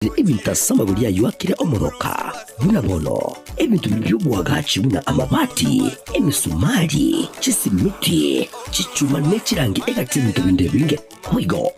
Ebinto ase amagori ayio akire omoroka, buna bono ebinto biria bi'oboagachi buna amabati, emesumari, chisimiti, chichuma ne chirangi egati y'ebinto binde ebinge. Boigo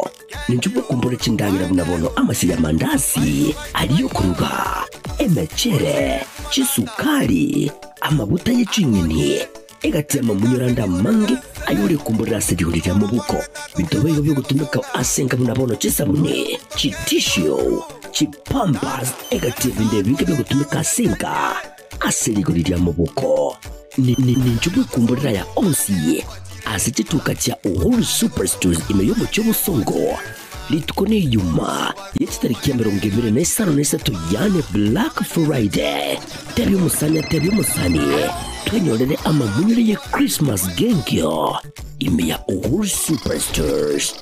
ninchwe mokumbore chindagera buna bono amasio y'amandasi, aria y'okoruga, emechere, chisukari, amaguta ye ching'eni, Egati y'amamunyoro ande amange ayorekumborera ase rigori ria mobuko, binto boigo biogotumeka ase enka buna bono chisabuni, chitissue, chipampers, egati y'ebinto ebinge biogotumeka ase enka ase rigori ria mobuko. Ninchwe bwekumborera aya onsi ase chituka chia Uhuru Superstores ime y'omochie obosongo. Rituko n'Eyuma ye chitariki 53, yaani Black Friday. Tebia omosani atebie omosani, twenyorere amamunyore ye Christmas genkio ime ya Uhuru Superstores.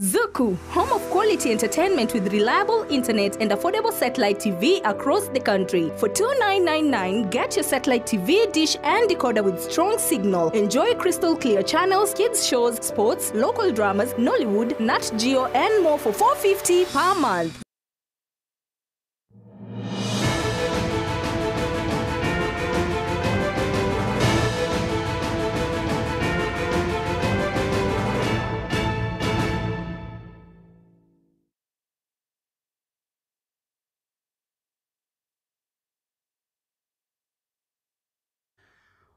Zuku, home of quality entertainment with reliable internet and affordable satellite TV across the country. For 2999, get your satellite TV, dish and decoder with strong signal. Enjoy crystal clear channels, kids shows, sports, local dramas, Nollywood, Nat Geo and more for 450 per month.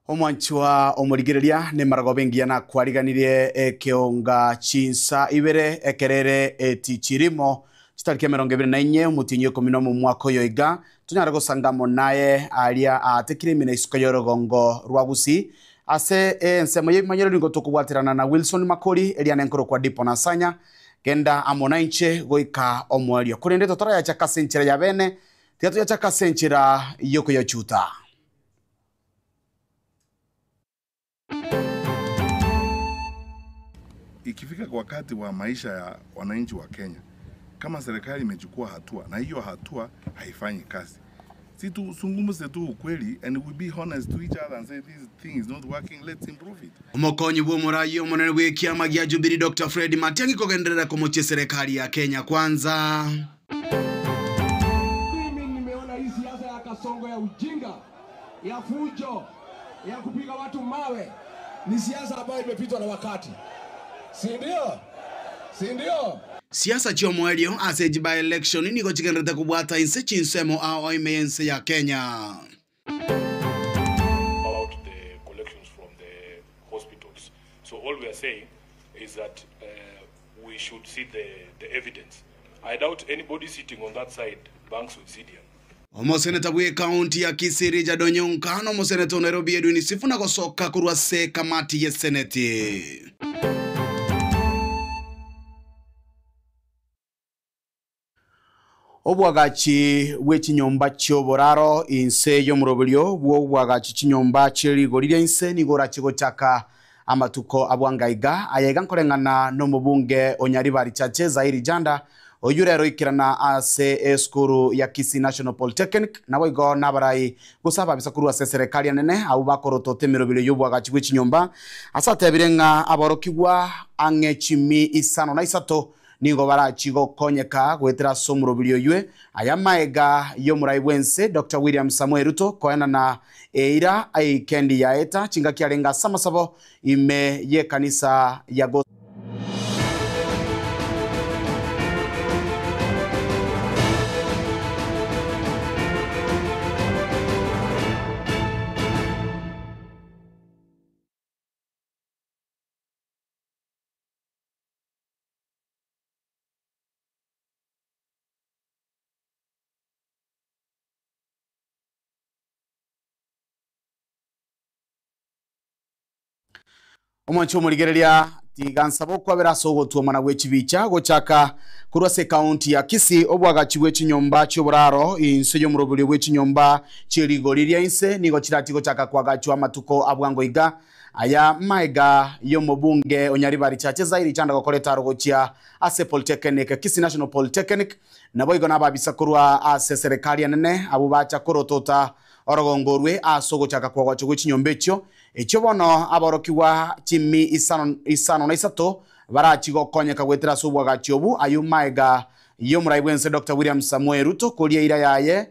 Omwanchwa omorigereria nemaragoba engiya nakwariganirie ekeonga chinsa ibere ekerere etichirimo chitariki 24 omotienyi 11 omwaka oyo iga tonyare gosanga amo naye aria aatekire ime na isiko y'orogongo rwa Gusii ase ensemo y'ebimanyero nigo tokobwaterana na Wilson Makori eria nenkorokwa Dipo Nasanya genda amo nainche goika omoerio korende totarayachaka ase enchera ya bene tiga toyachaka ase enchera y'okoyachuta. Ikifika kwa wakati wa maisha ya wananchi wa Kenya, kama serikali imechukua hatua na hiyo hatua haifanyi kazi, si tuzungumze tu ukweli and we be honest to each other and say this thing is not working, let's improve it. Omokonyi bw'omoraia omonene bw'ekiama gia Jubilee Doctor Fred Matiang'i kogenderera komochia eserekari ya Kenya Kwanza. Mimi nimeona hii siasa ya Kasongo ya ujinga, ya fujo, ya kupiga watu mawe ni siasa ambayo imepitwa na wakati. Si ndio? Si ndio? Siasa chi'omoerio ase echi by-election nigo chigendererete kobwata inse chinsemo ao ime y'ense ya Kenya. about the collections from the hospitals. So all we are saying is that uh, we should see the, the evidence. I doubt anybody sitting on that side banks with CDM. Omoseneta bw'ekaunti ya Kisii Richard Onyonka na omoseneta o Nairobi Edwin Sifuna gosoka korwa ase ekamati y'eseneti. Obwagachi bwe chinyomba chi'oboraro inse y'omoroberio bw'obwagachi chinyomba chie rigori ria inse nigo orache gochaka amatuko abwanga iga. Aya iga nkoreng'ana nomobunge o Nyaribari Chache Zairi Janda oyio rero oikerana ase esukuru ya Kisii National Polytechnic naboigo nabarai gose ababisa korwa ase eserekari enene abwo bakorotota emeroberio y'obwagachi bwe chinyomba ase atebire ng'a aborokigwa ang'e chimi isano na isato Nigo barachie gokonyeka goetera ase omorobiri oywe. Aya amaega y'omorai bw'ense Doctor William Samoei Ruto koenana eira eikendi yaeta chingaki arenge ase amasabo ime y'ekanisa ya. Omwanche omorigereria, tiga nsabe okwabera ase ogotuomana gwe chibicha gochaka korwa ase ekaunti ya Kisii. Obwagachi bwe chinyomba chi'oboraro inse y'omoroberio bwe chinyomba chie rigori ria inse nigo chirachie gochaka koagachwa amatuko a bwango iga. Aya maega y'omobunge o Nyaribari Chache Zairi Chanda gokora etaro gochia ase Polytechnic, Kisii National Polytechnic, naboigo nababisa korwa ase eserekari enene abwo bacha korotota Orogongo orwe ase ogochaka kw'ogocha gwe chinyomba echio, echio bono aborokigwa chimi isano isano na isato barachie gokonyeka goetera ase obwagachi obu, ayio maega y'omorai bw'ense Doctor William Samoei Ruto koria eira yaye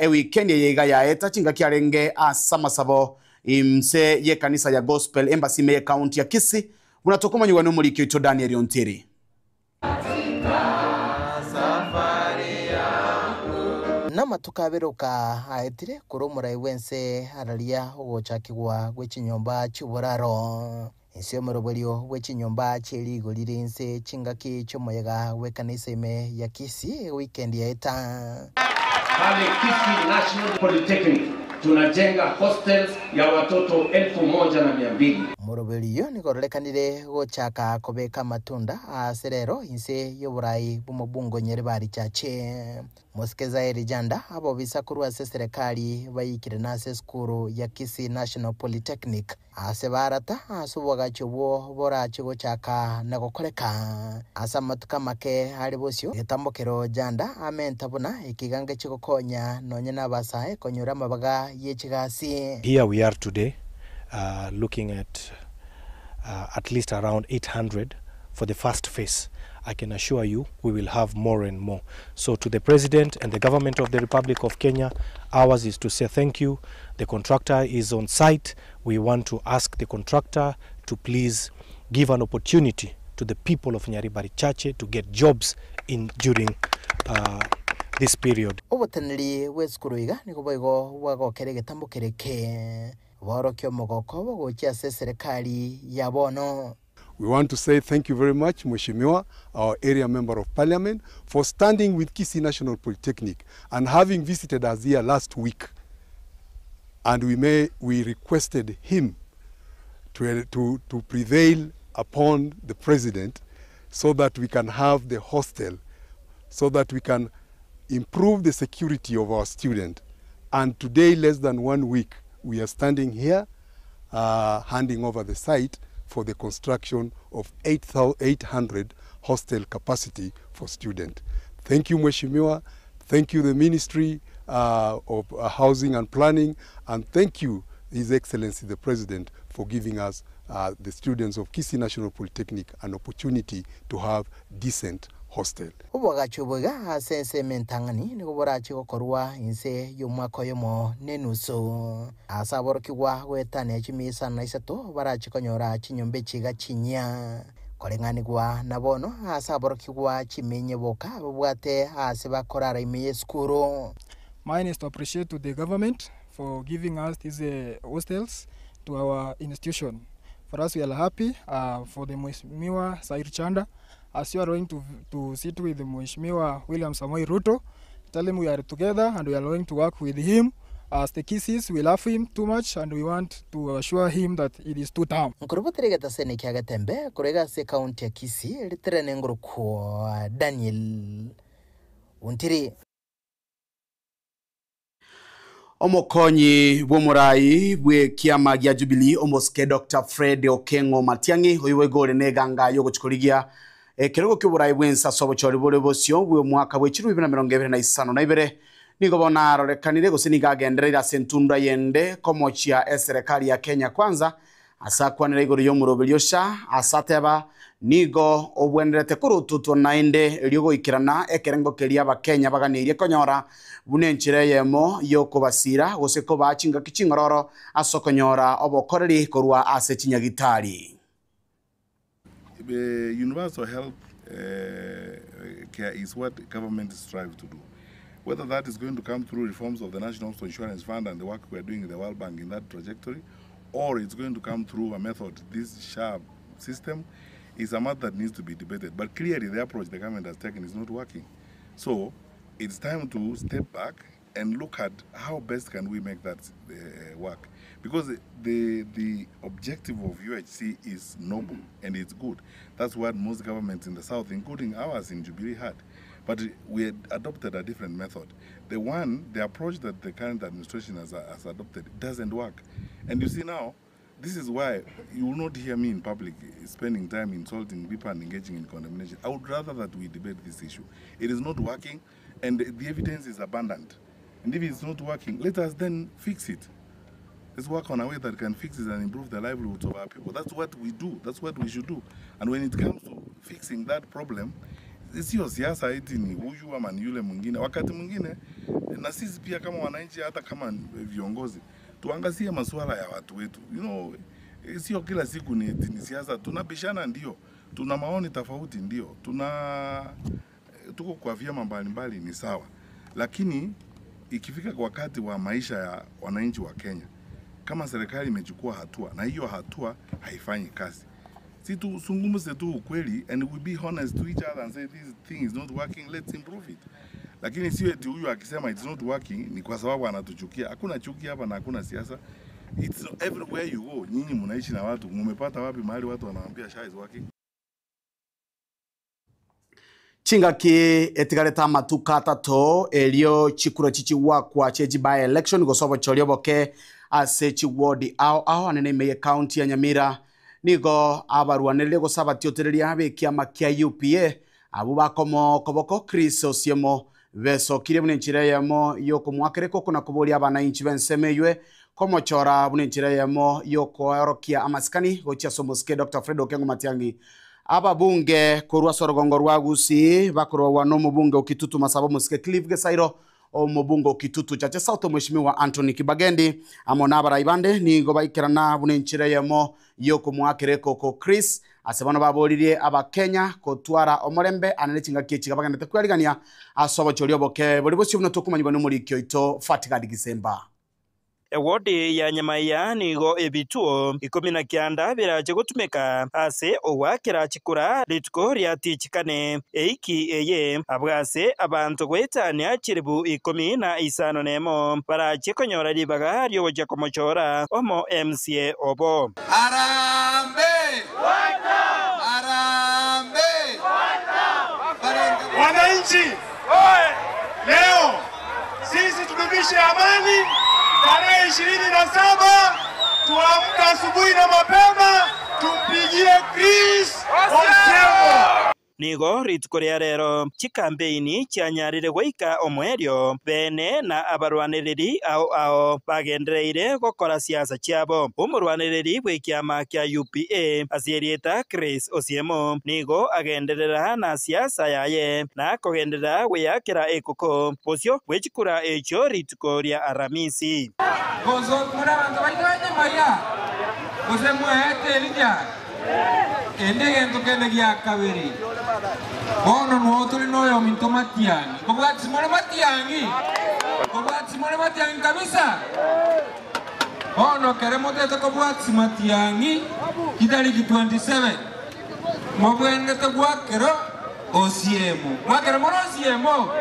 ewikendi eye iga yaeta chingaki arenge ase amasabo inse y'ekanisa ya Gospel Embassy ime y'ecounty ya Kisii, buna tokomanyigwa nomoriki oito Daniel Ontiri. Namatuko abere oka aetire korwa omorai bw'ense araria ogochakigwa gwe chinyomba chi'oboraro. Inse y'omoroberio bwe chinyomba chie rigori rire inse chingaki chi'omoyega bw'ekanisa ime ya Kisii ewikendi yaeta. Pale Kisii National Polytechnic tunajenga hostels ya watoto 1,200. Omoroberio oyio nigo ororekanire gochaka kobeka amatunda aase rero inse y'oborai bw'omobungo Nyaribari Chache. Mosike Zaeri Janda, abobisa korwa ase eserekari baikire nase esukuru ya Kisii National Polytechnic aase barata ase oboagachi obwo borache gochaka na gokoreka ase amatuko amake are bosio. Egetambokero Janda amenta buna ekigango chigokonya nonye nabasae konyora amabaga ye chigasi. Here we are today looking at at least around 800 for the first phase. I can assure you we will have more and more. So to the President and the government of the Republic of Kenya, ours is to say thank you. The contractor is on site. We want to ask the contractor to please give an opportunity to the people of Nyaribari Chache to get jobs in during this period. Oboteneneri bw'esukuru iga nigo boigo bwagokera egetambo kere eke, boorokia omogoko obo gochia ase eserekari ya bono. We want to say thank you very much, Mheshimiwa, our area member of parliament, for standing with Kisii National Polytechnic and having visited us here last week. And we requested him to prevail upon the president so that we can have the hostel, so that we can improve the security of our student. And today, less than 1 week, we are standing here handing over the site for the construction of 800 hostel capacity for students. Thank you, Mheshimiwa. Thank you, the Ministry of Housing and Planning, and thank you, His Excellency the President, for giving us, the students of Kisii National Polytechnic, an opportunity to have decent hostel. Oboagachi obo iga ase ensemo entang'ani nigo borache gokorwa inse y'omwaka oyomo na enusu. Ase aborokigwa goetania chimia isano na isato barache konyora chinyomba echi iga chinyia. Koreng'anigwa na bono ase aborokigwa chimia inye boka babwate aase bakorara ime y'esukuru. Mine is to appreciate to the government for giving us these hostels to our institution. For us, we are happy for the Mheshimiwa Zaheer Jhanda. As you are going to sit with Mheshimiwa William Samoei Ruto, tell him we are together and we are going to work with him. As the Kisiis, we love him too much and we want to assure him that it is too term. Nkorobotera egetaseni kia Getembe korwa iga ase ekaunti ya Kisii, riterene ngorokwa Daniel Ontiri. Omokonyi bw'omorai bw'ekiama gia Jubilee omosike Dr. Fred Okengo Matiang'i oyo boigo ore neganga y'ogochikorigia ekerogo ki'oborai bw'ense ase obochori bore bosio bw'omwaka bwe chirumi bibere na mirongo ebere na isano na ibere nigo bono arorekanire gose nigo agendereire ase entunda yende komochia eserekari ya Kenya Kwanza ase akwanera igoro y'omoroberio sha ase ateba nigo obwenerete korototwa naende erio goikerana ekerengo keria abakenya baganeirie konyora buna enchera eyemo y'okobasira gose kobaa chingaki ching'ororo ase okonyora obokoreri korwa ase chinyagitari. The universal health care is what government strives to do. Whether that is going to come through reforms of the National Hospital Insurance Fund and the work we are doing in the World Bank in that trajectory, or it's going to come through a method, this SHA system, is a matter that needs to be debated. But clearly the approach the government has taken is not working. So it's time to step back and look at how best can we make that work. Because the objective of UHC is noble and it's good. That's what most governments in the South, including ours in Jubilee, had. But we had adopted a different method. The approach that the current administration has adopted doesn't work. And you see now, this is why you will not hear me in public spending time insulting people and engaging in condemnation. I would rather that we debate this issue. It is not working, and the evidence is abundant. And if it's not working, let us then fix it. Let's work on a way that can fix it and improve the livelihoods of our people. That's what we do. That's what we should do. And when it comes to fixing that problem, sio siasa eti ni huyu ama ni yule mwingine. Wakati mwingine na sisi pia kama wananchi, hata kama viongozi, tuangazie masuala ya watu wetu. You know, sio kila siku ni, eti ni siasa. Tunabishana ndio, tuna maoni tofauti ndio, tuna tuko kwa vyama mbalimbali ni sawa, lakini ikifika kwa wakati wa maisha ya wananchi wa Kenya, kama serikali imechukua hatua na hiyo hatua haifanyi kazi, si tuzungumze tu ukweli and we be honest to each other and say this thing is not working, let's improve it. Lakini sio eti huyu akisema it's not working ni kwa sababu anatuchukia. Hakuna chuki hapa na hakuna siasa. It's everywhere you go. Nyinyi mnaishi na watu, mumepata wapi mahali watu wanawaambia SHA is working? Chingaki etigareta amatuka atato erio chikura chichiwakwa chechi by election gosobo chorio boke ase chiwodi ao ao anene ime county ya Nyamira nigo abarwanĩrĩrie gũcabatiotereria abekiama kia UPA abu bakomo koboko Chris Osiemo besokire buna enchera eyemo yokomwakereka oko na koboria abananchi bensemo eywe komochora buna enchera eyemo yokoorokia amasikani gochia ase omosike Dr. Fred Okengo Matiang'i ababunge korwa ase orogongo rwa Gusii bakorwa na omobunge Okitutu Masaba omosike Clive Gesairo omobunge Okitutu Chache South omweshimiwa Anthony Kibagendi amo na abarai bande nigo baikerana buna enchera eyemo yokomwakereka oko Chris ase bono baboririe abakenya kotwara omorembe anene chingaki echiga bagendete kwarigania ase obochori oboke bori bosio buna tokomanyigwa na omoriki oito Fatigadi Gisemba. Ewodi ya Nyamaiya nigo ebituo 19 birache gotumeka ase owakera chikura rituko ria tichikane eiki eye abwase abantu gwetania chiribu 15 barache konyora ribaga ryogocha komochora omo MCA obo. Harambee! Harambee! Wananchi, leo sisi tudumishe amani. Tarehe 27 tuamka asubuhi na mapema tumpigie Chris Osiemo. Nigo rituko ria rero chikampeini chianyarire gwaika omwerio bene na abarwanĩrĩri ao ao bagendereire gokora siasa chiabo omorwanĩrĩri bwa kiama kia UPA asierieta Chris Osiemo nigo agenderera na siasa yaye na kogenderera gwiyakira ekuko bosio bwechikura echo rituko ria Aramisi. Gozo mura bantu baito Nyamaiya gose mwete erinya ende gento kende gia kabere bono nuo tuli noyo minto Matiang'i kobwati more Matiang'i kobwati more Matiang'i kabisa bono kere motete kobwati Matiang'i kitariki 27 mobwenete gwakero Osiemo gwakero more Osiemo.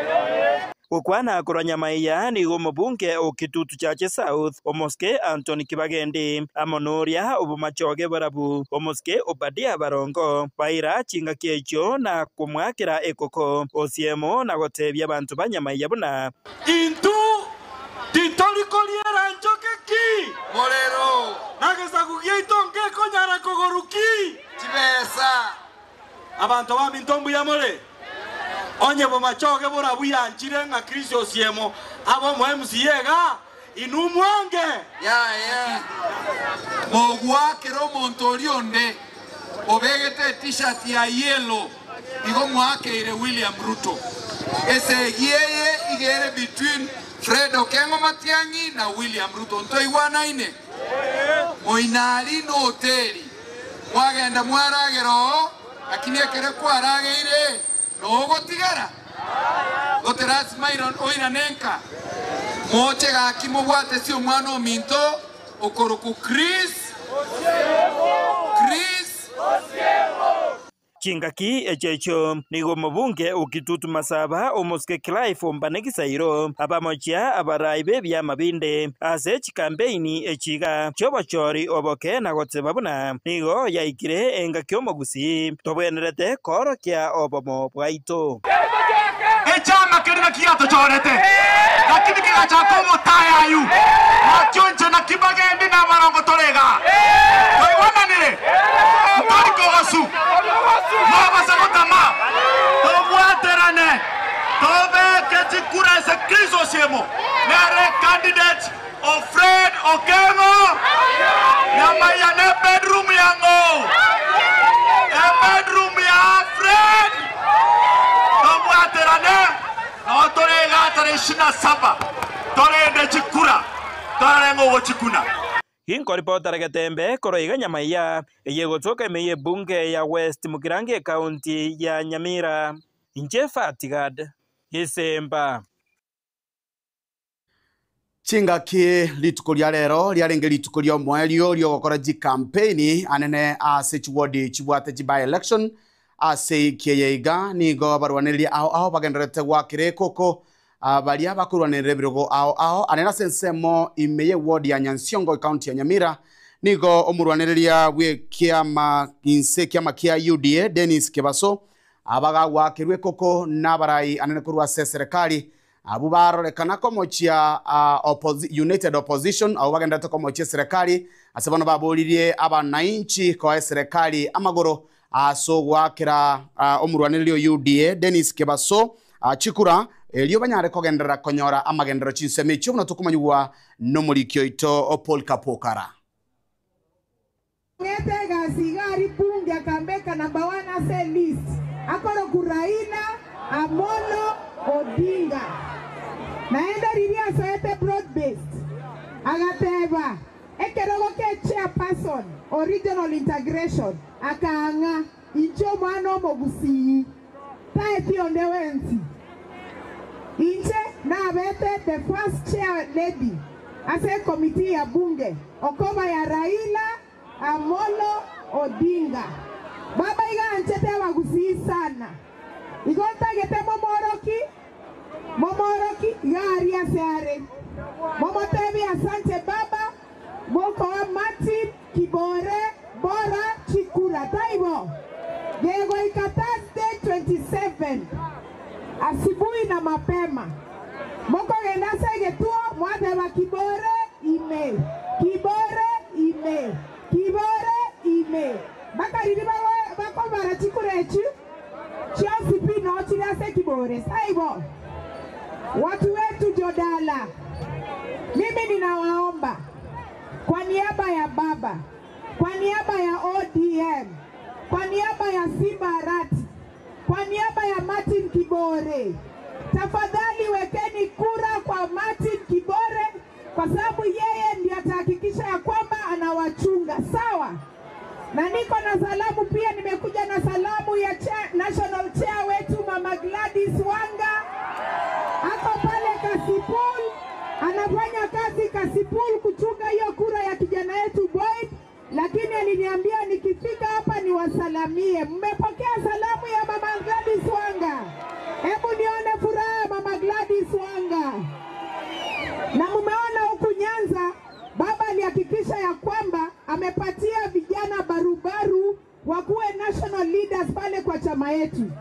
Gukwana korwa Nyamaiya nigo omobunge Okitutu Chache South omosike Anthony Kibagendi amonoria obomachoge borabu omosike Obadia Barongo baira chingaki echo na komwakera ekoko Osiemo na gotebia abantu ba Nyamaiya buna intu titolikoliera njoke ki morero nagesagugia itonge konyara kogoruki chibesa abantu ba mintombu ya more onye bomachoge borabu yanchire ng'a Chris Osiemo abo mo MCA ga inumwange yaya mogwakera omonto ori onde obegete t-shirt ya yellow igo mwakeire William Ruto esegieye igere between Fred Okengo Matiang'i na William Ruto ntoigwanaine moinari no hoteli mwagenda mwaragero lakini ekere kwarageire nogotigara goterasimairo oiranenka moche gaki mobwate si omwana ominto okoroku Chris Chris Chingaki echecho nigo mobunge Okitutu Masaba omosike Clive Ombanegisairo abamochia abarai bebyama binde ase chikampeini echiga chiobochori oboke na goteba buna nigo yaikire engaki omogusi tobwenerete korokia obomo bwaito echama kerina kiato chorete lakini kigachaka omotayayu nakionche na Kibagendi na Barongo torega toigwananire ntorikogosu mabasagotama tobwaterane tobeke chikura ase Chris Osiemo. Nere candidate o Fred Okengo Nyamaiya ne bedroom yang'o? E bedroom ya Fred tobwaterane noo tore iga tarehe ishirini na saba torende chikura torore ng'a ogochikuna. Ginkoripotera Getembe korwa iga Nyamaiya, eye egotoka ime y'ebunge ya West Mugirango ekaunti ya Nyamira. Inche Fatigad Gesemba. Chingaki rituko ria rero riarenge rituko ri'omoerio ri'ogokora chikampeini anene ase chiwodi chibwate chi by-election ase eiki eye iga nigo abarwanereria ao ao bagendererete goakera ekoko baria bakorwanerera ebirogo ao ao anene ase ensemo ime y'ewodi ya Nyansiongo ecounty ya Nyamira nigo omorwanereria bw'ekiama inse ekiama kia UDA Dennis Kebaso abagagoakerwa ekoko nabarai anene korwa ase eserekari Abwo barorekana komochia United Opposition, abwo bagendererete komochia eserekari, ase bono baboririe abanainchi koa eserekari amagoro ase ogoakera omorwanereri o UDA Dennis Kebaso chikura, erio banyare kogenderera konyora amagenderero chinsemo echio buna tokomanyigwa nomoriki oito Paul Kapokara. Ng'ete egasi iga aria bunge akambeka number one ase elist akorokwa Raila Amolo Odinga. Naende riria asoete broad based agateba ekerogo ke chairperson o regional integration akaang'a inche omwana omogusii taeti onde wensi. Inche nabete the first chair lady ase ecommittee ya bunge okoba ya Raila Amolo Odinga. Baba iga anchete abagusii sana. Igo ntagete momoroki, momoroki iga aria ase are. Momotebie asante baba mokoa Martin Kibore bora chikura taibo? Gegoika Thursday 27 asibui na mapema mokogenda ase egetuo mwateba Kibore ime, Kibore ime, Kibore ime mpaka riria bakobara chikura echi chionsi pi noo chire ase Kibore taibo? Watu wetu Jodala, mimi ninawaomba kwa niaba ya baba, kwa niaba ya ODM, kwa niaba ya Simba Arati, kwa niaba ya Martin Kibore, tafadhali wekeni kura kwa Martin Kibore kwa sababu yeye ndiye atahakikisha ya kwamba anawachunga, sawa? Na niko na salamu pia, nimekuja na salamu ya chair, national chair wetu Mama Gladys Wanga ako pale Kasipul, anafanya kazi Kasipul kuchunga hiyo kura ya kijana yetu Boyd, lakini aliniambia nikifika hapa niwasalamie. Mmepokea salamu ya Mama Gladys Wanga? Hebu nione furaha Mama Gladys Wanga. Na mumeona huku Nyanza baba alihakikisha ya kwamba amepatia vijana barubaru wakuwe national leaders pale kwa chama yetu.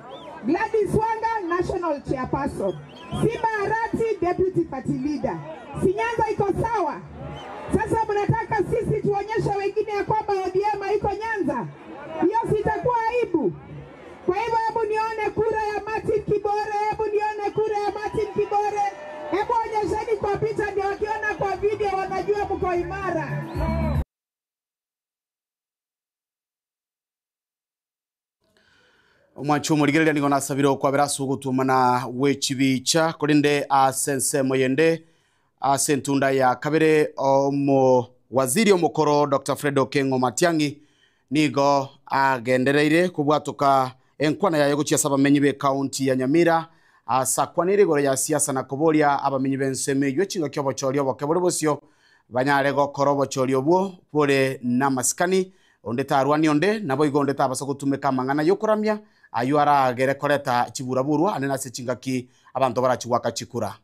Gladys Wanga national chairperson, Simba Arati deputy party leader. Si Nyanza iko sawa? Sasa mnataka sisi tuonyeshe wengine ya kwamba ODM haiko Nyanza? Hiyo sitakuwa aibu. Kwa hivyo hebu nione kura ya Martin Kibore, hebu nione kura ya Martin Kibore. Hebu onyesheni kwa picha, ndio wakiona kwa video wanajua mko imara. Omwanchi omorigereria nigo nasabire okwabera ase ogotuomana gwe chibicha korende ase ensemo yende ase entunda ya kabere omo waziri omokoro Dr. Fred Okengo Matiang'i nigo agendereire kobwatoka enkwana yaye gochia ase abamenyi be county ya Nyamira ase akwanire igoro ya siasa na koboria abamenyi b'ensemo eywo chingaki obochori oboke bore bosio banyare gokora obochori obwo bore namasikani onde tarwani onde nabo igo onde tabasa gotumeka amang'ana yokoramia ayo aragere koreta chiburaburwa ane nase chingaki abanto barachigwaka chikura.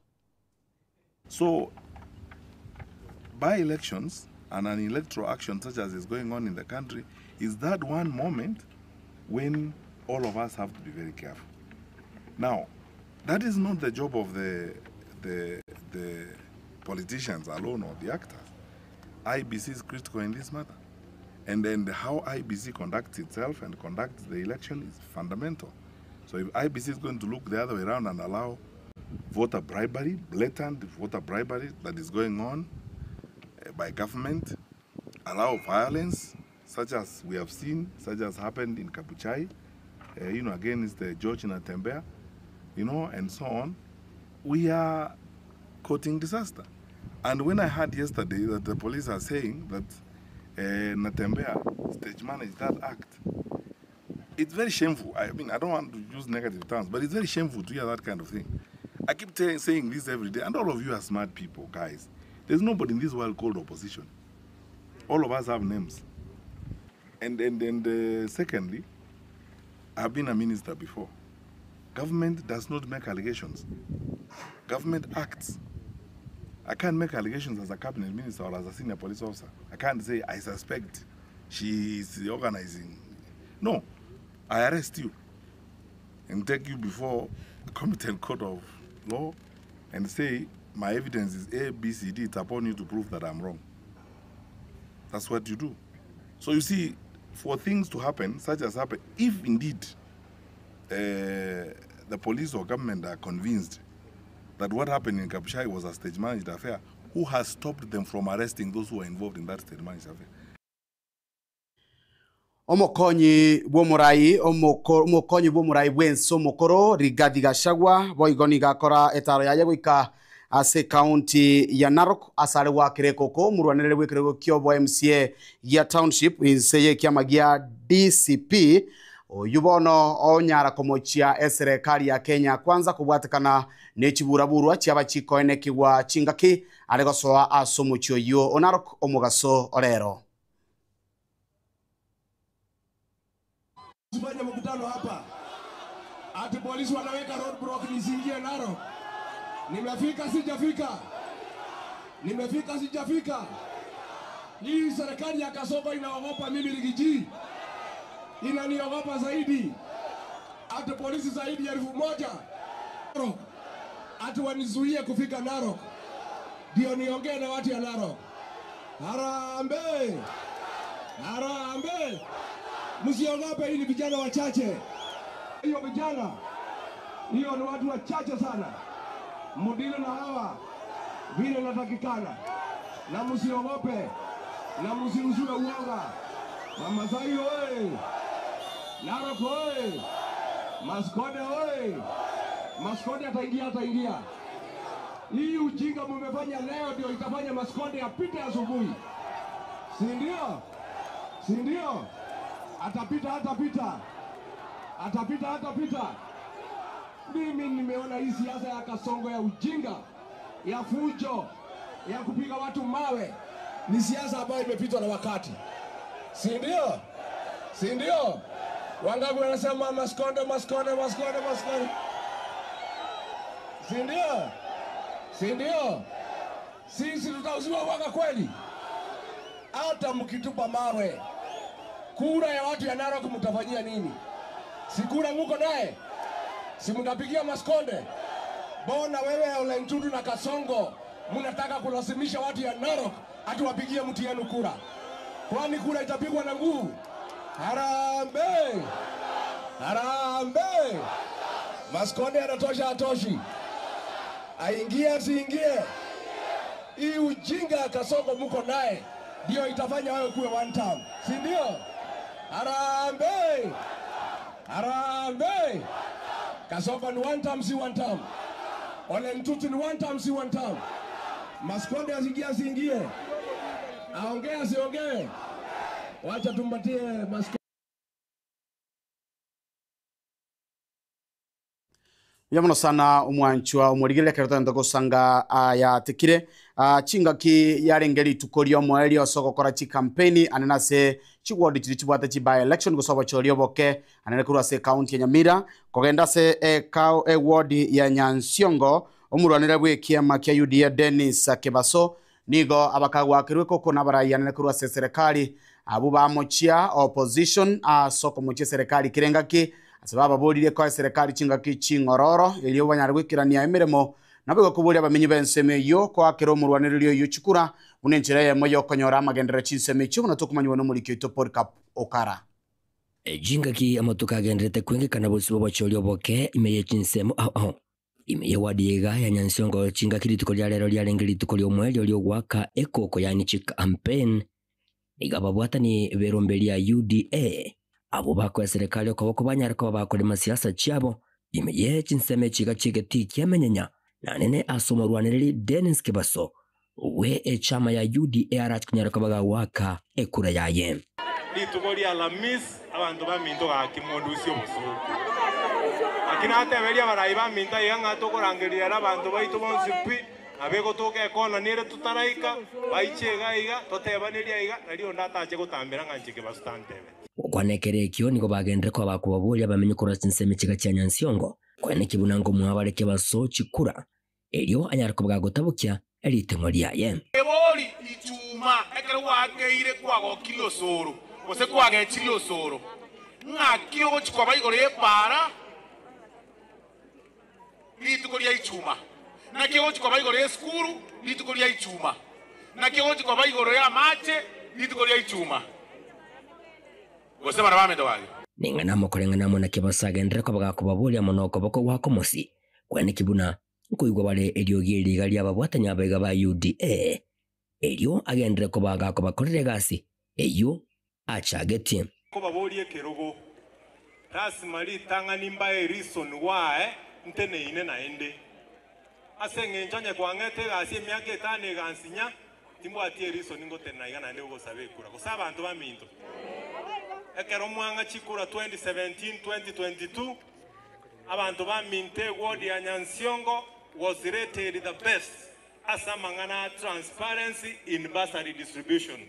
So by elections and an electoral action such as is going on in the country is that one moment when all of us have to be very careful. Now, that is not the job of the, the, the politicians alone or the actors. IBC is critical in this matter. And then how IBC conducts itself and conducts the election is fundamental. So if IBC is going to look the other way around and allow voter bribery, blatant voter bribery that is going on eh, by government, allow violence such as we have seen, such as happened in Kabuchai, uh, you know, against the George Natembeya, you know, and so on, we are courting disaster. And when I heard yesterday that the police are saying that uh, Natembeya stage managed that act, it's very shameful. I mean, I don't want to use negative terms, but it's very shameful to hear that kind of thing. I keep saying this every day, and all of you are smart people, guys. There's nobody in this world called opposition. All of us have names. And, and, and uh, secondly, I've been a minister before. Government does not make allegations. Government acts. I can't make allegations as a cabinet minister or as a senior police officer. I can't say, I suspect she is organizing. No, I arrest you and take you before a competent court of law and say, my evidence is A, B, C, D. It's upon you to prove that I'm wrong. That's what you do. So you see, for things to happen, such as happen, if indeed uh, the police or government are convinced that what happened in Kabuchai was a stage managed affair, who has stopped them from arresting those who are involved in that stage managed affair? Omokonyi bw'omorai omokonyi bw'omorai bw'ense omokoro Rigathi Gachagua boigo nigo akora etaro yaye goika ase county ya Narok ase are gwakera ekoko omorwanerere bw'ekerogo kia obo MCA gia township inse ya ekiama gia DCP oyu bono onyara komochia eserekari ya Kenya kwanza kobwatekana na echiburaburwa chiaba chikoenekigwa chingaki are gosoa ase omochie oywo o Narok omogaso orero. Fanya mkutano hapa ati polisi wanaweka roadblock nisiingie Narok. Nimefika sijafika? Nimefika sijafika? Hii serikali ya Kasongo inaogopa mimi Riggy G, inaniogopa zaidi. Ati polisi zaidi ya 1000 Narok, ati wanizuie kufika Narok ndio niongee na watu ya Narok. Harambee! Harambee! Msiogope, hii ni vijana wachache. Hiyo vijana, hiyo ni watu wachache sana. Mudile na hawa vile natakikana, na msiogope na msiuzue uoga. Wamasai oye! Narok oye! Maskode oye! Maskode ataingia, ataingia. Hii ujinga mumefanya leo ndio itafanya Maskonde apite asubuhi, si ndio? Si ndio? Atapita, atapita, atapita, atapita. Mimi nimeona hii siasa ya Kasongo ya ujinga, ya fujo, ya kupiga watu mawe ni siasa ambayo imepitwa na wakati, si ndio? Si ndio? Wangapi wanasema Maskonde, Maskonde, Maskonde, Maskonde? Si ndio? Si ndio? Sisi tutauziwa uoga kweli? Hata mkitupa mawe, kura ya watu ya Narok mtafanyia nini? Si kura muko naye? Si mtapigia Maskonde? Bona wewe Ole Ntutu na Kasongo mnataka kulazimisha watu ya Narok ati wapigie mtu yenu kura? Kwani kura itapigwa na nguvu? Harambee! Harambee! Maskonde anatosha, atoshi? Aingie asiingie? Hii ujinga ya Kasongo muko naye ndio itafanya wewe kuwe one term, si ndio? Harambee! Harambee! Kasongo ni one term, si one term? Ole Ntutu ni one term, si one term? Maskonde asiingie asiingie? Aongee asiongee? Wacha tumpatie Maskonde. Mbuya mono sana omwanchwa omorigereria ekero togento gosanga ayatekire chingaki yarenge rituko ria omoerio ase ogokora chicampaign anene ase chiward chiria chibwate chi by election gose obochori oboke anene korwa ase ecounty ya Nyamira kogenda ase eward ya Nyansiongo omorwanere bwa ekiama kia UDA Dennis Kebaso nigo abakagwakerwe koko na abarai anene korwa ase eserekari abwo bamochia opposition ase okomochia eserekari kere engaki ase bababorire koa eserekari chingaki ching'ororo erio banyare goikerania emeremo nabo igo abamenyi ba ensemo eywo koakera omorwanererio oywo chikura buna enchera eyemo ya okonyora amagenderero chinsemo echio buna tokomanywa na omoriki oito Polycarp Okara. Chingaki amatuko agenderete kwengekana bosio bwa obochori oboke ime ye chinsemo ao ao. Ime y'ewadi iga ya Nyansiongo chingaki rituko ria rero riarenge rituko ri'omoerio ri'ogoaka ekoko yaani chikampeni, nigo ababwatani b'erombe ria UDA abwo bakoa eserekari okoboko banyare koba bakorema siasa chiabo ime ye chinsemo echiga chi'egetii ki'emenyenya na nene ase omorwanereri Dennis Kebaso bwe echama ya UDA arache konyara koba gagoaka ekura yaye. Rituko ria Alamisi abanto baminto gaki mondusie obosooku. Naki nateberie abarai baminto aiga ng'a tokorangeria ere abanto baito bonsi pi, nabo egotoka ekona nere totaraika, baiche iga iga, totebanerie aiga, nario onde atache gotambera ng'a inche kebaso tantebeti. Gokwana ekero ekio nigo bagenderere koba bakobaboria abamenyi korwa ase chinsemo chiga chia Nyansiongo, koene ki buna ngomwabare kebaso chikura, erio anyare koba gagotabokia riteng'o riaye. Ebori ichuma ekero gwakeire kwagokirie osoro, gose kwagechirie osoro, ng'aki ogochia koba igoro y'epaara rituko ria ichuma? Naki ogochia koba igoro y'esukuru rituko ria ichuma? Naki ogochia koba igoro y'amache rituko ria ichuma? Gose baria baminto gaki? Ning'ana mokoreng'ana amo naki basagenderere koba gakobaboria amo nokoboko gwa komosi, kweneki buna nkoigwa bare eriogi eri iga ri'ababwatani abaiga ba UDA, erio agenderere koba gakobakorera egasi eyio achagetie. Nkobaboria ekerogo, lasima ritang'ani mbae reason why nteneine naende. Ase eng'encho onye kwang'ete egasi emiaka etano egansinya, timbwati ereason ngotenena iga naende gogosaba ekura. Gose abanto baminto, ekero mwang'a chikura 2017, 2022, Abanto baminto eward ya Nyansiongo was rated the best ase amang'ana a transparency in bursary distribution.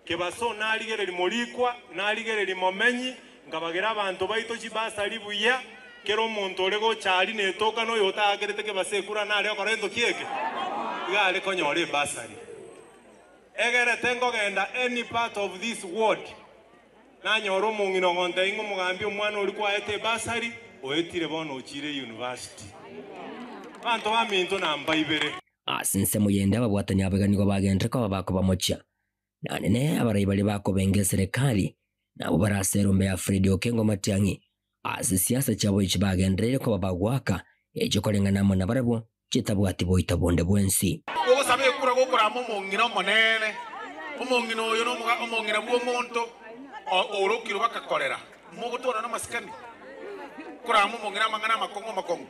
Kebaso narigereria morikwa, narigereria momenyi, nkabagera abanto baito chibursary buya, kera omonto ore gocha aria netoka na oyo otaakerete kebaso ekura nare okora gento ki eke? Iga are konyora ebursary. Egerete nkogenda any part of this ward. Nanyora omong'ina ogontebia ng'a omogambi omwana oria kwaete ebasari oetire bono ochiire university. Abanto baminto nambaibere. Ase ensemo yende ababwatani abaiga nigo bagenderete koba bakobamochia, na nene abarai baria bakobenga eserekari, nabwo bare ase erombe ya Fred Okengo Matiang'i, ase siasa chiabo echi bagendereire koba bagoaka, echio koreng'ana amo nabarabwo chitabwati boita bonde bwensi. Ogosaba ekura gokorama omong'ina omonene, omong'ina oyo nomoga omong'ina bw'omonto oorokirwe bakakorera. Mogotwara namasikani korama omong'ina amang'ana amakong'u amakong'u,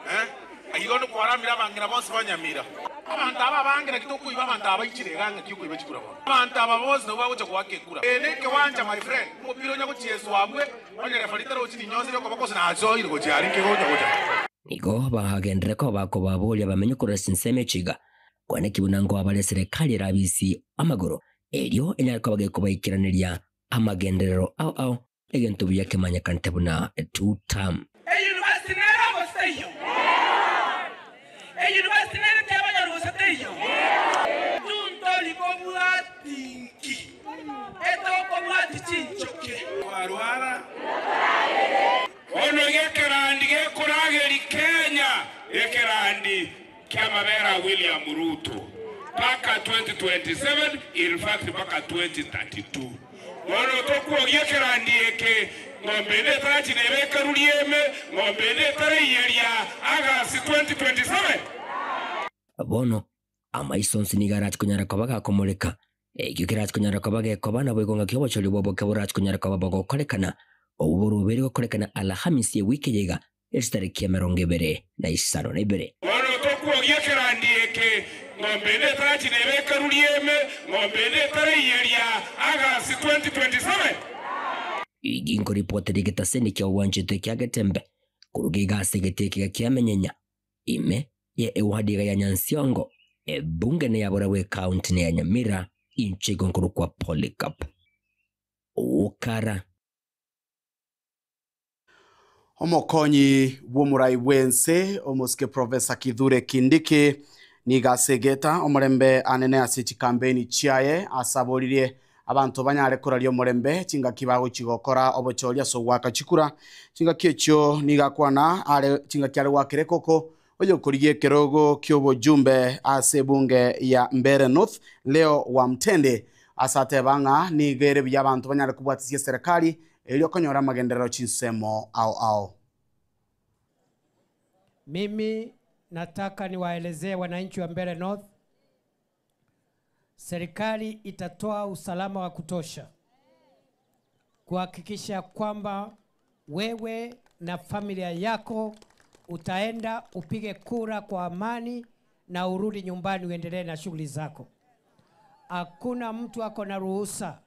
eh? Ayio bono kwaramire abang'ina bonsi ba Nyamira. Abanto aba abange naki tokoiba abanto aba baichire iga ng'aki okoiba chikura bono. Abanto aba bonsi nabwo bagocha goaka ekura. Eye nekewancha my friend, omopira onya gochieswa abwe, onye referee tarochi rinyonsi riokoboko gose nachoire gochia aria inki gocha gocha. Nigo bagenderere koba bakobaboria bamenye korwa ase ensemo echiga, kwaneki buna nkoa bare eserekari erabisi amagoro, erio enyare koba gekobaikeraneria amagenderero ao ao, egento buya kemanyekanete buna two-term. Eyunivasiti nere gose teiyo? Eyunivasiti nere tiabanyori gose teiyo? Tuntori kobwati nki? Etokobwati chinchoke. Kwarwara. Bono gekerandi gekorageria Kenya, ekerandi ki'amabera a William Ruto mpaka 2027, in fact mpaka 2032. Bono tokwogia ekerandi eke, ng'ombe ende etarachi nebe ekaruria eme, ng'ombe ende etaraiyeria August 2027. Bono amaiso onsi nigo arache konyara koba gakomoreka, ekio kerache konyara koba gekoba naboigo ng'aki obochori bw'oboke borache konyara koba bogokorekana, obwo boroberi gokorekana Alhamisi ewiki eye iga, echitariki 25. Bono tokwogia ekerandi eke, ng'ombe ende etarachi nebe ekaruria eme, ng'ombe ende etaraiyeria August 2027. Ginko ripoti rigetaseni kia obwanchete kia Getembe koruga iga ase egeti ekiga kiamenyenya ime ye ewadi iga ya Nyansiongo, ebunge neya borabwo ekaunti neya Nyamira, inche igo nkorokwa Polycarp Okara. Omokonyi bw'omorai bw'ense omosike Professor Kithure Kindiki nigo asegeta omorembe anene ase chikampeni chiaye asaboririe abanto banyare koraria omorembe chingaki bagochi gokora obochori ase ogwaka chikura chingaki echio nigo akwana are chingaki are gwakera ekoko oyokorigia ekerogo kia obojumbe ase ebunge ya Mbeere North Leo Wamtende ase ateba ng'a nigo ere buya abanto banyare kobwatisia eserekari erio okonyora amagenderero chinsemo ao ao. Mimi nataka niwaelezee wananchi wa Mbeere North, serikali itatoa usalama wa kutosha kuhakikisha kwamba wewe na familia yako utaenda upige kura kwa amani na urudi nyumbani uendelee na shughuli zako. Hakuna mtu ako na ruhusa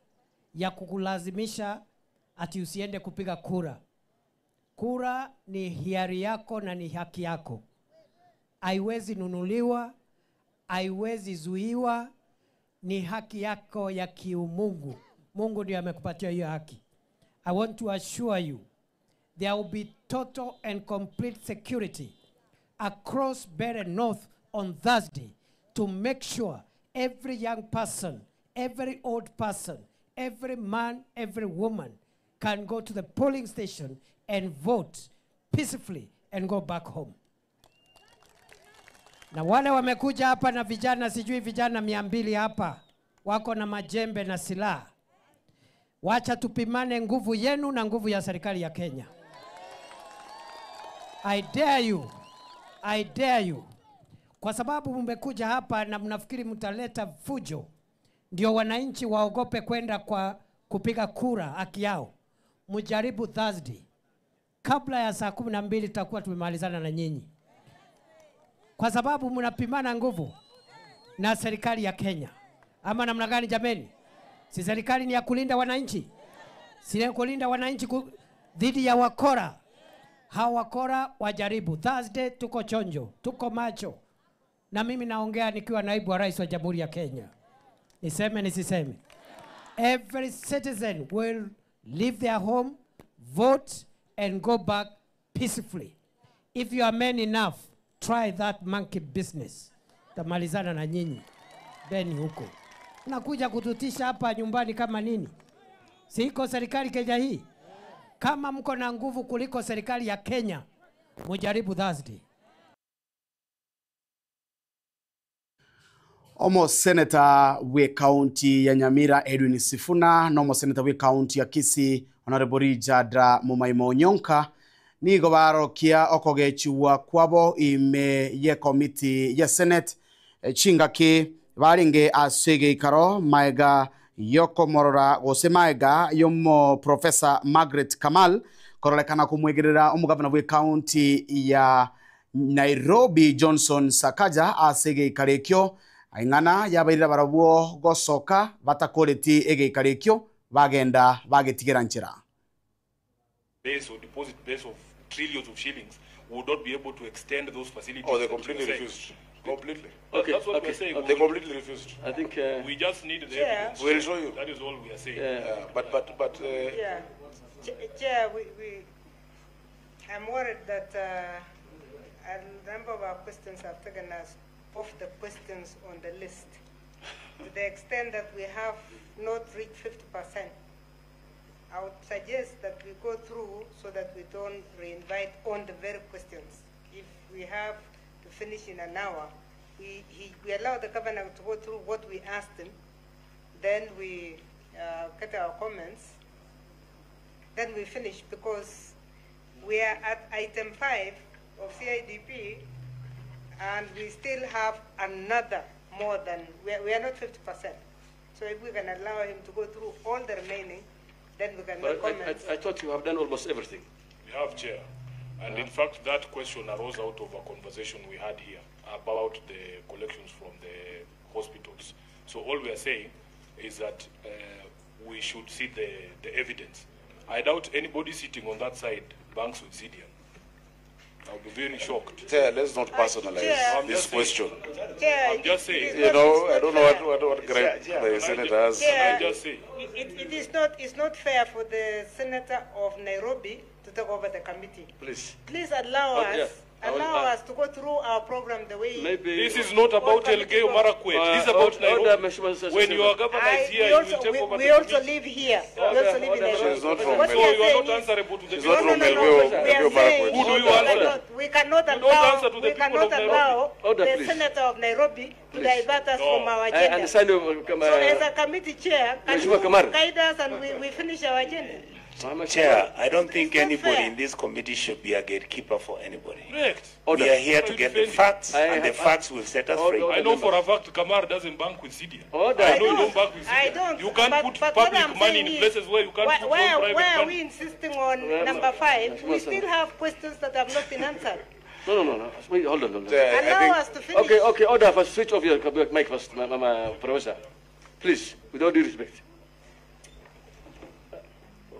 ya kukulazimisha ati usiende kupiga kura. Kura ni hiari yako na ni haki yako, haiwezi nunuliwa, haiwezi zuiwa, ni haki yako ya kiumungu. Mungu ndiye amekupatia hiyo haki. I want to assure you there will be total and complete security across Mbeere North on Thursday to make sure every young person, every old person, every man, every woman can go to the polling station and vote peacefully and go back home. Na wale wamekuja hapa na vijana, sijui vijana 200 hapa wako na majembe na silaha, wacha tupimane nguvu yenu na nguvu ya serikali ya Kenya. I dare you, I dare you. Kwa sababu mmekuja hapa na mnafikiri mtaleta fujo ndio wananchi waogope kwenda kwa kupiga kura haki yao. Mjaribu Thursday kabla ya saa 12 tutakuwa tumemalizana na nyinyi, kwa sababu mnapimana nguvu na serikali ya Kenya. Ama namna gani jameni? Si serikali ni ya kulinda wananchi? Si ya kulinda wananchi dhidi ya wakora? Hawa wakora wajaribu. Thursday tuko chonjo, tuko macho. Na mimi naongea nikiwa naibu wa rais wa Jamhuri ya Kenya. Niseme nisiseme? Every citizen will leave their home, vote and go back peacefully. If you are men enough, try that monkey business. Tamalizana na nyinyi. Then huko. Unakuja kututisha hapa nyumbani kama nini? Si iko serikali Kenya hii? Kama mko na nguvu kuliko serikali ya Kenya, mujaribu Thursday. Omo senator we county ya Nyamira Edwin Sifuna no mo senator we county ya Kisii Honorable Richard Mumaimo Onyonka nigo barokia okogechiwa kwabo ime ye committee ya Senate chingaki baringe ase ikaro maega yokomorora gose maega yomo Professor Margaret Kamal kororekana kumwegerera omugavana we county ya Nairobi Johnson Sakaja ase geikaro ekio aing'ana yabairira barabwo gosoka batakoreti egeikaro ekio bagenda bagetigera nchera. Base or deposit base of trillions of shillings would not be able to extend those facilities. Oh, they that you completely say. refused. Completely. Okay, that's what we're saying. They completely refused. I think we just need the Chair. evidence. We'll show you. That is all we are saying. Yeah. But Yeah. Chair, I'm worried that a number of our questions have taken us off the questions on the list, to the extent that we have not reached 50%. I would suggest that we go through so that we don't re-invite on the very questions. If we have to finish in an hour, we allow the governor to go through what we asked him, then we get our comments, then we finish, because we are at item 5 of CIDP, and we still have another more than, we are not 50%. So if we can allow him to go through all the remaining, then we can make But comments. I thought you have done almost everything. We have, Chair. And in fact, that question arose out of a conversation we had here about the collections from the hospitals. So all we are saying is that we should see the evidence. I doubt anybody sitting on that side banks with Zidian. I'll be very shocked. Chair, let's not personalize Chair. this question. Chair, I'm just saying. it is You not- know, it's I not don't know fair. what gripe the senator has. Chair, Can I just say? It's not fair for the senator of Nairobi to take over the committee. Please. Please allow Oh, us, yeah. I will, allow us to go through our program the way. Maybe This is not all about committee Elgeyo goes. Marakwet. This is about Order, Nairobi. Mheshimiwa When you are Senator. governor is here, we you also, will take we, over we the also committee. live here. We Order, also live in order, Nairobi. She's not from What we So are you are saying not is- answerable to the She's people. not No, from no, no, no. Elgeyo We are Elgeyo saying Marakwet. Who do you we answer? cannot You don't allow, answer to the we people cannot of Nairobi. allow Order, the please. senator of Nairobi to Please. divert us No. from our I agenda. understand you, So as a committee chair, can Mheshimiwa you Kamar. guide us and we finish our agenda? Chair, I don't think anybody in this committee should be a gatekeeper for anybody. Correct. We are here to get the facts, I and the have- facts will set us free. I know for a fact Kamar doesn't bank with Sidia. Order. I know you don't bank with I Sidia. don't. You can't but, put but what public I'm money saying in is, places where you can't why, put why, your own private why are money. we insisting on Well, number 5? We well, still have questions that have not been answered. No, no, no, no. Wait, hold on, hold on. Allow us to finish. Okay, okay, order first. Switch off your mic first, ma, ma, ma, Professor. Please, with all due respect.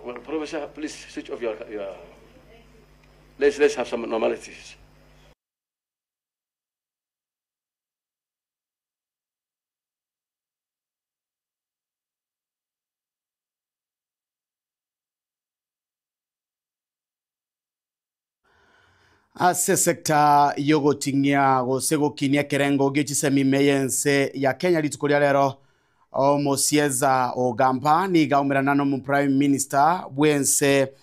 Well, Professor, please switch off your, your. Let's have some normalities. Ase sector yogoting'ia gose gokinia ekerengo gie chisemi yense ya Kenya rituko ria rero omosieza ogamba niga aumerana na prime minister bwense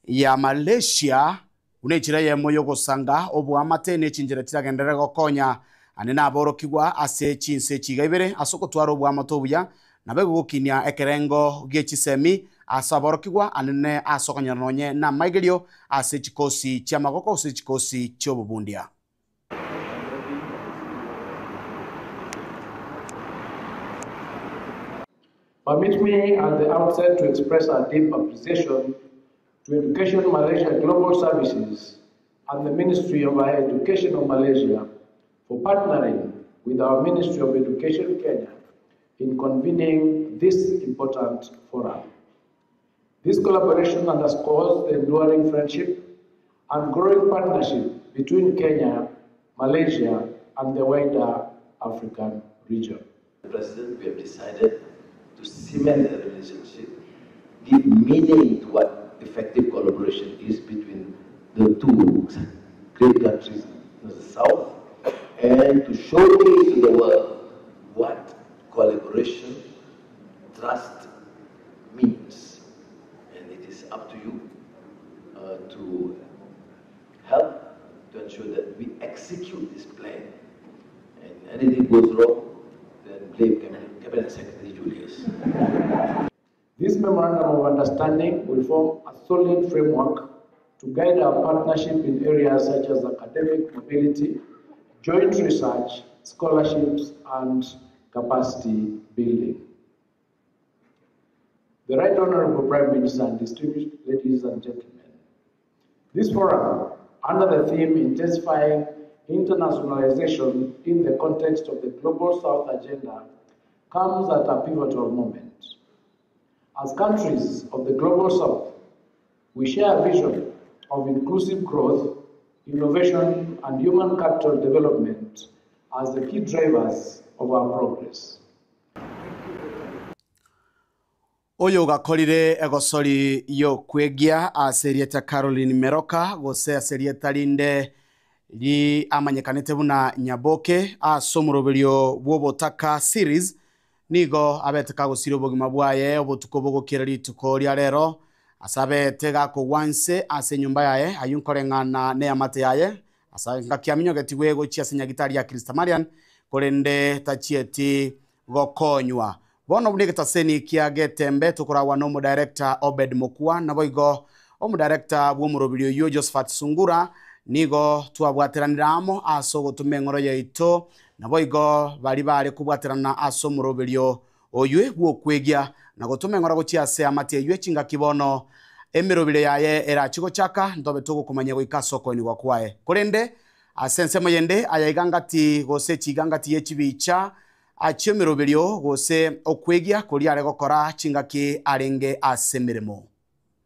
ya Malaysia buna echira yemo yogosanga obwamate na echinchera chiragenderera gokonya ane naborokigwa ase chinse chiga ibere ase ogotwara obwamate obuya nabe gogokinia ekerengo gie chisemi ase aborokigwa anene ase okonyora nonye na amaigerio ase chikosi chia amagoko ase chikosi chia obobundia. Permit me at the outset to express our deep appreciation to Education Malaysia Global Services and the Ministry of Higher Education of Malaysia for partnering with our Ministry of Education Kenya in convening this important forum. This collaboration underscores the enduring friendship and growing partnership between Kenya, Malaysia, and the wider African region. President, we have decided to cement the relationship, give meaning to what effective collaboration is between the two great countries in the South, and to showcase to the world what collaboration, trust means. And it is up to you to help to ensure that we execute this plan. And anything goes wrong, then blame Cabinet Secretary Julius. This memorandum of understanding will form a solid framework to guide our partnership in areas such as academic mobility, joint research, scholarships, and capacity building. The Right Honorable Prime Minister and distinguished ladies and gentlemen, this forum, under the theme Intensifying Internationalization in the Context of the Global South Agenda, comes at a pivotal moment. As countries of the Global South, we share a vision of inclusive growth, innovation, and human capital development as the key drivers of our progress. Oyo gakorire egosori yokwegia aserieta Caroline Meroka gose aserieta rinde ri amanyekanete buna Nyaboke ase omoroberio bw'obotaka series nigo abete kagosira obogima bwaye obotuko bogokera rituko ria rero ase abete gakogwa nse ase enyomba yaye aywo nkoreng'ana na eamate yaye ase ngaki aminyogetigwe gochia ase nyagitari ya Christa Marian korende tachieti gokonywa. Bono buna egetaseni kia getembe tokoragwa na omodirector Obed Mokua naboigo omodirector bwa omorobiri oywo Josephat Sungura nigo twabwateranire amo ase ogotuma eng'oro yaito naboigo bari bare kobwaterana ase omoroberio oywe bwokwegia na gotuma eng'oro gochia ase amate eywe chingaki bono emerobire yaye erachi gochaka ntobe togokomanya goika ase okoenigwa kwaye korende ase ensemo yende ayaiga ngati gose chiga ngati yechibicha achio emeroberio gose okwegia koria are gokora chingaki arenge ase emeremo.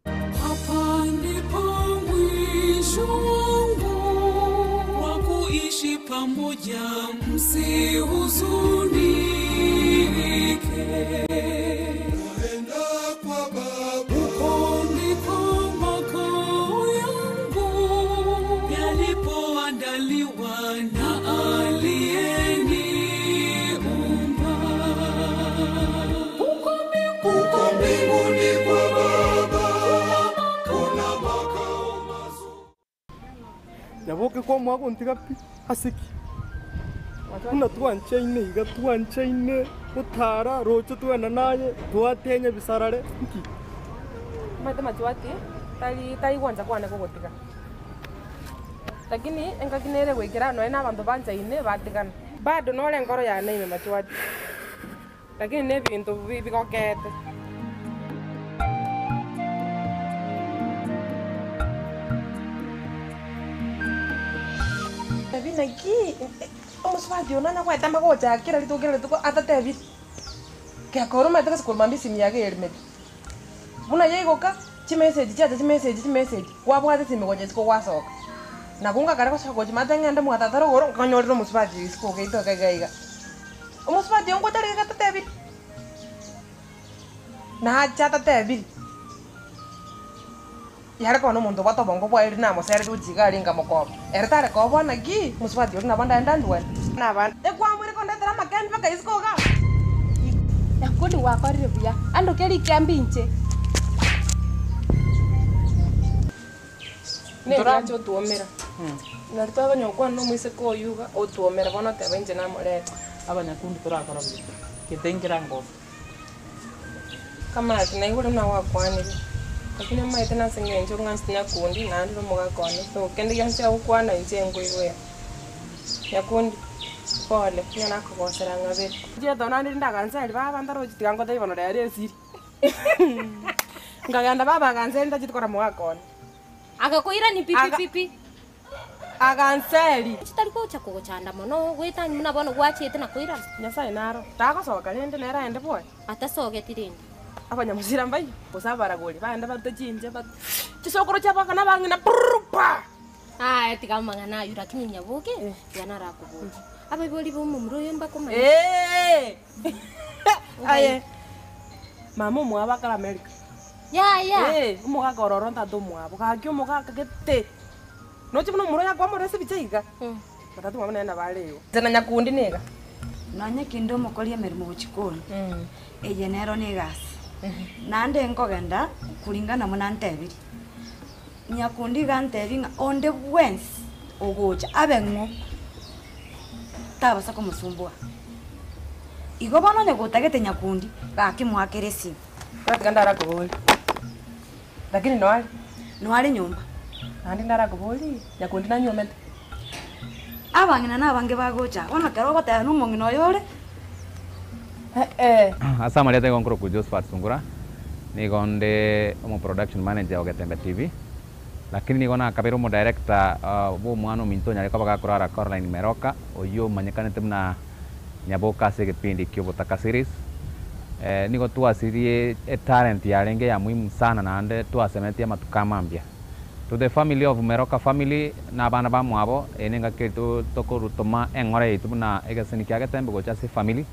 Hapa ndipo mwisho wangu wa kuishi pamoja, msihuzunike. Huko ndiko makao yangu yalipoandaliwa na aliyeniumba. Huko mbinguni kwa Baba kuna makao Nyaboke kwa mwako ntiga pi asiki una twanchaine iga twanchaine utara rocho twena naye twatenya bisarare nki Omanyete machwati, tari tari gwancha kwane kogotiga. Lakini engaki nere goikera nonya na abanto banchaine batigana. Bado nore enkoro yane ime machwati, lakini na ebinto bi bigokete. Ebi naki omosubati oyo nanya goetamba gocha kera rituko kera rituko atatebiri, gekora omanyete gose korwa mambia esimi yake erimeti. Buna yaigoka, chimessage chiacha chimessage chimessage, kwabwata esimi gocha isiko gwasoka. Nabo ngakare gosoka gochia maate ng'ende mwa tata rogoro, nkanyorera omosubati oyo isiko ogaito iga iga iga. Omosubati oyo ngocha arenge atatebiri, nacha atatebiri, yare koba na omonto obwate obongo bwaye riria namosereti gochia iga aria nkamokoba. Ere tare koboa naki, omosubati oria nabo ndaende andwane na abande. Ekwamwire kondetera amakendi mpaka isiko igaa. Nyakundi gwakorire buya, andoke rikembe inche. Neriacha otwomera. Nari twaganya gokwana na omoiseke oyio iga, otwomera bono oteba inche namoreta. Abanyakundi torakora buya, gete nkera ngoso. Kamati naigure buna gwakwanire, lakini omanyete nase eng'encho ng'anchete Nyakundi naende na omogaka one, so kende gionsi agokwana inche nkoigwera. Nyakundi, pole, onye nakogosera ng'abere. Chiato naende rinde agansa aria baba ntarochi tiga ngotebi bono rero esiri. Nkagenda baba agansa aria ntacheti korora mogaka one. Agakoirania pi pi pi pi. Aganseri. Chitari gocha kogochanda mono, goetania buna bono gwachete na koirana. Nyasae naro, tagosoka rende nere aende bwoye. Atasogeti rende. Abanyamusira mbayio, gose abaragori, baende barute chinche bat chisokoro chiabo na abang'ina brrr pa! Aye tiga amang'ana ayio lakini nyaboke, tiga narakoborie. Abaibori b'omomura oyo mbakomanye. Ee! Aye, mama omwabo akare America. Yaya! Ee, omogaka ororo ntata omwabo, gaki omogaka gete. Noche buna omomura oyo akwamorora ase ebicha iga, na tata omwabo nere nabo are igo. Inche na nyakundi niga. Nonye kende omokori emeremo gochia koni, eye nero negasi. Naende nkogenda kuringana buna ntebirie. Nyakundi iga antebi ng'a onde bwensi ogocha abe ng'o, tabasa komosumbua. Igo bono onye gotagete nyakundi, gaki moakere esimi. Tiga ndarakoborie, lakini noare? Noare nyomba. Naende ndarakoborie, nyakundi nanyuomete? Abang'ina nabange bagocha, bono ekero ogoteba nomong'ina oyo ore. Ase amarieta igo nkorokwa Josephat Sungura, nigo nde omo production manager o Getembe TV, lakini nigo nakabeire omo director bwa omwana ominto onyare koba gakorara Caroline Meroka, oyio omanyekanete buna Nyaboka ase egepindi kia Obotaka series. Nigo twasirie etalent yarenge ya muhimu sana naende twasemetie amatuko amambia. To the family of Meroka family na abana bamwabo, eye nengaki yaito tokorutoma eng'ora yaito buna egeseni kia Getembe gocha ase efamily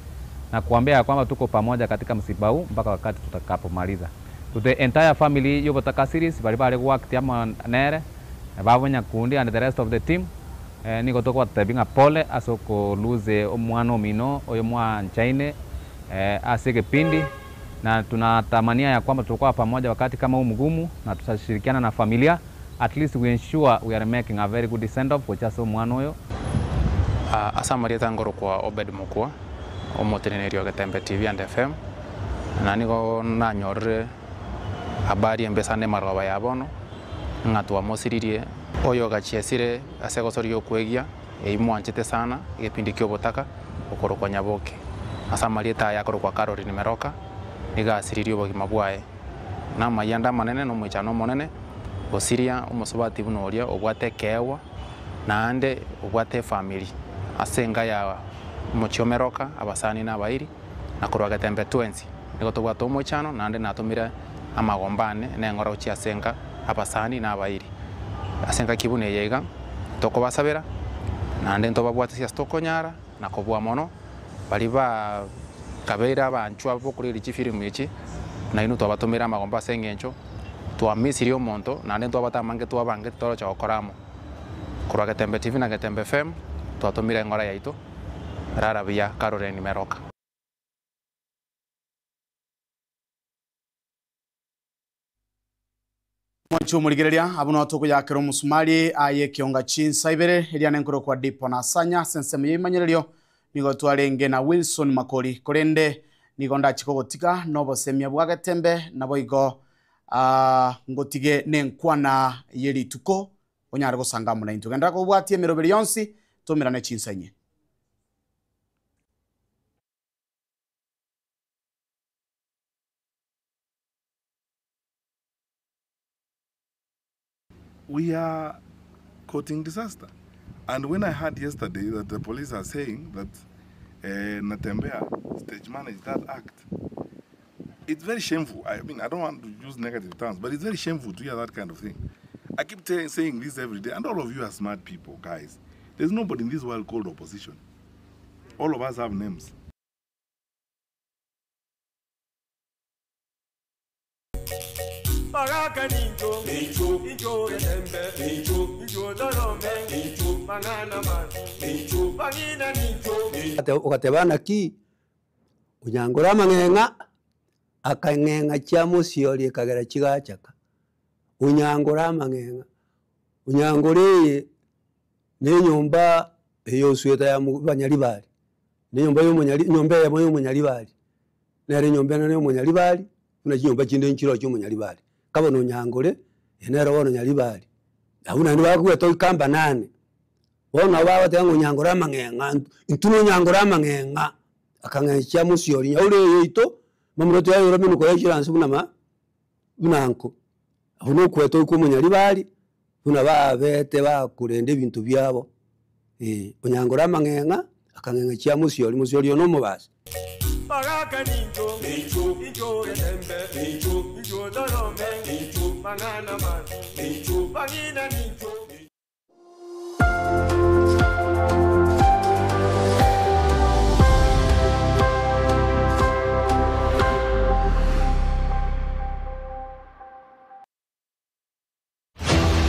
na kuambia ya kwamba tuko pamoja katika msiba huu mpaka wakati tutakapomaliza. To the entire family y'Obotaka series baria bare goact amo nere, babo Nyakundi and the rest of the team, nigo tokobatebia ng'a pole ase oko lose omwana omino oyo mwanchaine ase egepindi. Na tunatamania ya kwamba tutakuwa pamoja wakati kama huu mgumu na tutashirikiana na familia at least we ensure we are making a very good send off gocha ase omwana oyo. Ase amarieta nkorokwa Obed Mokua, omoteneneri o Getembe TV and FM, na nigo nanyorire habari embe sana emarogoba ya bono, ng'a twamosiririe oyo ogachiesire ase egosori y'okwegia eyio mwanchete sana, egepindi ki'obotaka, okorokwa Nyaboke. Ase amarieta aye akorokwa Caroline Meroka, nigo asiririe obogima bwaye. Namayianda amanene na omoichano omonene, gosiria omosubati buna oria obwate ekeegwa, naende obwate efamiri ase enka ya omochie o Meroka, abasani na abairi, na korwa Getembe twensi nigo tobwate omoichano, naende natomire amagomba ane neng'ora gochia ase enka abasani na abairi. Ase engaki buna eye iga, tokobasabera, naende ntobabwatisia ase tokonyara, na kobua mono, baria ba kabeire abanchwa b'okorigereria chifilimu echi, nainwe twabatomera amagomba ase eng'encho twamisirie omonto, naende ntwabate amange twabangete toroche gokora amo. Korwa Getembe TV na Getembe FM, twatomire eng'ora yaito, rara buya Caroline Meroka. Mwanche omorigereria, abwo nao tokoyakera omusumari aye ekionga chinsa ibere, eria nenkorokwa Dipo na Sanya ase ensemo y'ebimanyererio nigo twarenge na Wilson Makori, korende nigo ndachie kogotiga nobosemia bwa Getembe naboigo Ah, ngotige nenkwana ye rituko onyare gosanga amo naintwe. Genderera kobwatia emeroberi yonsi, tomerane chinsa inye. We are courting disaster. And when I heard yesterday that the police are saying that uh, Natembeya stage managed that act, it's very shameful. I mean, I don't want to use negative terms, but it's very shameful to hear that kind of thing. I keep saying this every day, and all of you are smart people, guys. There's nobody in this world called opposition. All of us have names. Baraka ninjo, ninjo, ninjo getembe, ninjo, ninjo dorome, ninjo, mangana man, ninjo, bangina ninjo. Ogateba naki, onyangore amang'eng'a, akang'eng'a chia mosiori ekagera chigachaka, onyangore amang'eng'a, onyangore eye, na enyomba eye osweta ya mo banyaribari, na enyomba ya omonyari enyomba eyemo ya omonyaribari, nere enyomba ende ya omonyaribari, buna chinyomba chinde nchiroo chia omonyaribari. Ka bono onyangore, eye nere bono nyaribari, abwo naende bakoigwete oikamba nane, bono nabo bagoteba ng'a onyangore amang'eng'a intwe na onyangore amang'eng'a, akang'encha chia mosiori nyaure eye yaito, mamura toyayeire emenuko yaichire anse buna ma buna nko. Abwo na okweta okwa omonyaribari, buna babete bakorenda ebinto biabo, eh, onyangore amang'eng'a, akang'eng'a chia mosiori, mosiori oyo na omobasi. Baraka ninjo, ninjo, ninjo getembe, ninjo, ninjo dorome, ninjo, mangana man, ninjo, bangina ninjo.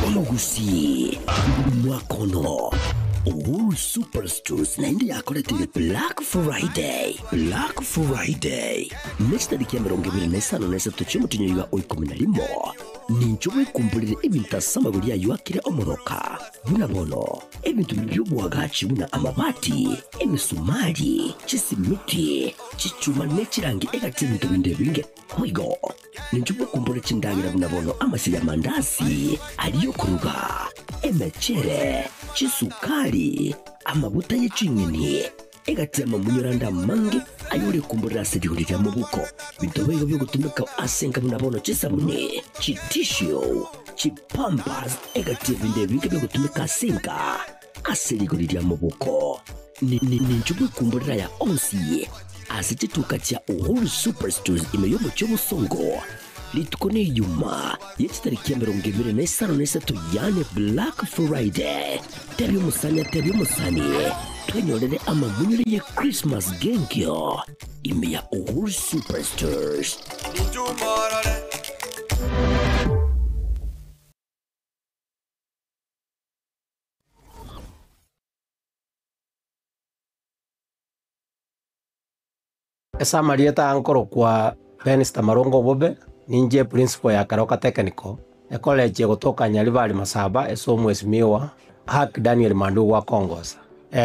Omogusii mwakono Uhuru Superstores naende yakoretire Black Friday Black Friday ne chitariki 25 chi'omotienyi oiga o 11 nincho bwekumborere ebinto ase amagori ayio akire omoroka buna bono ebinto bi'oboagachi buna amabati emesumari chisimiti chichuma ne chirangi egati ebinto binde ebinge Boigo, ninche mokumbore chindagera buna bono amasio y'amandasi aria okoruga, emechere, chisukari, amaguta ye ching'eni, egati y'amamunyoro ande amange ayorekumborera ase rigori ria mobuko. Binto boigo biogotumeka ase enka buna bono chisabuni, chitishu, chipampers, egati y'ebinto ebinge biogotumeka ase enka ase rigori ria mobuko. Ninche bwekumborera aya onsi ase chituka chia Uhuru Superstores ime y'omochie obosongo, rituko neyuma ye chitariki 23 yaani Black Friday. Tebia omosani atebie omosani twenyorere amamunyore ye Christmas genkio ime ya Uhuru Superstores. Ase amarieta aa nkorokwa Benista Marongo Obobe, ninche principal ya Keroka Technical, ecollege egotoka Nyaribari Masaba ase omwesimigwa Hack Daniel Mandugu akongosa.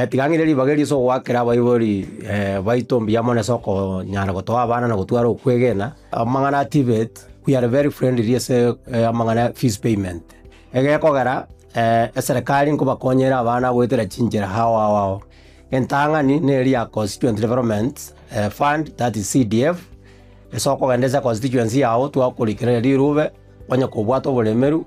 Tiga ng'ire ribaga erio ase ogoakera abaibori baito mbuya mono ase okonyara gotoa abana na gotwara okwegena, amang'ana a TVET, we are very friendly ase amang'ana ya fees payment. Egekogera eserekari nkobakonyera abana goetera chinchera ao ao ao. Entang'ani neri ya Constituent Development Fund, that is CDF, ase okogenda ase econstituency yago twakorikereria rirube, onye kobwate oboremeru,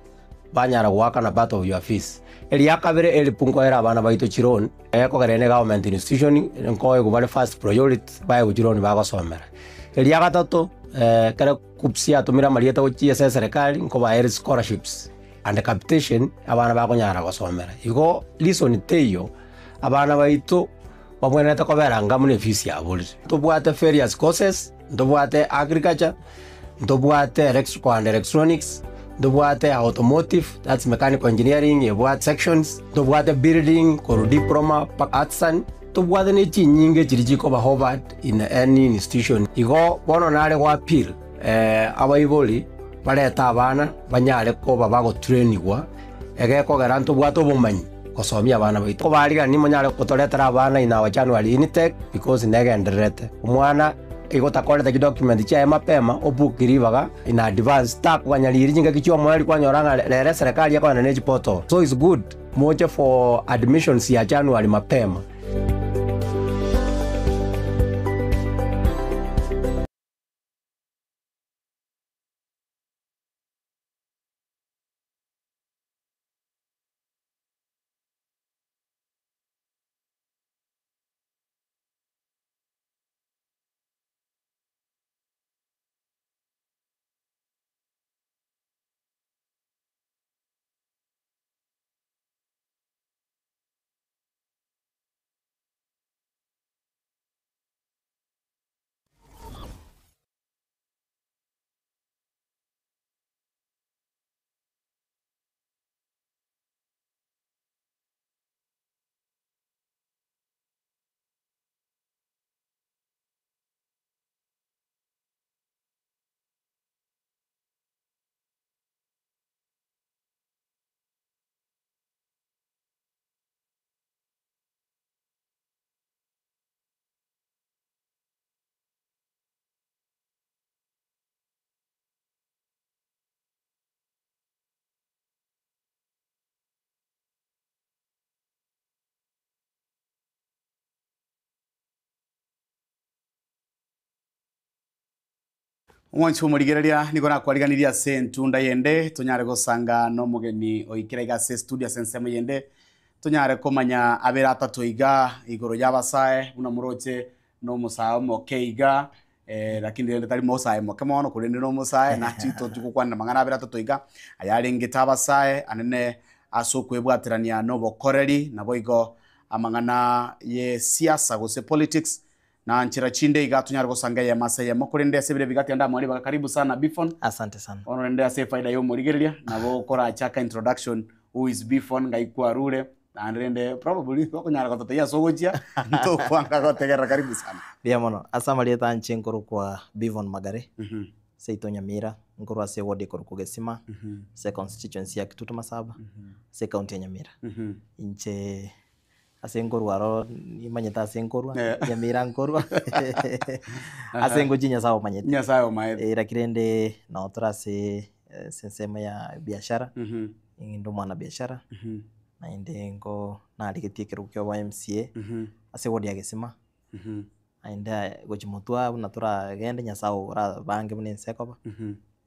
banyara goakana part of your fees. Eria kabere help nkoera abana baito chiloan, ekogera ere government institution, nkoegwa bare first priority, baegwe chiloan bagosomera. Eria gatato, ekero KUCCPS yatomire amarieta gochia ase eserekari, nkobaere scholarships and capitation, abana bakonyara gosomera. Igo reason teiyo, abana baito babwenerete kobera anga buna efees yaborire. Ntobwate various courses, ntobwate agriculture, ntobwate electrical and electronics, ntobwate automotive, that's mechanical engineering, ebwate sections, ntobwate building korwa diploma mpaka artisan, ntobwate na chinyinge chiria chikoba hovered in any institution. Igo bono nare go appeal abaibori barete abana banyare koba bagotrainigwa egekogera ntobwate obomanyi gosomia abana baito. Kobarigani monyare gotoretera abana in our January intake because negendererete. Omwana Igo otakorete chidocument chiaye mapema, obook ribaga in advance, takoganya riiri chingaki chi'omoerio kwanyora ng'a rero eserekari ekogenda ne chiportal. So it's good moche for admissions ya January mapema. Omwanchi omorigereria nigo nakwariganirie ase entunda yende tonyare gosanga na omogeni oikire iga ase estudio ase ensemo yende tonyare komanya abere atato iga igoro ya abasae buna moroche na omosae omoke iga lakini rende tari mosae moke mono korende na omosae nachi tochi gokwanera amang'ana abere atato iga ayarengete abasae anene ase okwebwaterania na obokoreri naboigo amang'ana ya esiasa gose politics Na nchera chinde iga tonyare gosanga eyemo ase eyemo, korende ase ebire biga tiga ndamware ibaga. Karibu sana Bifon. Asante sana. Bono rende ase efaida ya omorigereria, nabo okorachaka introduction, who is Bifon, ngai kwarure, naende rende probably okonyara gototebia ase ogochia, ntokwanga gotegerera. Karibu sana. Mbuya mono. Ase amarieta inche nkorokwa Bivon Magare, seito Nyamira, nkorwa ase eward ekorokwa Gesima, ase econstituency ya Kitutu Masaba, ase ecounty ya Nyamira. Inche Ase nkorwa aro nimanyete ase nkorwa, Nyamira nkorwa, ase ngochia Nyasaye omanyete. Nyasaye omaete. Eh, lakini rende nabo tore ase ase ensemo ya biashara, inde omwana biashara, naende nko narigetie ekerogo kia obo MCA, ase eward ya Gesima, naende gochia motwe abwo buna toragende Nyasaye orabange buna ense ekoba,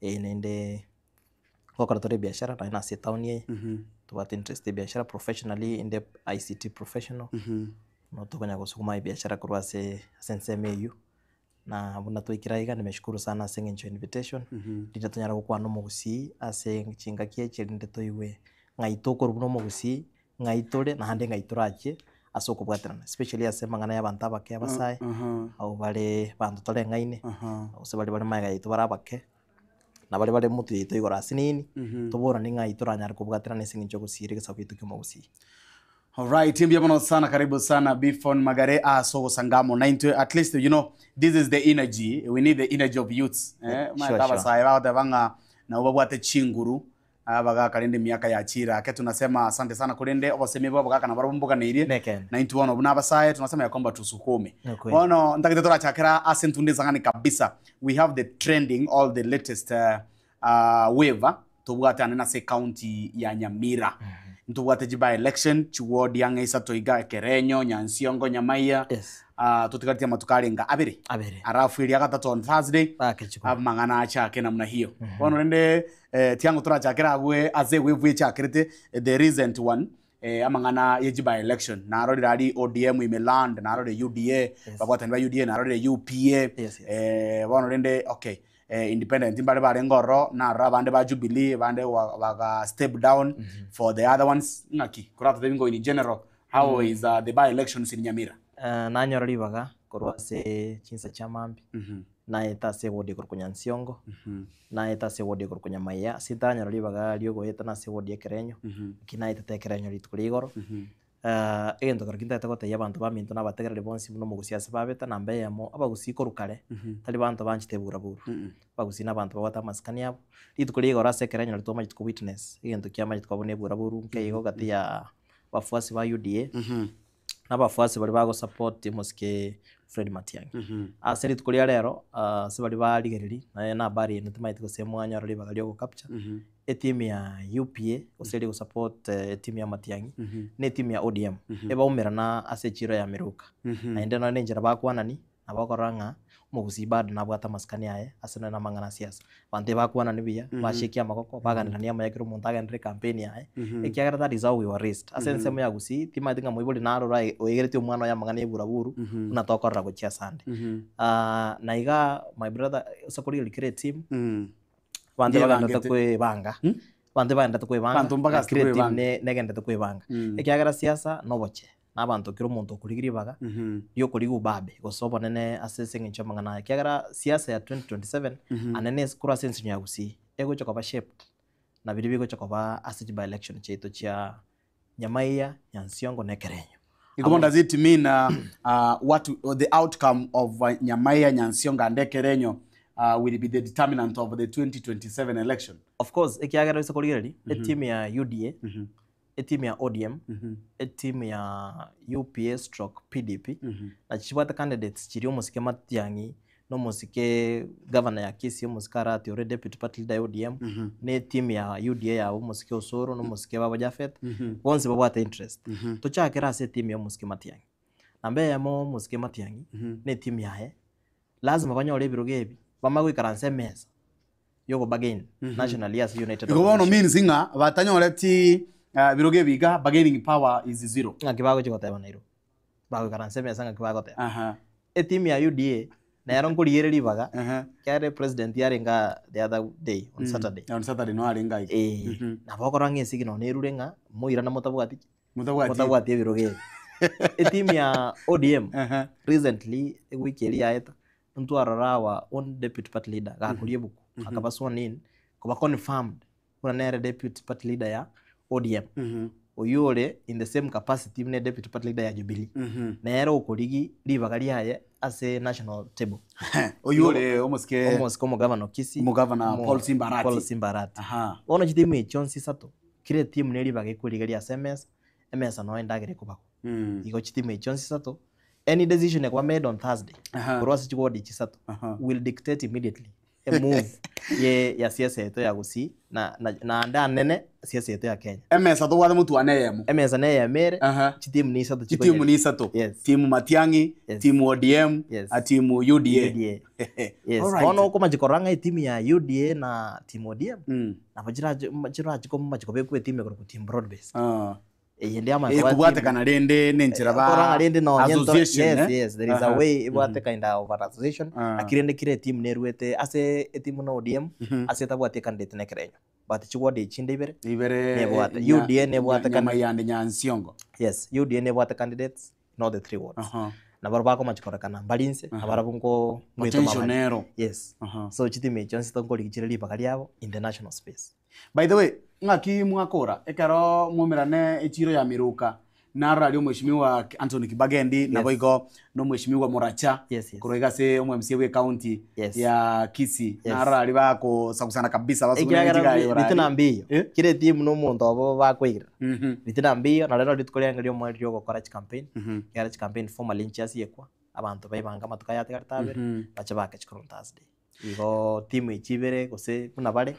naende. Gokora tore ebiashara nonye nase etown eye, tobwate interest ya ebiashara professionally inde ICT professional, nabo tokonya gosukuma ebiashara korwa ase ase ensemo eywo, na buna twaikire aiga nimeshukuru sana ase eng'encho ya invitation, rinde tonyare gokwana omogusii ase chingaki echi erinde toigwe ng'ai tokorwa buna omogusii, ng'ai tore naende ng'ai torachie ase okobwaterana especially ase amang'ana ya abanto abake abasae, abwo bare abanto toreng'aine, gose baria bare magega yaito bare abake. Na baria bare motwe yaito igoro ase nini, toborane ng'ai toranyare kobwaterana ase eng'encho y'ogosiira egesaku giaito ki'omogusii. Alright, mbuya mono sana, karibu sana Bifon Magare ase ogosanga amo naintwe. At least you know this is the energy, we need the energy of youths. Eh, Sure, omanyete sure. abasae bagoteba ng'a nabo babwate chinguru abagaka rende emiaka yachire ake tunasema asante sana korende obosemi bwa abagaka nabarobwo mboganeirie Nekeene. naintwe bono buna abasae tunasema ya kwamba tusukume. Ni kweli. Bono ntagete torachakera ase entunda esang'ani kabisa we have the trending all the latest wave tobwate ane nase ecounty ya Nyamira ntobwate chi by election chi ward ang'e isato iga Ekerenyo, Nyansiongo, Nyamaiya totigaretie amatuko arenge abere Abere. Alafu eria gatato on Thursday amang'ana achake namna hiyo. Bono rende tiango torachakere abwe ase ewave echakerete the recent one amang'ana ye chi by election narorire aria ODM ime land narorire UDA babwatani ba UDA narorire UPA bono rende okay independent mbare barenge ororo narora abande ba Jubilee abande baga step down for the other ones ng'aki koratotebie ngo in general how is the by elections in Nyamira? Nanyora ribaga korwa ase chinsa chia mambia, naeta ase eward ekorokwa Nyansiongo, naeta ase eward ekorokwa Nyamaiya, ase ntaranyora ribaga riogoeta nase eward ya Ekerenyo, naki naetete Ekerenyo rituko ria igoro. Egento kero ntagete gotebia abanto baminto na abategereri bonsi buna omogusii ase babete, namba eyemo, abagusii korwa kare, tari banto banchete eburaburu, abagusii na abanto babwate amasikani abo. Rituko ria igoro ase Ekerenyo nario twamanyete ko witness, egento kiamanyete koba buna eburaburu nkeigo gati ya abafuasi ba UDA, na abafuasi baria bago support omosike. Fred Matiang'i. Ase rituko ria rero, ase baria barigereria, naye na habari eye timanyeti gose mwanyora ribaga ria ogocapture, etimu ya UPA gose eria egosupport etimu ya Matiang'i, na etimu ya ODM, ebaumerana ase echiro ya Miruka. Naende nonye na enchera bakwanani, nabo okorora ng'a omogusii bado nabwate amasikani aye ase nonye na amang'ana a siasa. Abanto ebakwanani buya, bashekia amagoko, baganerania amaya ekero omonto agenderere ecampaign yaye, ekiagera that is how we were raised. Ase ensemo ya gusii, timanyeti ng'a moibori naro orae oegeretie omwana oye amang'ana ya eburaburu, buna tokorora gochia ase ande. Na igaa my brother, ase korigereria kera etimu, abanto bagenderete Ngebangete. koebanga, abanto bagenderete koebanga, Abanto mbagaste kera etimu koebanga. ne- negenderete koebanga. Ekiagera siasa nobochee. na abanto kera omonto okorigia ribaga riokorigia obabe gose obonene ase ase eng'encho y'amang'ana aya. Ekiagera siasa ya 2027 anene ase korwa ase ensinyo ya Gusii egocha koba shaped na biria bigocha koba ase chi by election chiaito chia Nyamaiya, Nyansiongo na Ekerenyo. Igo bono does it mean what the outcome of Nyamaiya, Nyansiongo and Ekerenyo will be the determinant of the 2027 election? Of course, ekiagera ase korigereria, etimu ya UDA etimu ya ODM, etimu ya UPA stroke PDP, nachi chibwate candidates chiria omosike Matiang'i, na omosike governor ya Kisii omosike Arati ore deputy party leader ya ODM, na etimu ya UDA yabo omosike Osoro na omosike babo Japhet, bonsi babwate interest. Tochakere ase etimu ya omosike Matiang'i. Namba eyemo omosike Matiang'i, na etimu yaye, lazima banyore ebirogo ebi, bamanye goikaransa emesa. yogo-bargain nationally ase United Igo bono Opposition. means ng'a batanyoreti birogo ebi iga bargaining power is zero. Ng'aki bagochia goteba Nairobi? Bagoikaransa emesa ng'aki bagoteba? Etimu ya UDA nero nkorigereria ribaga ekiagera epresident yarenge aa the other day on Saturday. On Saturday no arenge aiga. Eeh, nabo okorora ng'a esignal nerure ng'a moirana motabwati ki? Motabwati. Motabwati ebirogo ebi. Etimu ya ODM recently ewiki eria yaeta Ntwarora our own deputy party leader gakoria ebuku akaba sworn in koba confirmed buna nere deputy party leader ya ODM oyio ore in the same capacity buna deputy party leader ya Jubilee nere okorigi ribaga riaye ase national table. Oyio ore omosike Omosike omogavana o Kisii Omogavana omo- Paul Simba Arati. Paul Simba Arati. Bono chitimu echi chionsi isato kera etimu ne ribaga ekorigeria ase emesa, emesa noyo endagera ekobagwa. Igo chitimu echi chionsi isato Any decision ekoba made on Thursday korwa ase chiward echi isato will dictate immediately a move ye ya siasa yaito ya Gusii na na naende anene siasa yaito ya Kenya. Emesa tobwate motwane eyemo. Emesa ne eyemo ere, chitimu ni isato Chitimu ni isato. Yes. Timu Matiang'i, timu ODM, Yes. na timu UDA. UDA. Yes. Alright. Bono okomachi korora ng'a etimu ya UDA na timu ODM nabo chirache chirache komachi kobekwa etimu ekorokwa team broad based. Eyende Eh, kobwatekana rende nenchera ba Koranga rende nonye nto- association, yes, eh? yes, there is a Aha. way ebwate kind of an association Ah. lakini rende kera etimu nerwete ase etimu na ODM ase etabwati ecandidate na ekerenyo but chiward echinde ibere Ibere, nebwate nya- UDA nebwate nya- Nyamaiande Nyansiongo. Yes, UDA nebwate candidates in all the three wards. Na barabwo bakomachi korekana mbari inse na barabwo nko nkoitoma Potential bare. nero. Yes. So chitimu echio nsi tonkorigia chire ribaga riabo in the national space. By the way, ng'aki mwakora ekero mwaumerane echiro ya Miruka narora aria omweshimiwa Anthony Kibagendi nabo igo na omweshimiwa Muracha korwa iga ase omo MCA bwe county ya Kisii narora aria bagosagusana kabisa basugune Ekiagera chigayi ore bitina aria. mbiyo kera etimu na omonto obo bakoigera bitina mbiyo na rero rituko riange riomoerio riogokora chicampaign ekiagera chicampaign formally nchiasiekwa abanto baebange amatuko aya atigarete abere bache baake chikura on Thursday. Igo timu echi ibere gose buna bare,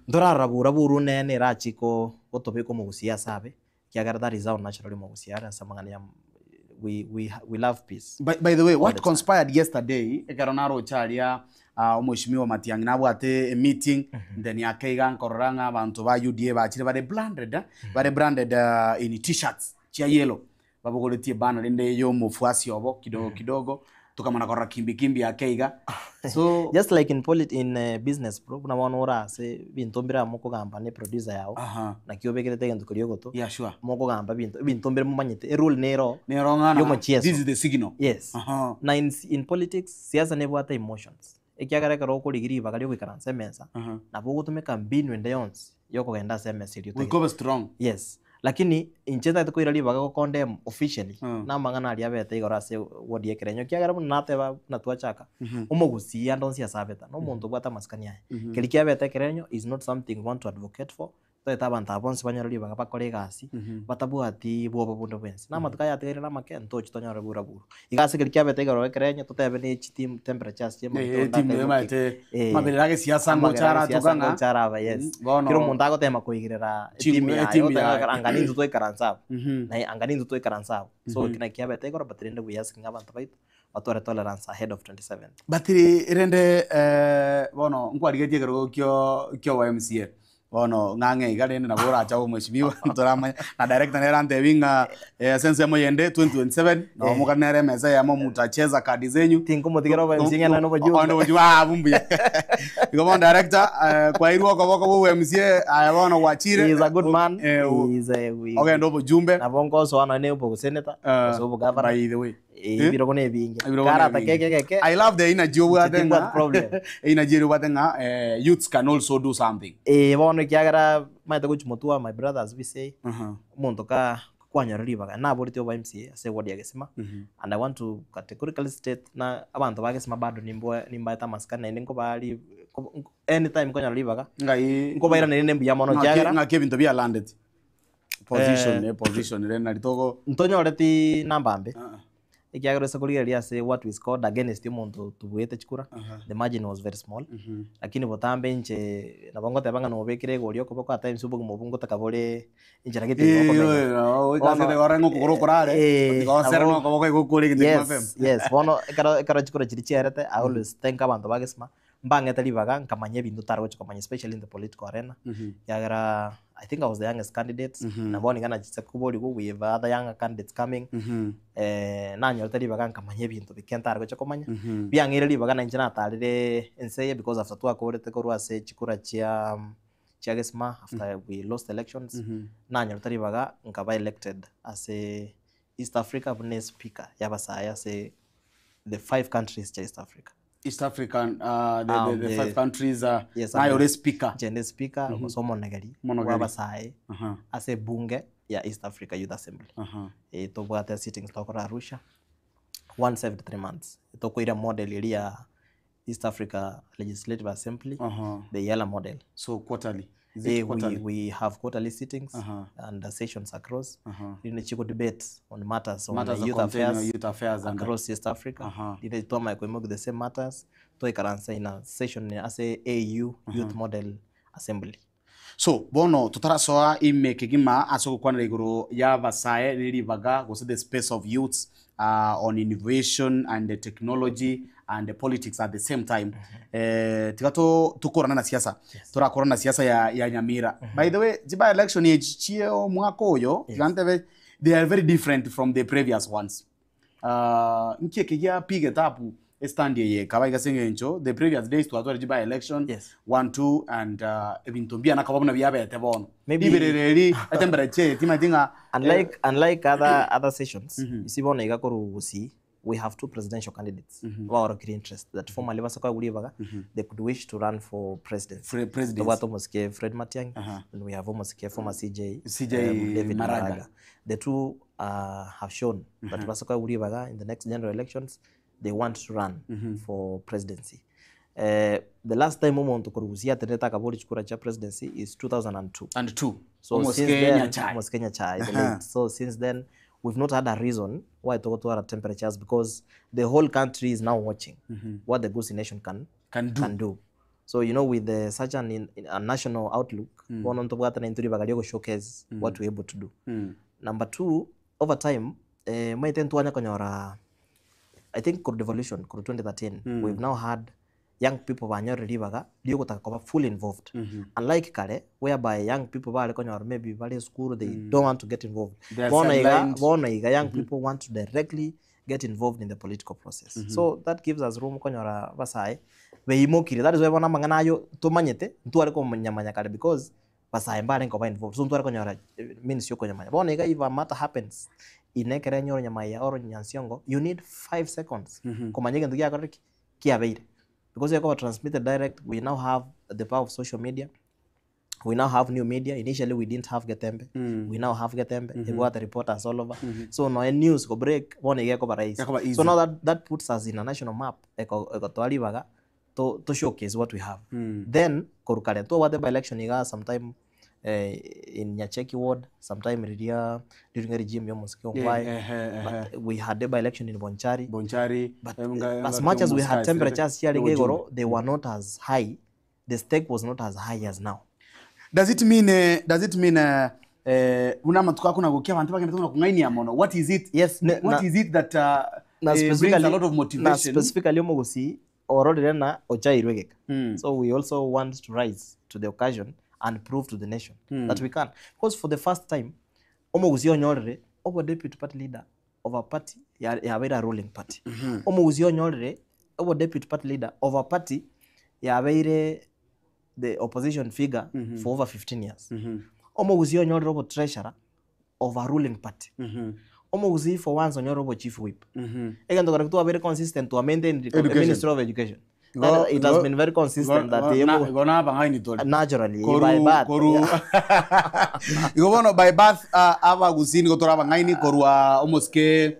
ntorarora bura buru nene erachie ko gotobeka omogusii ase abe, ekiagera that is how naturally omogusii are ase amang'ana ya we we we love peace. By, by the way, all what the time. conspired yesterday ekero naroche aria ah, omweshimiwa Matiang'i nabwate emeeting then ake iga nkorora ng'a abanto ba UDA bachire bare branded eh, bare branded ah, in t-shirts chia yellow Babogoretie ebana rende y'omofuasi obo kidogo kidogo, tokamana korora kimbi kimbi ake iga. So Just like in polit in business bro, buna bono ore ase ebinto mbire amo mokogamba ne producer yago, naki obekerete egento keria ogoto, Yeah, sure. mokogamba ebinto, ebinto mbire momanyete, erule nero Nero ng'a na- y'omochieso. this is the signal. Yes. Na in, in politics, siasa nebwate emotions. Ekiagera ekero okorigia ribaga riogoikaransa emesa, nabo ogotumeka mbinu ende yonsi yokogenda ase emesa eria Goika obe strong. Yes. Lakini inche ntagete koira ribaga go condemn officially na amang'ana aria abete igoro ase ward ya ekerenyo ekiagera buna nateba buna twachaka, omogusii ande onsi ase abete na omonto obwate amasikani aye. Keria kiabete ekerenyo is not something we want to advocate for. Toete abanto aba bonsi banyore ribaga bakore egasi, batabwati bwoba bonde bwensi. Na amatuko aya atigaire namake, ntochi tonyore bura buru. Iga ase ekeri kiabete igoro ekero enye, totebe ne chiteam temperatures chia Eh, omonto onde team akaimokia. emaete Eh, maberera agesiasa amagera ngocha agesiasa aratoka ng'a ngocha araba, yes. bono Kera omonto agotema koigerera etimu Chimu- yaye, etimu oteba yaye. anga nintwe twaikaransa abwo, naye anga nintwe twaikaransa abwo. So eki naki kiabete igoro but rende buya ase ng'a abanto baito, batware tolerance ahead of 27th. But rende bono nkwarigetie ekerogo kio kio obo MCA, bono ng'ang'e iga rende nabo orache abe omweshimiwa ntoramanya, na director nere antebi ng'a ase ensemo eyende 2027 nabo mokare nere emesa eyemo mutacheza kadi zenyu. Tinkomotigera obo MCA ng'a nere obojumbe. Onde obojumbe ah abwo mbuya. Igo bono director kwairwe okoboko bwa obo MCA aye bono gwachire. He is a good man. He is a, we, Ogende obojumbe. Nabo nkosoa nonye na oboseneta, gose obogavana. By the way. Eh, ebirogo na ebinge. Ebirogo na Karata ebinge. keke keke. I love the energy obwate Timbwati ng'a problem. energy eri obwate ng'a eh, youths can also do something. Eh, bono ekiagera maete gochia motwe my brothers we say, omonto ka kwanyora ribaga, naboreti oba MCA ase eward ya Gesima, and I want to categorically state na abanto ba Gesima bado nimboe nimbaete amasikani naende nkobaa ri anytime nkonyora ribaga, Ngai nkobairaneria ne mbuya mono ng'aki ekiagera ng'aki ebinto bialandeti. Position, Eh, eh, position rende nari togo Ntonyoreti namba mbe, ekiagera ase korigereria ase what we scored against omonto tobuete chikura, the margin was very small, lakini botambe inche nabo ngoteba ng'a nobekire egori okoboko at times obogima obwo ngotaka bore enchera gete igo okomenya. Oikasete kore ng'a okogoro okorare, Eh, tiga osere nabo- na okoboko igo okore egento yes, mapema. yes, bono ekero ekero chikura chiria chiarete, I always thank abanto ba Gesima, Mbang'ete ribaga nkamanya ebinto ntare gochia komanya especially in the political arena, ekiagera I think I was the youngest candidate, na bono iga nachise koborigwa we have other younger candidates coming, nanyorete ribaga nkamanya ebinto bike ntare gochia komanya, biang'eire ribaga nainche natarire ense eye because after twakorete korwa ase chikura chia chia Gesima after we lost elections, nanyorete ribaga nkaba elected ase East Africa buna espeaker y'abasae ase the five countries chia East Africa. East African, uh, the, the, the five countries, uh, yes, naye ore speaker. Inche nde speaker gose omonegeri Omonogeri. bw'abasae Aha. ase ebunge ya East Africa Youth Assembly. Aha. Eh, tobwate sittings tokora Arusha once every 3 months. Tokoira model eria ya East Africa Legislative Assembly, Aha. the EALA model. So quarterly. Is it Eh, we, quarterly? we have quarterly sittings Aha. and sessions across. Aha. Rinde chiko debate on matters on Matters the youth concerning affairs, youth affairs and- across East Africa. Aha. Rinde twamae koimoki the same matters toikaransa in a session ase AU Youth Model Assembly. So bono totarasoa ime kegima ase ogokwanera igoro y'abasae ne ribaga gose the space of youths on innovation and the technology and the politics at the same time eh, tiga to tokorana na siasa torakorana na siasa ya, ya Nyamira by the way chiba election echi chie omwaka oyo tiga ntebe they are very different from the previous ones nki eke gia pick it up estand eye kaba iga ase eng'encho the previous days twatware chiba election yes. one two and ebinto mbiana kaba buna biabete bono Maybe- riberera eri etemperature eye timanyeti ng'a Unlike, unlike other, other sessions, you see bono iga korwa Gusii, we have two presidential candidates baorokire interest that formally basoka ribaga they could wish to run for presidency. Presidency. Tobwate omosike Fred Matiang'i and we have omosike former CJ, CJ David Maraga. Maraga. The two have shown that basoka ribaga in the next general elections they want to run for presidency. The last time omonto korwa Gusii atenete akabori chikura cha presidency is 2002. And two. So Omosike since then, Nyachae. Omosike Nyachae, the late. So since then, we've not had a reason why togotwara temperatures because the whole country is now watching what the Gusii nation can can do. Can do. So you know, with the, such an in, a national outlook, bono ntobwate na inturi bagario showcase what we're able to do. Number two, over time, maite ntwanya konyora I think kuru devolution kuru 2013 we've now had young people banyore ribaga riogotaka koba fully involved unlike kare whereby young people bare konyora maybe bare school they don't want to get involved. They are Bono iga sidelined. bono iga young people want to directly get involved in the political process. So that gives us room konyora basae beimokire. That is why bona mang'ana ayo tumanyete ntware komanyamanya kare because basae mbare nkoba involved. So ntware konyora means yokonyamanya. Bono iga if a matter happens inekere nyoro nyamaya oro nyansiongo you need 5 seconds komanya egento giakorire ki kiabeire because yakoba transmitted direct. We now have the power of social media, we now have new media. Initially we didn't have Getembe. We now have Getembe. Ebwate reporters all over. So no news go break bono iga ekoba rahisi. Ekoba easy. So now that puts us in a national map eko ekotoa ribaga to showcase what we have. Then korwa kare twabwate by election iga sometime in Nyacheki ward sometime riria during regime ya omosike Ongwae but we had a by election in Bonchari Bonchari but as much as we had temperatures chiarenge igoro they were not as high the stake was not as high as now. Does it mean eh, does it mean eh, eh, buna amatuko ako nagokia abanto bagenderete buna kong'ainia mono? What is it? Yes, ne, what na, is it that uh, na eh, brings a specifically, lot of na motivation? specifically omogusii ororire na ochairwe egeka so we also want to rise to the occasion and prove to the nation that we can because for the first time omogusii onyorire obo deputy party leader of a party ya- yabeire a ruling party omogusii onyorire obo deputy party leader of a party yabeire the opposition figure for over 15 years omogusii onyorire obo treasurer of a ruling party omogusii for once onyorire obo chief whip egento kare twabeire consistent twa maintain the Education. ministry of education That, it has been very consistent that the na, igo nabang'aini tore naturally Koru- by birth koru yeah. igo bono by birth uh, abagusii nigo tore abang'aini korwa omosike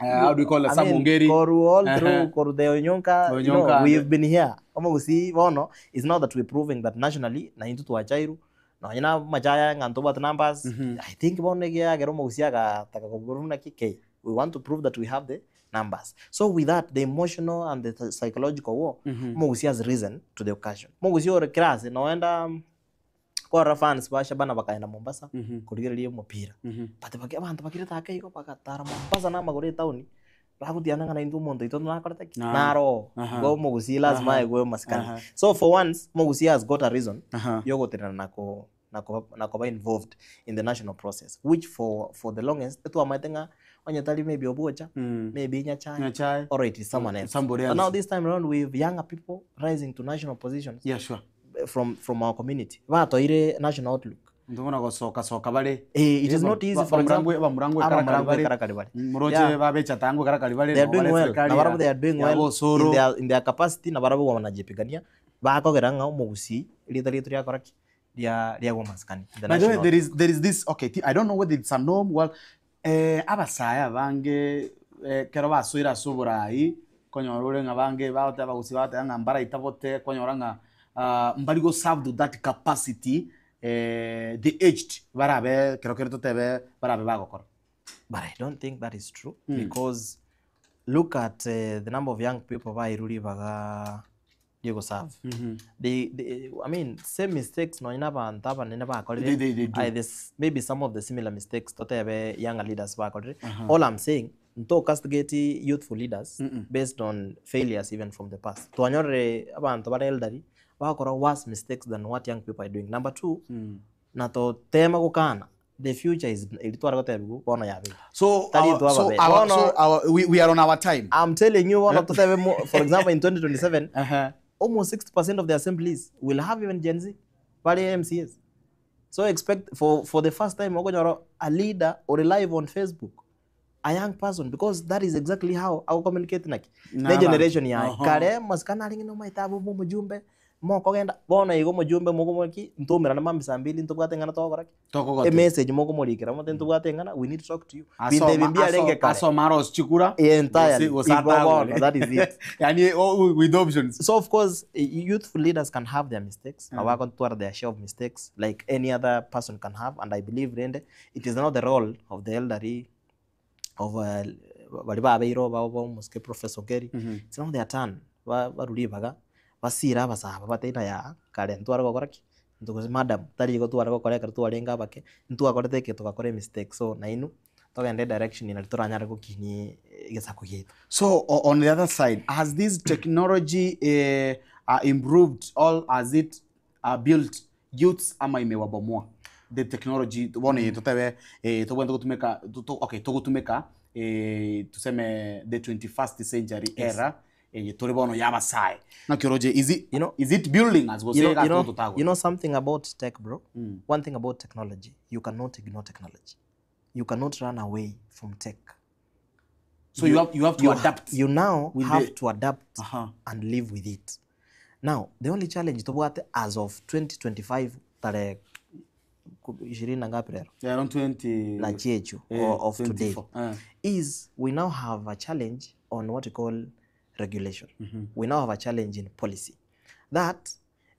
uh, how do we call it I mean, Samungeri koru all Ehe. through koru the Onyonka, you know, Onyonka. we've been here omogusii bono it's now that we're proving that nationally na intwe twachairu nonya na machaya ng'a ntobwate numbers I think bono ekiagera omogusii agataka kobua buna ki K we want to prove that we have the numbers so with that the emotional and the psychological war omogusii has risen to the occasion omogusii ore class noenda kwarora fans ba Shabana bakaenda Mombasa korigereria omopira but baki abanto bakirete ake igo bagatara Mombasa na amagoro etown bagutiana ng'a naintwe omonto oito nakorete ki Ah. naro Aha. igo omogusii lazima Aha. aigwe masikani Aha. so for once omogusii has got a reason Aha. yogotenena na ko na koba involved in the national process which for for the longest etwamaete ng'a onye tari maybe Obwocha maybe Nyachae Nyachae or it is someone else Somebody but now else. this time around we have younger people rising to national positions Yeah, sure. from from our community batoire national outlook Ndobona gosoka soka bare Eh, it is not easy for example bamurangu abamurangu ekarakari bare muroche Yeah. babecha tangu ekarakari bare they are no doing bare well serikali na barabwo they are doing ya well in Bosoro. their, in their capacity na barabwo banajipigania bakogera ng'a omogusii rita rietu riakora ki ria riagwa masikani in the By the way, national there is there is this okay. I don't know whether it's a norm. Well, eh, abasaya abange eh, kero basoire ase oborai konyora ore ng'a bange bagoteba bagosi bagoteba ng'a mbaraita bote konyora ng'a ah, mbari go serve to that capacity eh, the aged barabe kero kero totebe barabe bagokora. But I don't think that is true because look at the number of young people bairuri baga Diego serve. They, I mean, same mistakes nonya abantu abanene bakorire. They do. Aye, this maybe some of the similar mistakes totebe younger leaders bakorire. All I'm saying nto castigate youthful leaders based on failures even from the past. Twanyorere abantu bare elderly bakora worse mistakes than what young people are doing. Number two, na totema gukana the future is ilitwara gotebigu bono yabe So Tari our, itwaba so be. our, Bono- so our, we are on our time. I'm telling you bono totebe mo- for example in 2027 almost 60% of the assemblies will have even Gen Z bari MCAs so expect for for the first time okonyora a leader or live on Facebook a young person because that is exactly how I communicate naki Na ne abantu. generation yae Oho. kare masikana aringi no maitabu mu mujumbe mokogenda bono igo mujumbe mogomoki ntumirana mambisa mbili ntubwate ng'ana togokora ki Tokogote. emessage mokomorikera mote ntubwate ng'ana we need to talk to you Asoma- Binde bimbi arenge kare asoma aros chikura entirely Gose- gose Igo bono, atagore. that is it Yani oh, with options so of course youthful leaders can have their mistakes mm. awakotwara their share of mistakes like any other person can have and I believe rende it is not the role of the elderly of bari babeiro babo bo professor Gary it's not their turn baruri baga basira abasaba bateina ya kare ntwara gokora ki ntugosi madam tari igo twara gokora ekero twarenge abake ntwakorete eke tugakora emistake so nainu togende direction nari toranyare gokinia egesaku giaito So on the other side, has this technology improved or has it built youths ama imewabomoa? The technology bono mm. totebe eh, tobwende gutumika okay tugutumika eh, tuseme the 21st century Yes. era eh, turi bono yabasae nakioroje is it you know, is it building as you know, gose you know, you know something about tech bro one thing about technology you cannot ignore technology you cannot run away from tech So you have- you have to adapt you now with have the- to adapt and live with it now the only challenge tobwate as of 2025 tarehe ishirini na ngapi lero yeah, around 20 na chechu of today 24. Eh. is we now have a challenge on what we call regulation we now have a challenge in policy that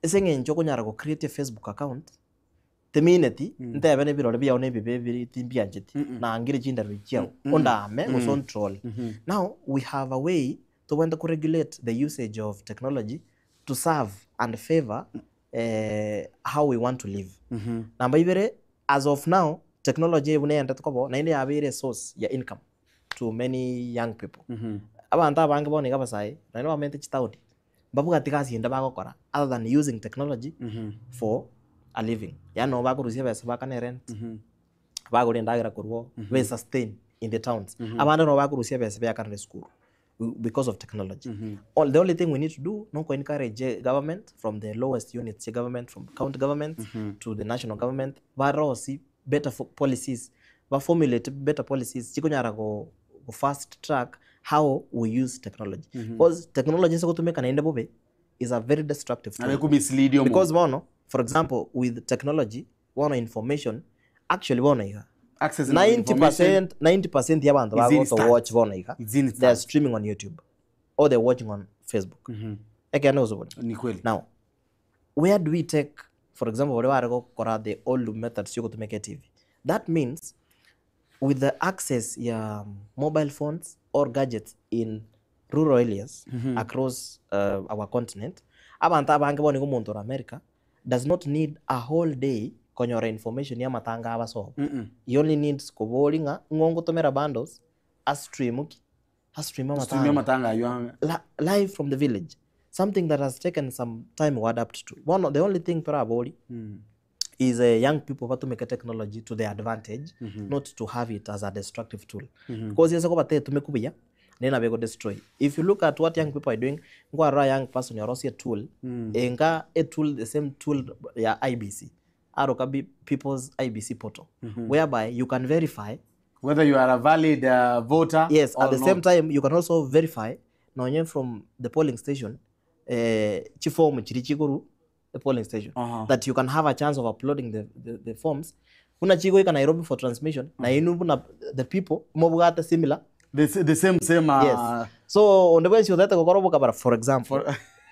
ase eng'encho okonyara go create a facebook account Timineti, ntebe na ebirore biao na ebibe biri timbiancheti, nangire chindarero chiao, ondame gose ontrole. Now, we have a way tobwenerete ko regulate the usage of technology to serve and favour how we want to live. Namba ibere, as of now, technology buna eyendete koba naende yabeire esource ya income to many young people. Abanto abange bono iga abasae, naende bamenyete chitaoni, mbabwati gasi ende bagokora other than using technology for a living. Yaani nabo bakorusia ebesa baakane rent, bagore endagera korwa oo, be sustain in the towns. Abande nabo bakorusia ebesa beakanere esukuru because of technology. All the only thing we need to do noko encourage government from the lowest units chia government from county governments to the national government barosie better policies, ba formulate better policies chikonyara go fast track how we use technology. Because technology ase gotumeka naende bobe is a very destructive tool. Nabo ekomislead omonto. Because bono, for example, with technology, bono information, actually bono iga, Access to information 90% ya abanto is bagoto instant. watch bono iga, It's instant. they are streaming on YouTube or they're watching on Facebook. Ekeene gose bori? Ni kweli. Now, where do we take, for example, baria bare gokora the old methods chiogotumeka etv, that means with the access ya mobile phones or gadgets in rural areas across our continent, abanto abange bono iga omonto ore America does not need a whole day konyora information ya amatanga abasobo. He only needs koboria ng'a ng'o ngotomera bundles astream ki? Astream Astream amatanga. amatanga aywo ame. Live from the village. Something that has taken some time to adapt to. Bono the only thing torabori is young people batumeke technology to their advantage, not to have it as a destructive tool. Because ase koba tetumeku buya, nere nabo ego destroy. If you look at what young people are doing, nkwarora a young person yorosie etool, enga etool the same tool ya IEBC, aroka bi people's IEBC portal, whereby you can verify whether you are a valid voter Yes, or at the same not. time you can also verify nonye from the polling station chiform chiri chikoru the polling station that you can have a chance of uploading the forms buna chigoika Nairobi for transmission na inu buna the people mobwate similar the same same yes so onde bwensi otete gokora obokabara for example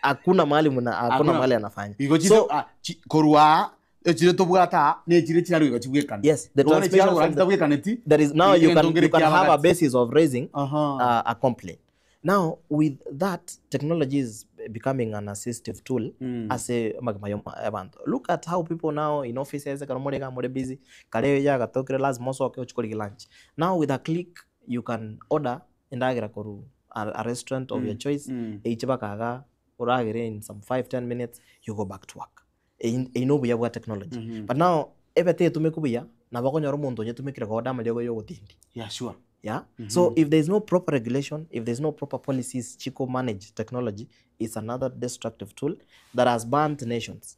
hakuna mahali muna hakuna Hakuna. mahali anafanya Igo so so, korwa echire tobwata ne echire chirarwa igo chibwekana Yes, the transmission from the, there is now you can have a basis of raising a complaint. Now with that, technology is becoming an assistive tool as a magma abantu. Look at how people now in offices kare more more busy kare yagatokire lazima osoke ochikore lunch. Now with a click you can order endagira koru a restaurant of your choice eiche bakaga oragere in some 5 10 minutes you go back to work. Eino obuya bwa technology. But now ebete etumeku buya nabo okonyora omonto onye etumekire kogoda amariogo ya ogotindi. Yeah, sure. Yeah. So if there is no proper regulation, if there is no proper policies chiko manage technology, it's another destructive tool that has burnt nations.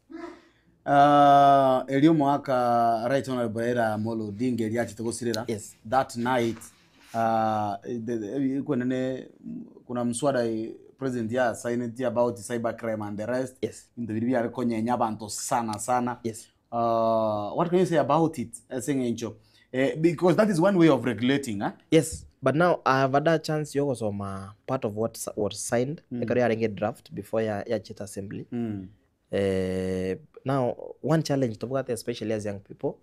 Erio omwaka Right Honorable Raila Amolo Odinga eria achete gosirera yes. that night kwenene kuna mswada president ya signed about cyber crime and the rest yes. into biri biare konyenya abanto sana sana yes. What can you say about it ase eng'encho because that is one way of regulating eh? Yes, but now I have had a chance yogosoma part of what was signed ekero yarenge draft before ya yachete assembly. Now one challenge tobwate especially as young people,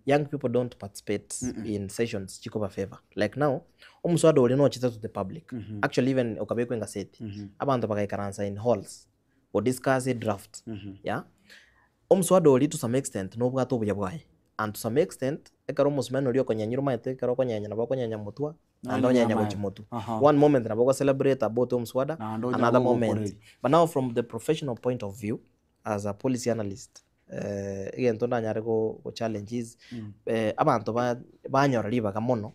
young people don't participate in sessions chikoba favor. Like now omuswada oria nochete to the public. Actually even okabekwa engaseti abanto bagaikaransa in halls o discuss a draft. Yeah. Omuswada oria to some extent nobwate obuya bwaye and to some extent ekero omosimani oria okonyenya omaete ekero okonyenya nabo okonyenya motwa naende onyenya gochia motwe. One moment nabo celebrate about omuswada, Naende onya another moment. gogokoreri. But now from the professional point of view as a policy analyst, egento ndanyare go challenge is abanto banyora ribaga mono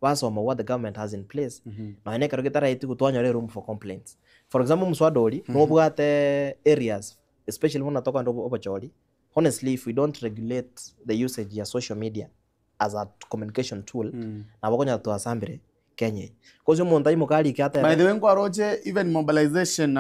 basoma what the government has in place nonya ekero getaraetigwe twanyora eroom for complaints. For example omuswada oria nobwate areas especially buna tokogenda obochori. Honestly, if we don't regulate the usage ya social media as a communication tool, nabo okonyora twasambire Kenya eye. Cause omonto aimoka arike atebe By the way, nkwaroche even mobilization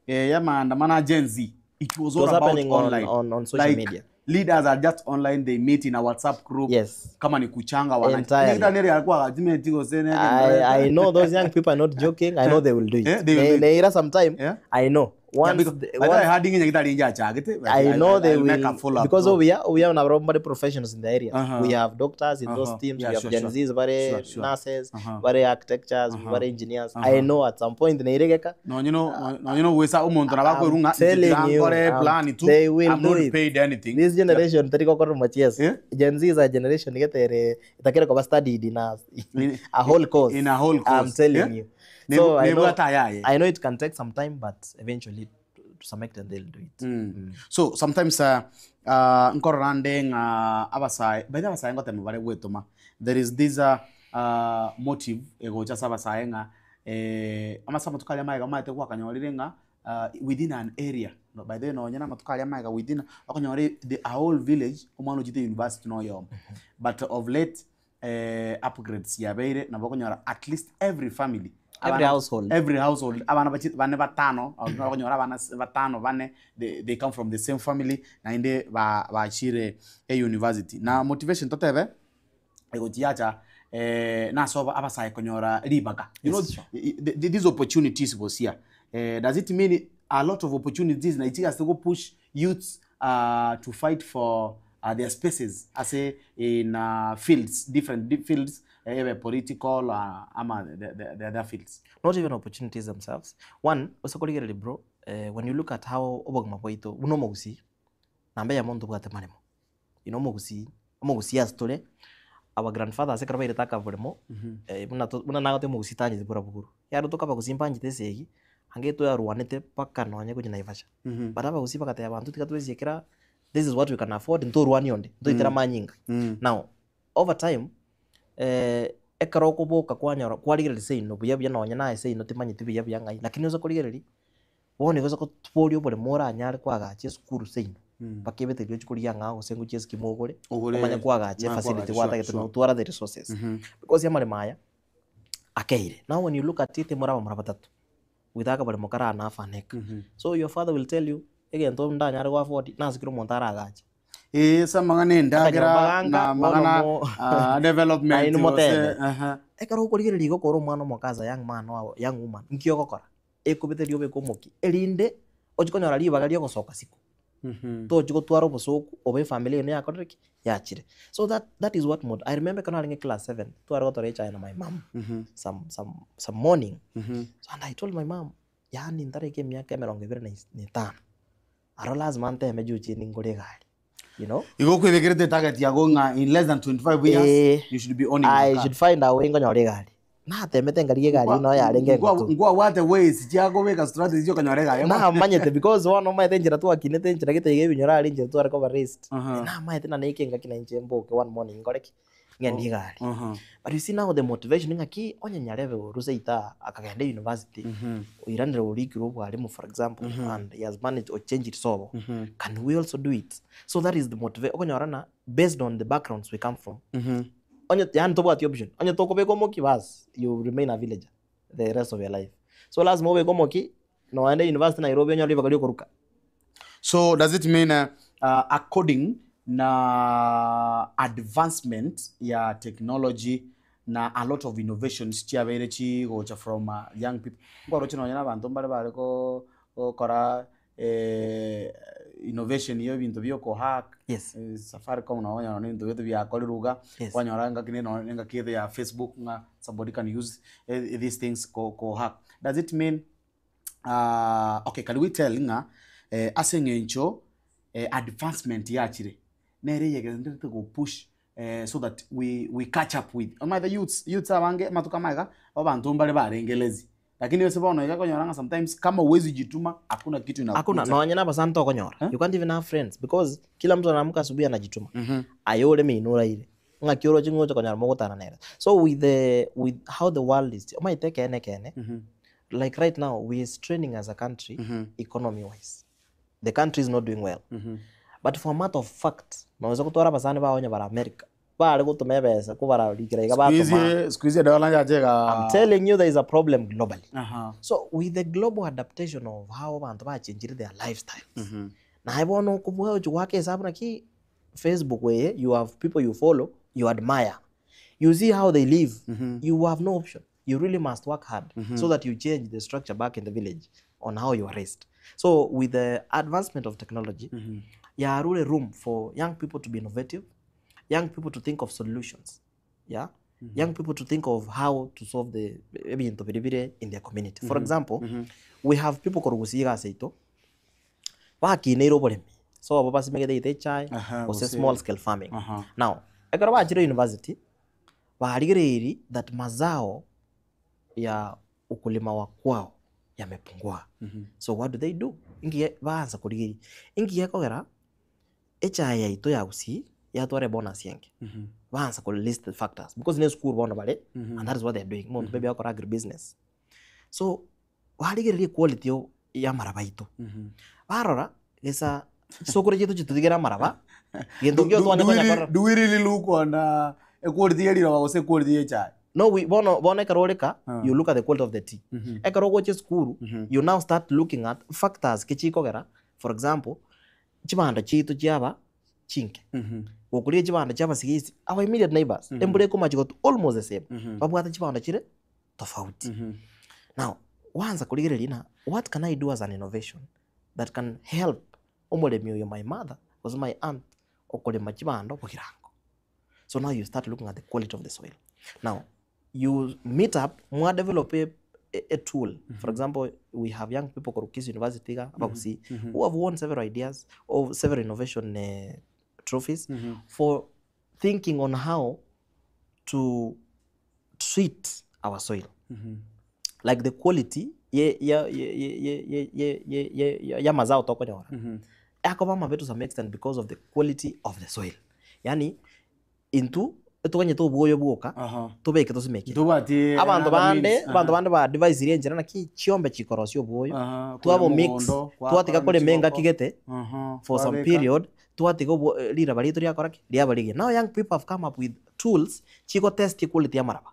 ya maandamano ya Gen Z, it was It all was about happening online. on social Like, media. Leaders are just online, they meet in a WhatsApp group. Yes. Kama ni kuchanga wananchi. Entirely. Nita neri alikuwa akajime tigo sene, I know those young people are not joking. I know they will do it. Yeah, they will do it. Neira sometime, I know. Once because- the- I once- had ingenya gitari njachagete but I know they I'll will make a follow up because though. obuya obuya nabo bari professionals in the area. Uh-huh. We have doctors in those Uh-huh. teams. Yeah, we have sure, Gen sure. Zs, bare Sure, sure. nurses, Uh-huh. bare architectures, Uh-huh. bare engineers. Uh-huh. I know at some point neiregeka. No, you know, no, you know, wesa omonto nabakwerunga telling you, plan tu. they will I'm do not it. paid anything. This generation tari kokoro machies. Gen Z is a generation getere itakere koba studied in a, a whole course. In a whole I'm course. telling Yeah? you. Ne- So I know, nebwata yaye. I know it can take some time, but eventually to some extent they'll do it. So sometimes nkorora nde ng'a abasae by the abasae ngotema bare gwetoma there is this motive egocha ase abasae ng'a eh, amase amatuko aria maega omanyete gwakanyorire ng'a within an area no, by the way nonye na amatuko aria maega within okonyora the a whole village omwana ochete university noyomo but of late eh, upgrades yabeire nabo okonyora at least every family Every Abana- household. every household abana bane batano okonyora abana batano bane they come from the same family nainde bachire e university na motivation totebe egochiacha eh, nasoba abasae konyora ribaga you know these opportunities bosia eh, does it mean a lot of opportunities na ichiga go push youths to fight for their spaces ase in fields different fields eh, political ama the other fields? Not even opportunities themselves. One, osakorigereri bro, when you look at how obogima bwaito buno omogusi namba ya monto bwate maremo. You know omogusi, omogusi ase tore our grandfathers ekero bairete akaboremo buna buna nagote omogusi tanyete bora bogoro. Yaro tokabagusi mpanchete esegi ange twarwanete mpaka nonye konya Naivasha. But abagusi bagateba bantu tiga twesiekera this is what we can afford ntorwani onde ntoitera manyinga. Now over time ekero okoboka kwanyora kwarigereria seino buya buya nonye naye seino timanyeti buya buya ng'ai lakini osa korigereria bono nigo osa gotoboria oboremo oranyare kwagacha esukuru seino mpaka ebete ochi koria ng'a gose ngochia eskimu ogore Ogore, omanye kwagacha omanye efacility kwagacha, gwatagete sure, sure. notwara the resources because amaremo aya akeire. Now when you look at it muraba mura batatu without akaboremo karanafaneka. So your father will tell you egento ndanyare go afford nasikire omonto aragache. Eh, sa mang'ana endagera na mang'ana development Nainwe motebe. gose, aha. Ekero okorigereria igo okora omwana omokaza young man or young woman nki ogokora ekobeteria obeke omoki erinde ochi konyora ribaga ria ogosoka siko tochi gotwara obosoku oba efamily eno yakorire ki yachire. So that is what mod I remember ekero narenge class 7 tware gotora echae na my mom some morning. So and I told my mom yaani ntareke emiaka emerongo ebere na na etano aro lazima nteme juu chini ngore egari you know. Igo kwebekerete target yago ng'a in less than 25 years Eh, you should be owning I a car. should find a way ngonyora egari natemete ngarigia egari ino yarenge engotu. Ngwa wate ways chiakobeka strategy okonyora egari. Namanyete because bono omanyete enchera twakinete enchera gete iga ebinyoro are enchera tware koba raised. Uh-huh. Namanyete na naike engaki na inche mboke one morning nkore ki ng'ende egari. Uh-huh. But you see now the motivation ng'aki onye nyarebe oruse ita akagenda university oiranire orikire obwarimu for example and he has managed or change it sobo. Can we also do it? So that is the motivation okonyora na based on the backgrounds we come from. Onye yani tobwati option onye tokobeka omoki bas you remain a villager the rest of your life. So lazima obeke omoki noende university Nairobi onyore ribaga riokoruka. So does it mean according na advancement ya technology na a lot of innovations chiabeire chigocha from young people nkwaroche nonya na abanto mbare bare gokora innovation ya ebinto bia okohack? Yes. Safaricom nonyora na ebinto bietu biakorirwe iga Yes. kwanyora ngaki nengaki ethe ya Facebook ng'a somebody can use these things ko hack. Does it mean okay, can we tell ng'a ase eng'encho advancement yachire nere yegenderete go push so that we catch up with ama the youths abange matuka maiga abantu mbare barengelezi lakini yose bono iga konyora ng'a sometimes kama uwezi jituma hakuna kitu inakuja. Hakuna nonya na basanta okonyora. You can't even have friends because kila mtu anaamka asubuhi anajituma. Ayore minura ile ng'aki oroche ng'ocha konyora mogotana nere. So with how the world is omaite kene kene like right now we are straining as a country economy wise. The country is not doing well. But for a matter of fact naweza kutwara basani baonya bara America bare gutuma ebesa kubararikira iga batuma. Siku hizi dola njachega. I'm telling you there is a problem globally. Aha. So with the global adaptation of how abantu bachenjire their lifestyles naye bono okobua ochi gwaka esabu naki Facebook weye you have people you follow, you admire, you see how they live. You have no option. You really must work hard so that you change the structure back in the village on how you are raised. So with the advancement of technology, yarure room for young people to be innovative, young people to think of solutions, yeah? Young people to think of how to solve the ebinto biria bire in their community. For example, we have people korwa gusii iga ase aito, bakineire oboremi, so abo basimegete either echae, gose small scale farming. Now, ekero bachire university, barigereirie that mazao ya ukulima wa kwao yamepungua. So what do they do? Inki baansa korigeria, inki gekogera echae yaito ya gusii yatwara ebonus enke. Baansa ko list the factors because ne esukuru bono bare and that is what they are doing. Omonto maybe agokora agribusiness. So barigereria equality yo ya amaraba aito. Barora gesa chisokoro chiaito chitotigere amaraba, gento nkio twane konya korora. Do we really look on equality ya riroba gose equality ya echae? No, we, bono, bono ekero ore ka, you look at the quality of the tea. Ekero ogocha esukuru, you now start looking at factors ki chikogera, for example, chibando chiaito chiaba chinke. Gokoria chibando chia abasigisi, our immediate neighbors, embura ekomachi gotwa almost the same. Babwate chibando chire tofauti. Now, gwansa korigereria ng'a what can I do as an innovation that can help omoremi oyo my mother gose my aunt okorema chibando bogirango. So now you start looking at the quality of the soil. Now, you meet up, mwa develop a, a, a tool. For example, we have young people korwa Kisii University iga, abagusii, who have won several ideas or several innovation trophies for thinking on how to treat our soil. Like the quality ye, ye, ye, ye, ye, ye, ye, ye, ye, ya mazao tokonyora. Akoba amabe to some extent because of the quality of the soil. Yaani, intwe etoganyete obwoyo bwoka, tobeke tosimeke. Ntobwati Abanto another bande, means. abanto bande ba advise enchera naki chiombe chikorosia obwoyo, twabo Korwa mix, mogondo, twatiga kwakora korema engaki chiboko. gete, for some kwabeka. period, twatiga obwo riraba riaito riakora ki? Riaba rigiya. Now young people have come up with tools chigo test quality ya amaraba.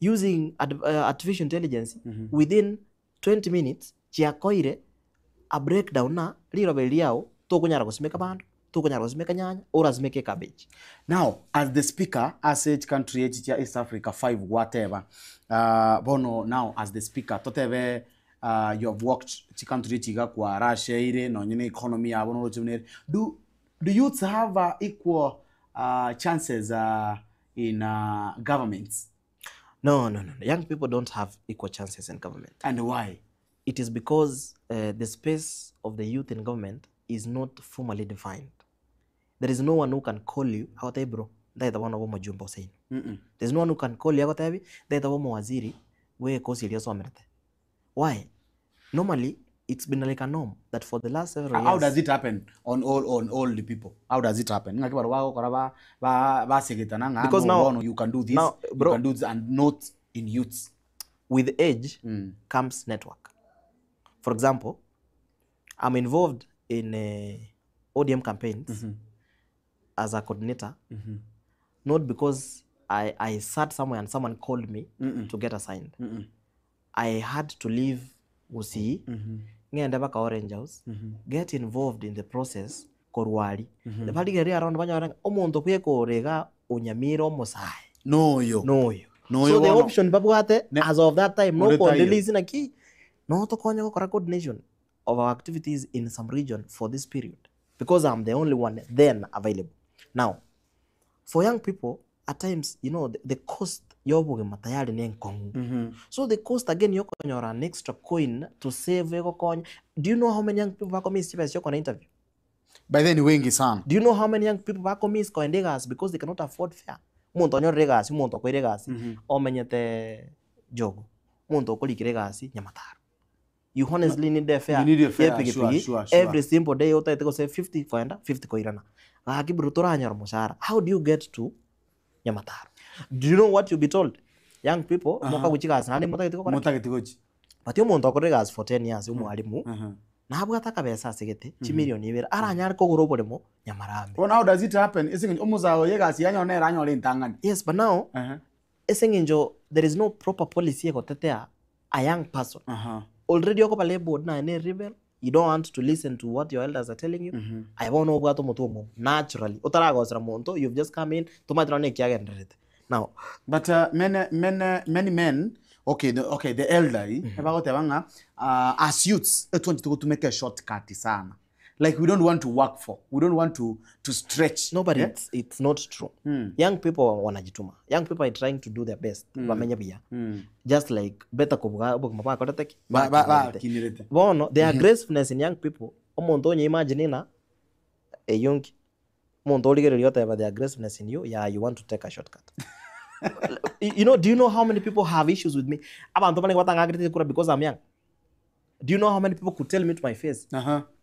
Using ad, artificial intelligence, within 20 minutes, chiakoire a breakdown na riroba eri riao tokonyara gosimeka bando, tokonyara gosimeka nyanya, orasimeke cabbage. Now, as the speaker, ase chicountry echi chia East Africa 5 gwateba, bono now as the speaker, totebe you have walked chicountry echi iga kwa Russia ere, nonye na economy yabo noroche buna ere. Do, do youths have equal chances in governments? No, no, no, no. Young people don't have equal chances in government. And why? It is because the space of the youth in government is not formally defined. There is no one who can call you, agotebi bro, ntaete bono obe omojumbe ase inwe. There is no one who can call you agotebi, ntaete obe omowaziri bwe ekosi eria osomerete. Why? Normally, it's been like a norm that for the last several How years. does it happen on all on all the people? How does it happen? Ng'aki barabwo bagokora ba ba basegetana ng'a Because no now, bono you can do this, now, you bro, can do this and not in youths. With age comes network. For example, I'm involved in ODM campaigns as a coordinator, not because I sat somewhere and someone called me to get assigned. I had to leave Gusii, ng'ende mpaka Orange House, get involved in the process korwa aria. Barigereria around banyore ng'a omonto bwekore iga onyamire omosae. Noyo. Noyo. Noyo So the bono. option babwate as of that time Ore no taiyo. kondelisi naki no tokonye gokora coordination of our activities in some region for this period because I'm the only one then available. Now, for young people, at times, you know, the cost yobogima tayari ne enkong'u. So the cost again yokonyora an extra coin to save egokonya. Do you know how many young people bakomiss chibesa chiokona interview? By then wengi sana. Do you know how many young people bakomiss koenda egasi because they cannot afford fare? Omonto onyorire egasi, omonto okoire egasi, omenyete jogo. Omonto okorikire egasi nyamataro. You honestly need a fare. You need a fare, ye sure, pikipiki, sure, sure. Every simple day otaete gose 50 koenda, 50 koirana. Gaki bro toranyora moshahara. How do you get to nyamataro? Do you know what you'll be told? Young people, mokagochi gasi naende motagete gokora ki? Motagete gochi. But omonto okorire egasi for 10 years, omwalimu, nabwate akabesa ase gete, chimilioni ibere, aranyare kogora oboremo nyamarambe. Bono how does it happen? Ase eng'encho omosae oyo egasi yanyora nere anyore entang'ani. Yes, but now, ase eng'encho there is no proper policy egotetea a young person. Already okoba labeled naye ne rebel, you don't want to listen to what your elders are telling you. Aye bono obwate omotwe omomo, naturally. Otaragosera monto, you've just come in, tomanyete nonye ekiagendererete. Now, But many, many, many men Okay, the, okay, the elderly, ebagoteba ng'a ah, as youths, etwanchete gotumeka eshortcut sana. Like we don't want to work for, we don't want to, to stretch. No, but eh? it's not true. Young people wanajituma. Young people are trying to do their best. Bamenye buya. Just like better kobuga obogima bakorete ki? Bakinete. Bakinete. Bono, the aggressiveness in young people, omonto onye imagine ng'a eyio nki? Omonto origereria oteba the aggressiveness in you, yeah, you want to take a shortcut. You know, do you know how many people have issues with me? Abanto barenge batang'akerete chikura because I'm young. Do you know how many people could tell me to my face,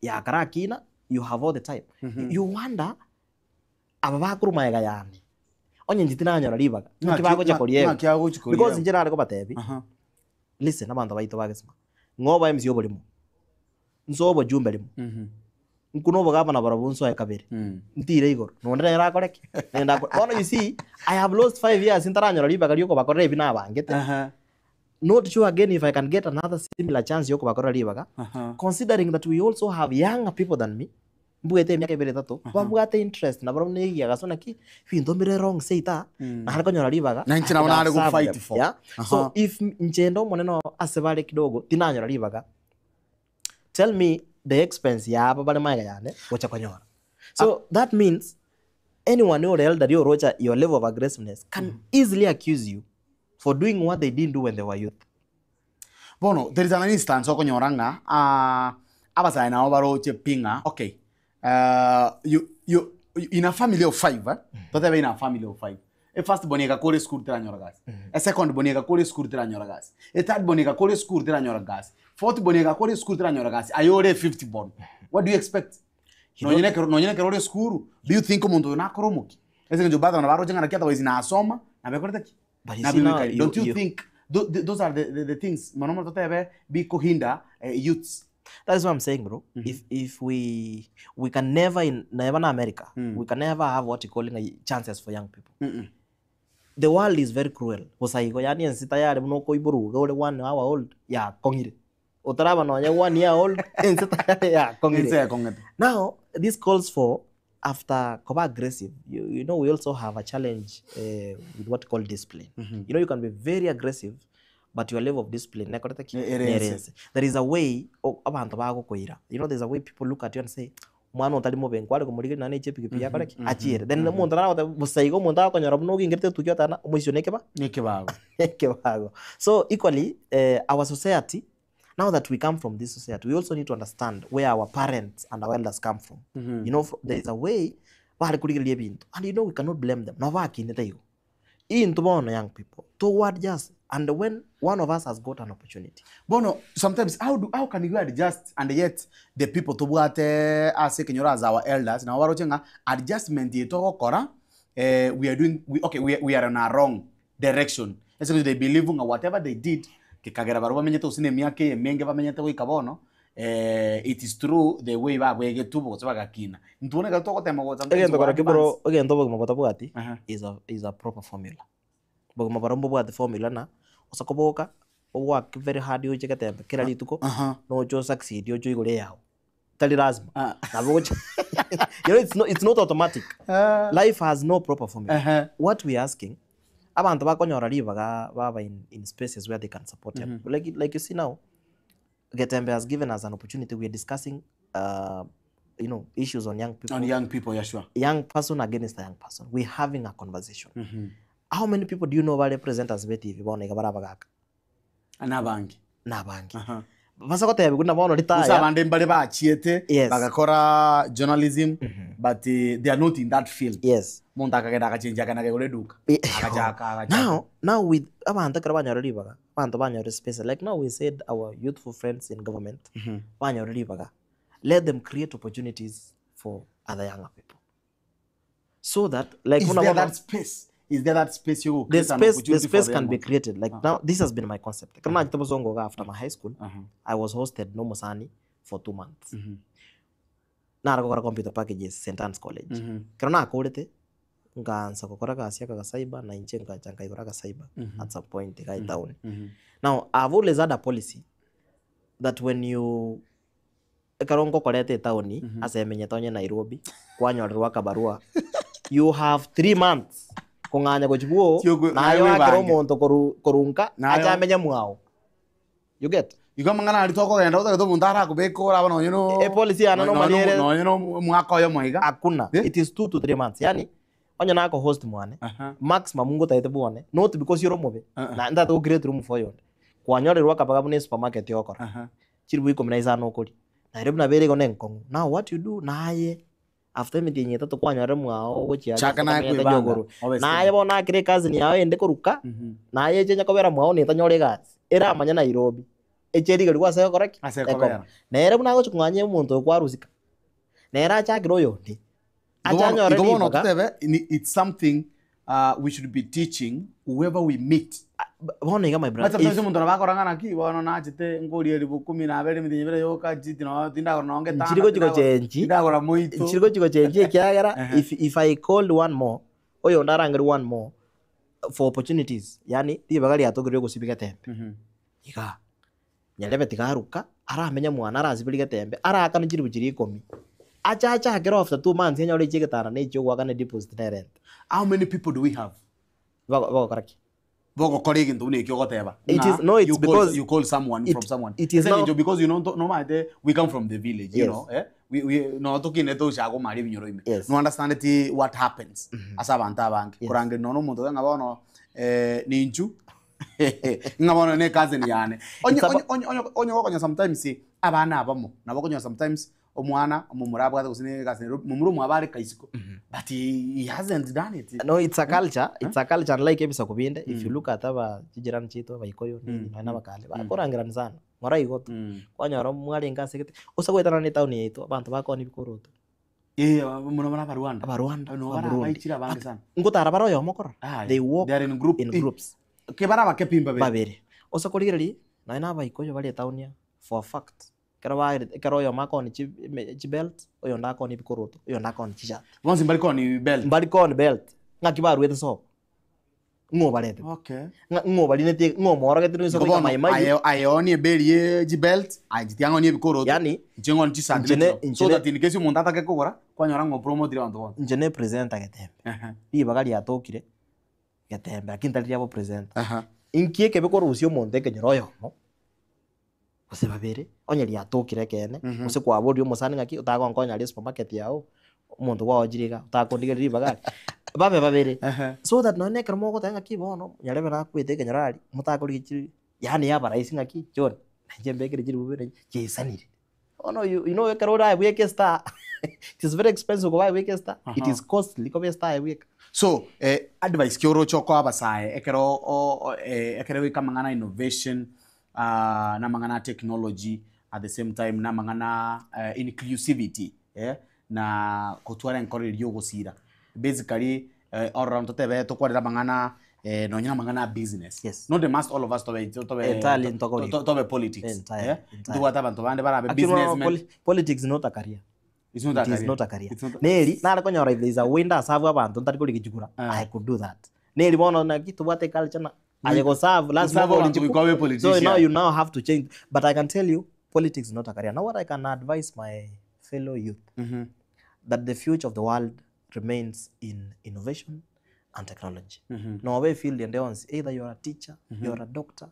yeah, karakina, you have all the time. You wonder, aba bakorwa magega yane, onye inche tinanyora ribaga, naki bagocha koria Ng'aki agochi koria Because ebe. inche nare kobatebia, listen, abanto baito bagesima, ng'o oba MC oborimo, nsoe obojumbe rimo, nkune obogabana barobwo nsoe kabere, ntire igoro, nonde nere akore ki? Nende akore. Bono you see, I have lost 5 years ntaranyora ribaga riokobakorera ebi nabangete. Not sure again if I can get another similar chance yokobakorera ribaga, considering that we also have younger people than me, mbwete emiaka ebere etato, babwate interest nabarobwo na egiagaso naki, ebinto mbire wrong seita, nare konyora ribaga, Na inche nabo I could nare have served go-fight them. for. Yeah? So if inche ndo omonene ase bare kidogo, tinanyora ribaga, tell me the expense yabo bare magega yane gocha konyora. So that means anyone ore elderly orocha your level of aggressiveness can easily accuse you for doing what they didn't do when they were youth. Bono, there is an instance okonyora ng'a ah, abasae nabo baroche pi ng'a okay you, in a family of five, eh? Totebe in a family of five, e first born egakora esukuru teranyora gasi, e second born egakora esukuru teranyora gasi, e third born egakora esukuru teranyora gasi, fourth born egakora esukuru teranyora gasi, aye ore fifth born, what do you expect? Nonye nekero ore esukuru, do you think omonto oyo nakora omoki ase eng'encho batho baroche ng'a naki otherwise nasoma nabekorete ki? But you see now, Don't you think those are the things mono mono totebe bikohinda youths? That is what I'm saying, bro. If we can never in never in America, we can never have what you calling a chances for young people. The world is very cruel. Gusaigo yani ensi tayari muno koiboruga ore 1 hour old ya kongire. Utaraba nonya 1 year old ensi tayari ya kongire. Ense yakong'ete. Now this calls for after koba aggressive. You know we also have a challenge with what you call discipline. You know you can be very aggressive but your level of discipline nekorete ki? Ere ense. Nere ense. There is a way abantu bagokoira. You know there's a way people look at you and say omwana otari mobe nkware komorigeria nane eche epikipiki akore ki? Achiere. Then omonto naragote busaigo omonto agokonyora buna ogingerete etuki otana omoisio nekeba? Nekebago. Nekebago. So equally our society, now that we come from this society, we also need to understand where our parents and our elders come from. You know, there is a way bare kurigereria ebinto and you know we cannot blame them. No bakinete igo. Into bono young people toward just and when one of us has got an opportunity. Bono sometimes how can you adjust and yet the people tobwate ase ekenyoro as our elders nabo baroche ng'a adjustment eye togokora, we are doing we, okay we are on a wrong direction ase they believe ng'a whatever they did kekagera barobwo bamenyete gose na emiaka eye emenge bamenyete goika bono, it is true the way babwegetwe gose bagakina intwe ekero togotema gocha Egento kora kibro egento obogima botabwati is a proper formula. Bogima barobwo mbobwati formula na osa koboka obwake very hard oche getembe kera rituko noche succeed oche igoro yago tari lazima nabo gocha you know it's not automatic. Life has no proper formula. What we are asking abantu bakonyora ribaga baba in spaces where they can support them. Like you see now Getembe has given us an opportunity. We are discussing issues on young people. On young people, yeah, sure. Young person against a young person, we're having a conversation. How many people do you know bare presenters be TV bono iga barabagaka? Nabange. Nabange basa gotebia buna bono Gusa ritaya. Abande mbare bachiete bagakora journalism, but they are not in that field. Omonto akagenda agachenja akanaga igoro eduka agachaka agachaka. Now with abantu ekero banyora ribaga, abantu banyora space, like now we said our youthful friends in government banyora ribaga, let them create opportunities for other younger people so that like Is buna there that space? Is there that space you the create an space the opportunity for space them can be also? created. Like now this has been my concept. Kama nachete Bosongo after my high school, I was hosted no Mosani for 2 months. Nara gokora computer packages St Anne's College. Kero nakorete nkaansa gokora gasi aka cyber na inche nkacha nkaigora ga cyber at some point iga town. Now I've always had a policy that when you ekero ngokorete etaoni ase emenyete onye Nairobi kwanyorerwa akabarua, you have 3 months. Kong'anya gochia bwoo, Chiokwe- naye naye oakere webange. omonto koru koru nka, Naye- ache amenye mwao. You get? Igo amang'ana aria tokogenda otagete omonto arakobeke oraba nonye no E policy yane nonye normally ere- nonye no omwaka oyomo iga. Hakuna. It is 2 to 3 months. Yani, onye nako host mwane, maximum ngotagete bwane, not because ore omobe, na ntagete go create room for oyonde. Kwanyorerwa akabaga buna esupermarket ogokora, chiribu ikomi na isano okoria. Nairobi nabo ere igo na enkong'u. Now what you do, naye after emetienyi etato kwanyorire mwao ogochia Chaka naye okomenta kwebanga, jogoro. obe Naye steady. bono nakere ecousin yao ende koruka, naye eche onye kobera mwao netanyora egasi, eramanye Nairobi, eche erigerigwe ase egokora ki? Ase Ekoma. ekobera. Nere buna agochi kong'anya omonto oyo kwarusika, nere achakere oyonde, Igo ache bono anyore igo bono ribaga. totebe ni it's something we should be teaching whoever we meet. Bono iga my brother, Sometimes if omonto nabo akora ng'a naki bono nachete nkoria elifu kumi na abere emetienyi ebere yoka chiti noo tindagora nonye ngetanda Nchiri gochi gochenji tindagora moito. Nchiri gochi gochenji ekiagera if, if I called one more oyonde arangeri one more for opportunities yaani ribaga riatokire riogosibia getembe igaa nyarebe tiga aruka aramenye mwane arasiberie getembe arakane chiribu chiria ikomi ache achakere after 2 months anyore echi egetanda na echi ogoakana edeposit na erent. How many people do we have? Bagokora ki? Bogokora egento buna ekio ogoteba. It is, no, it's you call, because you call someone it, from someone. it is Ase now eng'encho because you know no maete we come from the village, you Yes. know, eh? We no tokine tocha komara ebinyoro ime. Yes. No understand it what happens ase abanto abange. Korangeria nonya omonto ng'a bono ninchu ng'a bono ne cousin yane. Onye It's about- onye onye onye gokonya sometimes abana abamo nabo okonyora sometimes omwana omomura abwate gose ne egasi Nairobi momura omwabo are kaisiko but he hasn't done it. No, it's a culture. It's a culture unlike ebisaku binde. If you look at aba chijirani chitu abaikoyo nini nonya abakale bakorangerani sana. Ng'ora igo tu. Kwanyora mwarenge ase egete ose goetana na etown yaito abanto bakoonia ebikoroto. Eh, mono mono Abarwanda. Abarwanda, No, bara Abarundi. baichire abange sana. Ngotara bare oyomo korora. Aye. They walk They are in group. in groups. Ke bara bake babere. Babere. Ose korigereria nonya na abaikoyo bare etown aa for a fact ekero baerete ekero oyomo akoonia chi chibelt, oyonde akoonia ebikoroto, oyonde akoonia chishati. Bonsi mbari koonia belt. Mbari koonia belt. Ng'aki baruete sobo. Ng'o obaretete. Okay. Ng'a ng'o obarinetie ng'o omworogete noise Igo goika bono Mai Mahiu. aye ayeonie ebeli ye chibelt aye chitiang'onie ebikoroto. Yani inche ng'onie chisati inche ne ne so inche ne that in case omonto atake kogora kwanyora ng'a opromotire abanto bonsi. Inche ne presenter getembe. Ribaga riatokire getembe lakini tari riabo presenter. Inki ekebe korusia omonto ekenyoro oyomo gose babere onye riatokire ekeene gose kwaboria omosani ng'aki otagonkonya aria esupermarket yago omonto gwaochire iga otakondigereria ribaga aria babe babere so that nonye na ekero mogoteba ng'aki bono nyarebe nakwete ekenyoro aria motakorigia chiri yaani yaba rahisi ng'aki John nainche mbekere chiribu bibere chiaisanire. Bono you you know ekero oraebweke estar it is very expensive koba aebweke estar it is costly koba estar aebweka. So advice ki oroche okoa abasae ekero o ekero goika amang'ana innovation na amang'ana a technology at the same time na amang'ana inclusivity na kotwara enkoro eria ogosira basically all round totebe tokwarere amang'ana nonye na amang'ana a business Yes. not the must all of us tobe tobe Entirely ntokori. tobe politics Entirely, entirely. ntobwate abanto bande barabe Actually, no, businessmen politics is not a career. It's not a It is career. not a career. It's not a- Neri nare konyora if there is a way ndaserve abanto ntari korigia chikura I could do that. Neri bono naki tobwate culture na aye goserve lazima Goserve obe abanto ori goika obe So politician. now you now have to change. But I can tell you politics is not a career. Now what I can advise my fellow youth that the future of the world remains in innovation and technology. No way field and either you're a teacher, you're a doctor,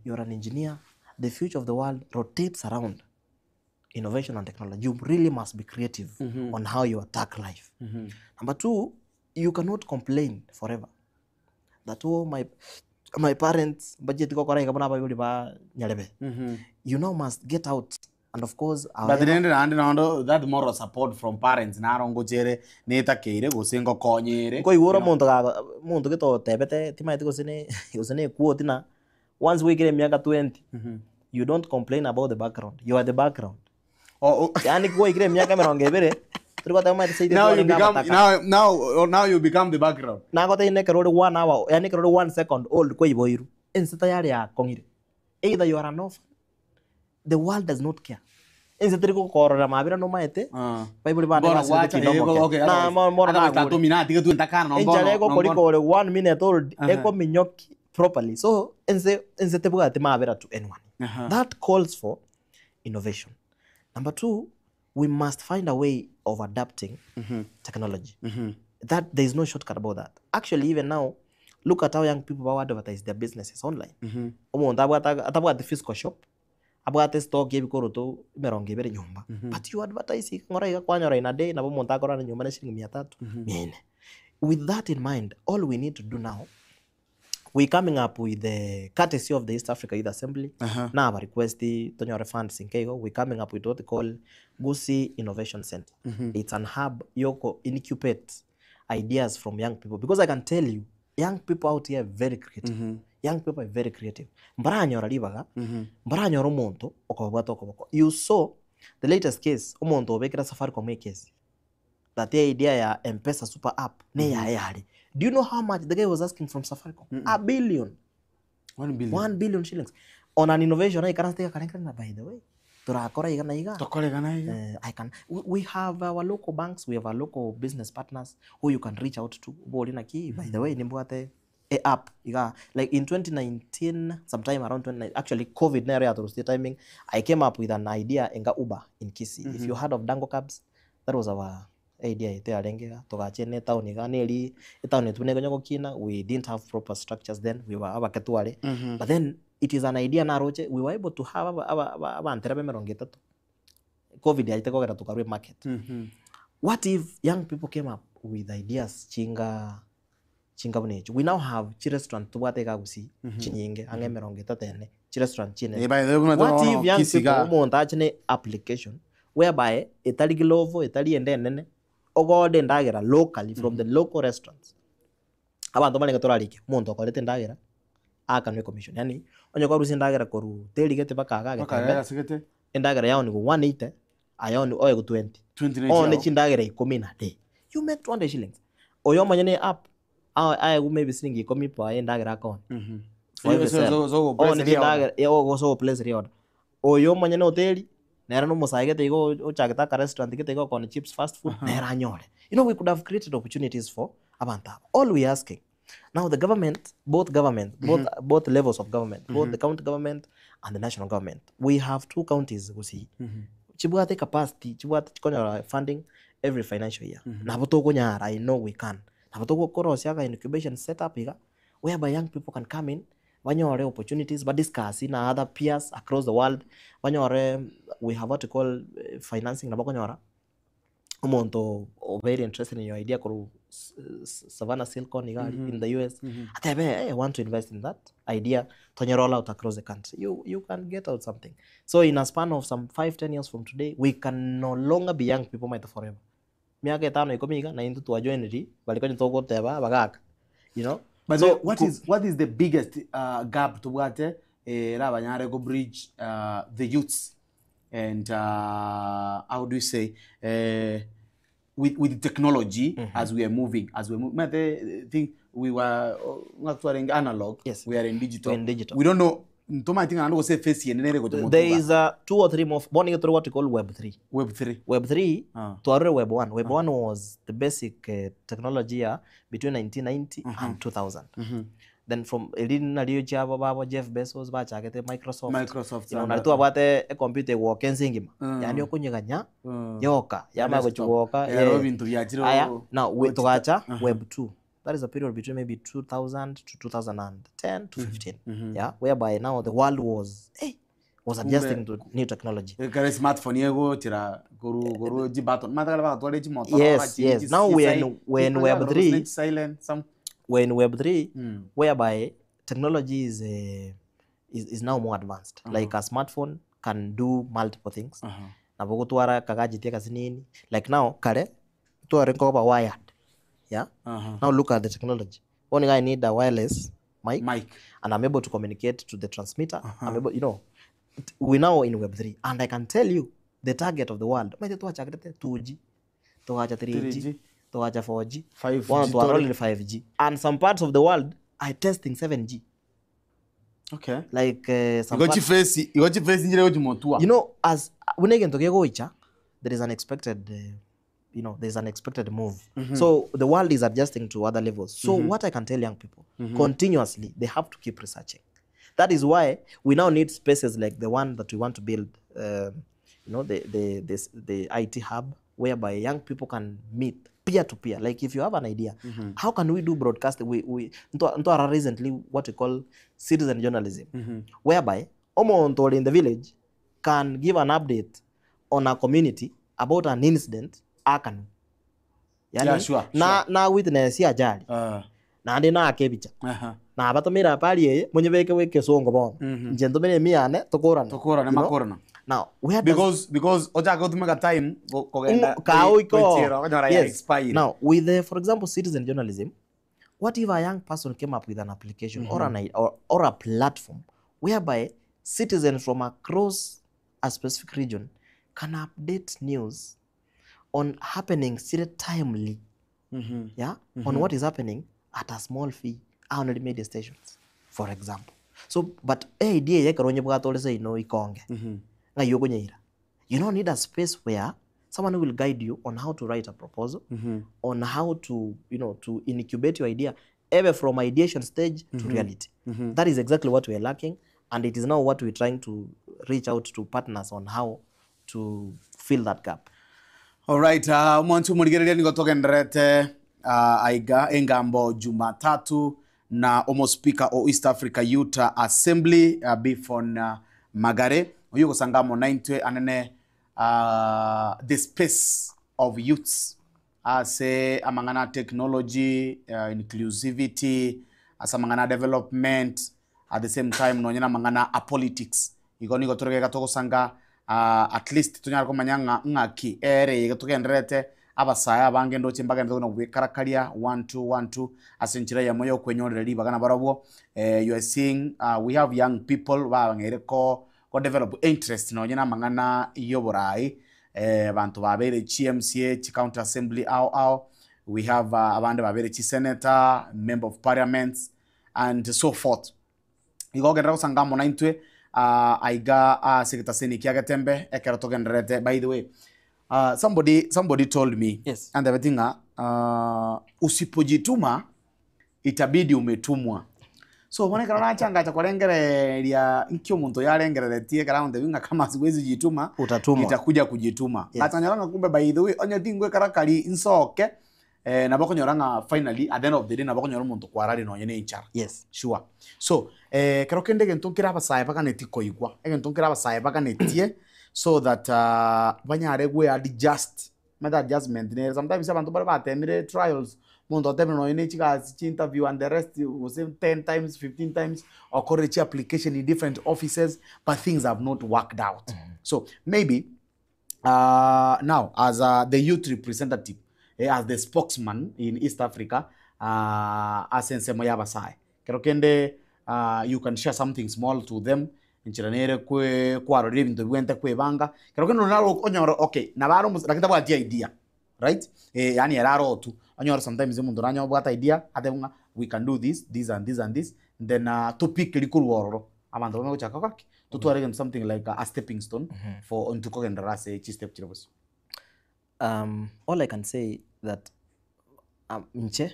you're an engineer. The future of the world rotates around innovation and technology. You really must be creative on how you attack life. Number two, you cannot complain forever that oh my parents budget gokora iga buna abayori ba nyarebe. You now must get out and of course But however, rende naende nondo that moral support from parents naro ngochere netakeire gose ngokonyere nkoigwora omonto gago omonto getotebete timaeti gose ne gose ne quote na once wikire emiaka 20 you don't complain about the background, you are the background. Oh, oh. Yani gwaikire emiaka emerongo ebere turi goteba maete seite now you twaringa become amataka. now you become the background. Nagotebi nekero ore 1 hour yani ekero ore 1 second old kwaiboirwe ense tayari yakong'ire, either you are an orphan, the world does not care, ense teri gokorora mabira nomaete baibori bande Bono basirete gwacha, kindomo okay, ke. Na mono otherwise nagure. tatomi natige twentakana no Enchara bono no egokorika bono. ore 1 minute old ekominyoki properly, so ense tebwati mabira to anyone. That calls for innovation. Number two, we must find a way of adapting technology. That there is no shortcut about that. Actually even now, look at how young people bao advertise their businesses online. Omonto abwate atabwati physical shop, abwate stock ya ebikoroto emerongo ebere nyomba, but you advertise iga ng'ora iga kwanyora in a day nabo omonto akorara nyomba na shilingi mia tatu, mia nne. With that in mind, all we need to do now, we coming up with the courtesy of the East Africa Youth Assembly, naba request tonyore funds nke igo, we coming up with what we call Gusii Innovation Center. It's an hub yoko incubate ideas from young people because I can tell you young people out here are very creative. Young people are very creative. Mbaranyora ribaga, mbaranyora omonto okobabwata okoboko. You saw the latest case, omonto obekera Safaricom ekesi that idea ya M-Pesa super app ne yaye yare. Do you know how much the guy was asking from Safaricom? A billion. 1 billion. 1 billion shillings. On an innovation, I can't take a by the way. Torakora iga na iga. Tokora iga na iga. I can. We have our local banks, we have our local business partners who you can reach out to. Bori na ki, by the way, nimbwate a app iga. Like in 2019, sometime around 2019, actually COVID na area timing, I came up with an idea enga Uber in Kisii. If you heard of Dango Cabs, that was our idea ite yarengega tugachene town iga neri etown etu negonya gokina. We didn't have proper structures then, we were abaketware. But then it is an idea naroche we were able to have abantera bemerongo etatu. COVID yaite kogera tukarwe market. What if young people came up with ideas chinga chinga bunecho? We now have chi restaurant tubwate kagusi chinyinge ange emerongo etatu ene chi restaurant chine. Eh, by the way, kuna What tono if young Kisii people ga- omonto achine application whereby etari gilovo etari ende enene ogode ndagera locally from the local restaurants abanto barenge torarike omonto okorete endagera akanwe commission yani onye kwarusia endagera korwa terigete mpaka iga Mpaka agetembe iga asigete. endagera yao nigo 180 ayo ni oye go 20 20 na one yao. chindagera ikumi na day you make 200 shillings oyo omonyene app aye maybe silingi ikumi pa endagera akone For every So- sale. so go place One reorder. chindagera yeah, go so place reorder oyo omonyene hoteli nere nomosae igo ochagete aka restaurant gete igo okona chips fast food nere anyore. You know, we could have created opportunities for abantu aba. All we asking now, the government, both government, both both levels of government, both the county government and the national government, we have two counties Gusii chibwate capacity chibwate chikonyora funding every financial year. Nabo tokonyara, I know we can, nabo togokorosia aka incubation setup iga whereby young people can come in banyore opportunities badiscuss na other peers across the world banyore. We have what we call financing nabo konyora omonto o very interested in your idea koru Savannah Silicon iga in the US atebe, hey, I want to invest in that idea tonye roll out across the country. You can get out something. So in a span of some 5 10 years from today, we can no longer be young people might forever. Miaka etano ikomi iga na intu twajoiniri bariko togoteba bagaka, you know. But So so what is the biggest gap tubwate rabanyare go bridge the youths and how do you say with the technology as we are moving, as we move the thing we were not in analog, yes, we are in digital. We're in digital. We don't know ntoma thing and go say face yenere go There is 2 or 3 more born through what we call web 3. Web 3. Web 3 to web 1. Web 1 was the basic technology between 1990 and 2000. Then from elina liyo chabo babo Jeff Bezos bachagete Microsoft. Microsoft You know, and na that. tu abwate e computer woka ensingima. Yani okunyeganya yoka yama Desktop. gochiwoka. Yeah, Robin to yachiro. Aya, now we tugacha web 2. That is a period between maybe 2000 to 2010 to 15. Yeah, whereby now the world was was adjusting to new technology. Kare smartphone yego tira goru goru ji button matagala ba twale ji motor. Yes, yes. Now we are in, we're in web 3. Silent some We're in web 3 whereby technology is now more advanced. Like a smartphone can do multiple things. Nabo gotwara kagajiti kasinini. Like now kare tware nkoba wired. Yeah. Now look at the technology. Only I need a wireless mic, and I'm able to communicate to the transmitter. I'm able, you know, we now in web 3, and I can tell you the target of the world. Maite twachakirete 2G, twacha 3G, 3G, twacha 4G, 5G one tore. twarolire 5G, and some parts of the world are testing 7G. Okay. Like some Igo parts, chifesi, igo chifesi njire gochimotua. you know, as when egento gegoicha, there is an expected you know, there's an expected move. So the world is adjusting to other levels. So what I can tell young people, continuously, they have to keep researching. That is why we now need spaces like the one that we want to build, you know, the IT hub, whereby young people can meet, peer to peer like if you have an idea how can we do broadcasting we, we ntwara recently what we call citizen journalism whereby omonto ore in the village can give an update on a community about an incident akanu yani Yeah, sure, na na witness ajali naende naake ebicha nabatomire habari eye monyebeke bwa ekesongo bono inche ntomere emiane tokorane Tokorane, You know? makorana. Now, where does because because ochaka gotumeka time kogenda Kaoiko. gochiera, okonyora ya Yes. expire. Now, with the, for example, citizen journalism, what if a young person came up with an application or, an, or a platform whereby citizens from across a specific region can update news on happenings still timely, yeah, on what is happening at a small fee on the media stations, for example. So, but idea yekero nyebwate ore seino ikonge ng'a yokonyeira. You don't need a space where someone will guide you on how to write a proposal, on how to, you know, to incubate your idea, ever from ideation stage to reality. That is exactly what we are lacking, and it is now what we're trying to reach out to partners on how to fill that gap. Alright, mwantu murigereria nigo togenderete aiga engambo Jumatatu na omo speaker o East Africa Youth Assembly Bifon Magare oyo gosangamo naintwe anene the space of youths ase amang'ana technology inclusivity ase amang'ana development at the same time nonye na amang'ana a politics igo nigo toregeka togosanga at least tonyara komanya ng'a ng'aki ere iga togenderete abasaya abange ndoche mbagenderete na gwekarakaria 1 2 1 2 ase enchera yamo ya okwenyorera ribaga nabarabwo you are seeing we have young people babang'eire ko ko develop interest nonye na amang'ana ya oborai bantu babeire chi MCA chi county assembly ao ao we have abande babeire chi senator member of parliament and so forth igo ogenderera gosanga mono intwe aiga ase egetaseni kia getembe ekero togendererete by the way somebody told me yes. And ng'a usipojituma itabidi umetumwa so bono ekero nachangacha korengereria nki omonto yarengereretie ekero agontebia ng'a kama siwezi jituma Utatumwa. nitakuja kujituma Yes. nachanyora ng'a kumbe by the way onye tingwekarakaria nsoke nabo okonyora ng'a finally at the end of the day nabo okonyora omonto kwarari nonye na enchara yes sure so kero kende egento nkere abasae baganetie koigwa egento nkere abasae baganetie so that banyare gwe adjust meta adjustment nere sometimes abanto bare batemire trials omonto otemire nonye na chigasi chi interview and the rest gose 10 times 15 times okorire chi application in different offices but things have not worked out so maybe now as the youth representative as the spokesman in East Africa ase ensemo ya abasae kero kende you can share something small to them enchera nere kwe kwarorire ebinto bibwente kwebanga kero kende naro onyora okay nabaro lakini tabwati idea right yani eraro tu onyora sometimes omonto nanya obwate idea atebe ng'a we can do this this and this and this then topic rikorwa ororo abanto bame gochaka gaki totware egento something like a stepping stone for onto kogenderera ase chistep chire bosi. All I can say that nche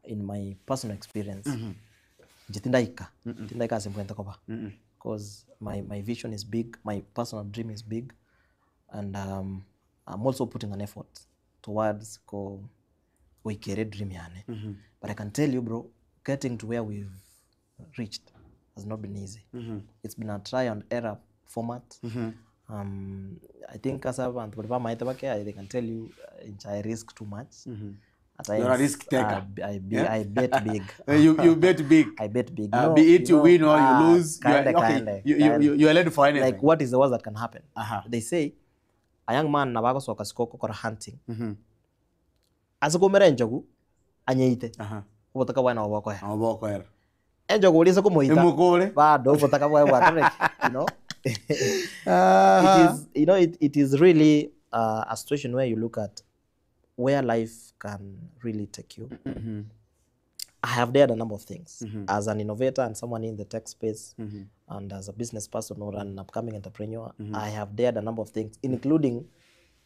in my personal experience nche tindaika tindaika ase mbwente koba because my vision is big, my personal dream is big, and I'm also putting an effort towards ko goikera dream yane. But I can tell you bro, getting to where we've reached has not been easy. It's been a try and error format. I think as abantu bari bamaete bake, they can tell you I risk too much. At You're a times, risk taker. Yeah? I bet big. You bet big. I bet big. Be it you win or you lose, you are, okay, Kinda, you, kinda. you are ready for anything. Like what is the worst that can happen? They say a young man nabagosoka siko gukora hunting. Ase kumera enjogu anyeite. Obotaka bwaye nabo bokoera. Nabo bokoera. Enjogu oria ase komoita. Emokore. Bado obotaka bwaye bwatoreke, you know. It is, you know, it is really a situation where you look at where life can really take you. I have dared a number of things as an innovator and someone in the tech space, and as a business person or an upcoming entrepreneur. I have dared a number of things, including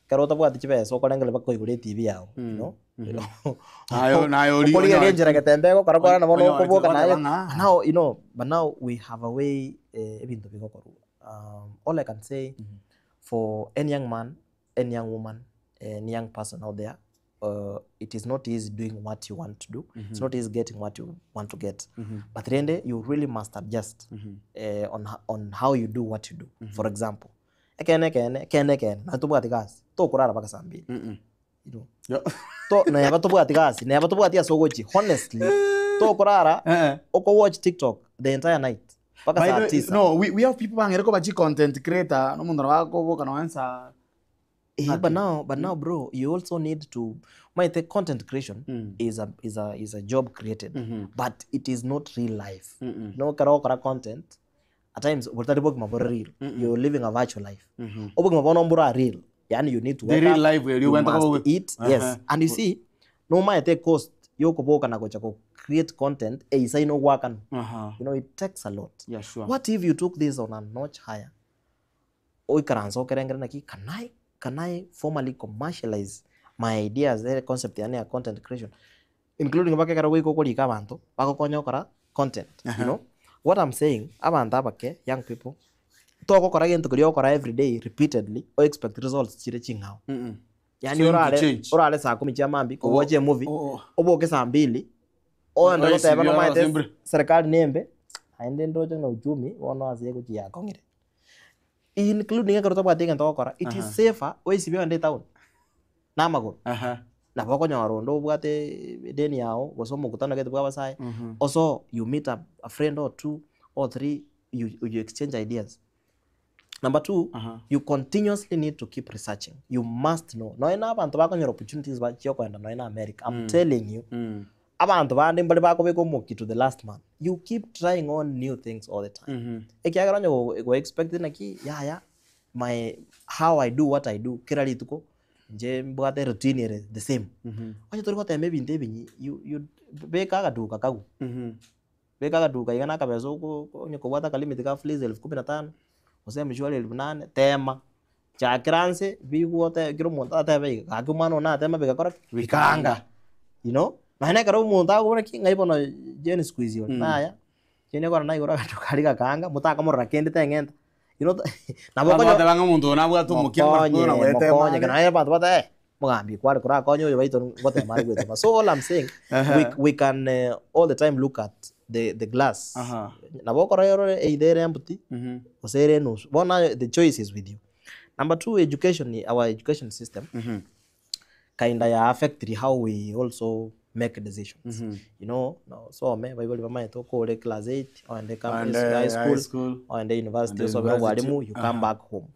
karota bwati chibesa okorengere bakoigura TV yao, you know. Nayo ori- Okorigereria enchera getembe gokora kora nabo Onyo- nokoboka onyo- naye. onyo- Now, you know, but now we have a way ebinto bigokorwa. All I can say for any young man, any young woman, any young person out there it is not easy doing what you want to do, it's not easy getting what you want to get, but rende you really must adjust on how you do what you do. For example, ekeene ekeene, ekeene ekeene, nonye tobwati gasi, tokorara mpaka saa mbili. You know? To, neba tobwati gasi, neba tobwati ase ogochia, honestly, tokorara, oko watch TikTok the entire night, mpaka By saa the way, tisa. No, we have people bang'ere koba chi content creator, nomonto nabo akoboka nonya nsa Eh, but now, bro, you also need to. My the content creation is a job created, but it is not real life. No, kara content. At times, botari bogima bore real. You're living a virtual life. Obogima bono mbura real. Yani you need to The wake real up, life where you you went must over- eat. Yes, and you see, no matter the cost, yokoboka na gocha ko create content. Eh, isai no work and you know it takes a lot. Yeah, sure. What if you took this on a notch higher? Oikaransa okerengera naki can I formally commercialize my ideas, the concept yani ya content creation, including mpaka ekero goika okorika abanto bagokonya gokora content. You know what I'm saying, abanto abake, young people, togokora gento keria ogokora everyday repeatedly o expect results chire ching'ao. Yani So you need to orare change. orare saa kumi chia mambi kogoche movie, oboke saa mbili oende Oisi goteba biara nomaete simbre. serikali nembe aende ndoche na uchumi bono ase egochi yakong'ire, including ekero tobwate egento ogokora, it is safer oisibie ogende etown na amagoro, nabo okonyora onde obwate edeni yago gose omokutano gete bwa abasae. Also you meet a friend or two or three, you exchange ideas. Number two, you continuously need to keep researching. You must know. Nonya na abanto bakonyora opportunities bachia okoenda nonya na America. I'm telling you, abanto bande mbare bakobeka omoki to the last man. You keep trying on new things all the time. Ekiagera onye go expect naki yaya my how I do what I do kera rituko nje mbwate routine ere the same. Onye tori gotema ebinto ebinyi, you beka agaduka kagu. Beka agaduka iga na akabesa onye kobwata akalimit ka Fuliza 15,000 gose M-Shwari 8,000 tema chakera nse bigwote kera omonto atebe iga gaki omwana one natema bigakora ki? Bikanga. You know? Naende ekero omonto akobora ki ng'ai bono Jane siku hizi ore naya Jane ekero naigoro agaduka karia gakanga motakamorora kende teng'enta. You know, nabo Abanto okonyo- bateba ng'a omonto oyo nabwate omokia Mokonye, ng'a gwetema mokonye, are. kero naye abanto bateba, eh, mogambi kware korakonye oyo baito ngotema are gwetema. So all I'm saying, we can all the time look at the glass. Nabo okora orore either ere empty, gose ere enusu. Bono the choice is with you. Number two, education, our education system kinda ya affect how we also make decisions. You know, no, some baibuli bamaete okore class 8 oende campus, Oende high high school, school, oende university, oende osomere university. obwalimu, you come back home.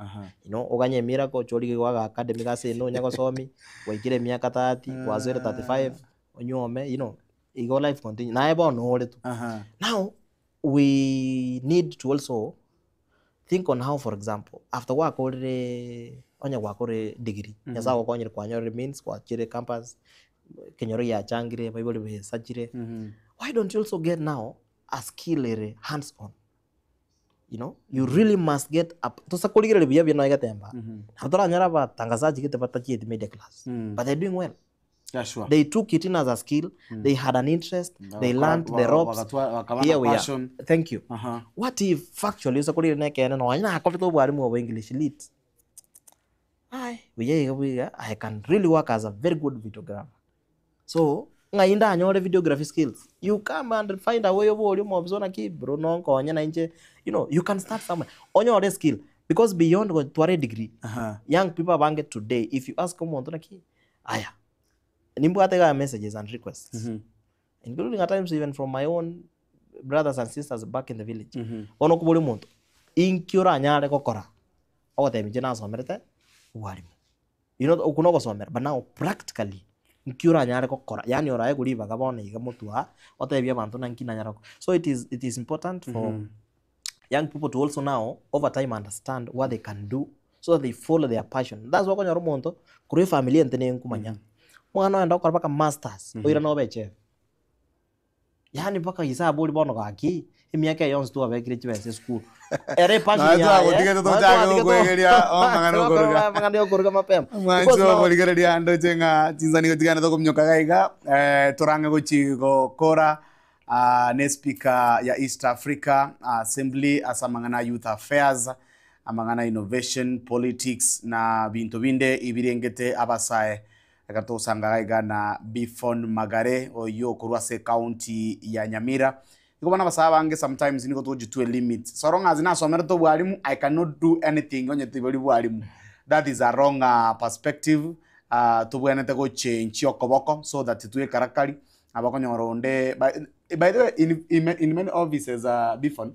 You know, oganye emirako ochorige gwaga academy gase eno onya gosomi, gwaikire emiaka 30, gwasoire 35, onyuome, you know, igo life continue. Naye bono ore tu. Now, we need to also think on how, for example, after gwakorire, onye gwakorire degree, Nyasaye agokonyire kwanyorire means, gwachire campus, kenyoro giachangire, baibori besachire. Why don't you also get now a skill ere hands on? You know, you really must get up. Tosakorigereri buya buya noe getemba. Nabo toranyora abatangazaji gete batachieti media class. But they're doing well. Yeah, sure. They took it in as a skill. They had an interest. They learned the ropes. Wakaba Here na we are. passion. Thank you. What if factually usakorire nekene nonya nakorete obwarimu obo English lit? Ai, buya iga buya, I can really work as a very good videographer. So, ng'ai ndanyore videography skills. You come and find a way oborie omobisa naki bro nonkonye nainche. You know, you can start somewhere. Onyore skill because beyond gotwara degree, young people abange today if you ask omonto naki aya nimbwate ga messages and requests, including at times even from my own brothers and sisters back in the village. Bono okobori omonto inki oranyare gokora ogotebia inche nasomerete obwarimu. You know, okwo nogosomera, but now practically nki oranyare gokora, yani orae koribaga bono iga motwa otebie abanto na nki nanyare gokora. So it is important for young people to also now over time understand what they can do so that they follow their passion. That's why okonyora omonto korwa efamily ente nenkumanya. Omwana oenda gokora mpaka masters, oira nobe echef. Yani mpaka isabu ori bono gaki, emiaka eye yonsi twabekire chibesa esukuru. Ere passion Naye yaye. twagotigete Naye tochake twagotigete gokwegeria omang'ana okoruga. Amang'ana okoruga mapema. Mwancho Because now- okorigereria ndoche ng'a chinsa nigo chiganete okominyoka gaiga, torange gochi gokora, ne speaker ya East Africa Assembly ase amang'ana youth affairs, amang'ana innovation, politics na binto binde ibirengete abasae. Ekero togosanga iga na Bifon Magare oyio okorwa ase ecounty ya Nyamira. Nigo bono abasae abange sometimes nigo togochitwa elimit. So long as nasomerete obwalimu I cannot do anything onye tibori bwalimu. That is a wrong perspective tobwenerete gochenchia okoboko so that twekarakari abakonyora onde by by the way in, in, in many offices Bifon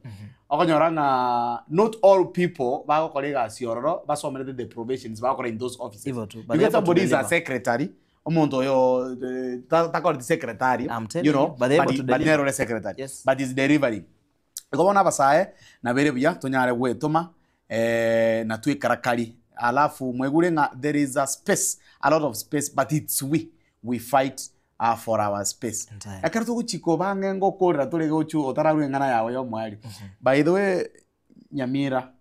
okonyora ng'a not all people bagokora egasi ororo basomerete the probations bagokora in those offices. Hivyo tu, but You get they're able to somebody is a deliver. secretary omonto oyo eh, ta- takoreti secretary I'm telling you know, you, but they're but, able to but deliver. nere ore secretary Yes. but is delivering igo bono abasae nabere buya tonyare gwetoma eh, na twekarakari alafu mwegure ng'a there is a space a lot of space but it's we we fight uh, for our space ekero togochika obange ngokorera tore gochu otararwa eng'ana yago ya omwari by the way nyamira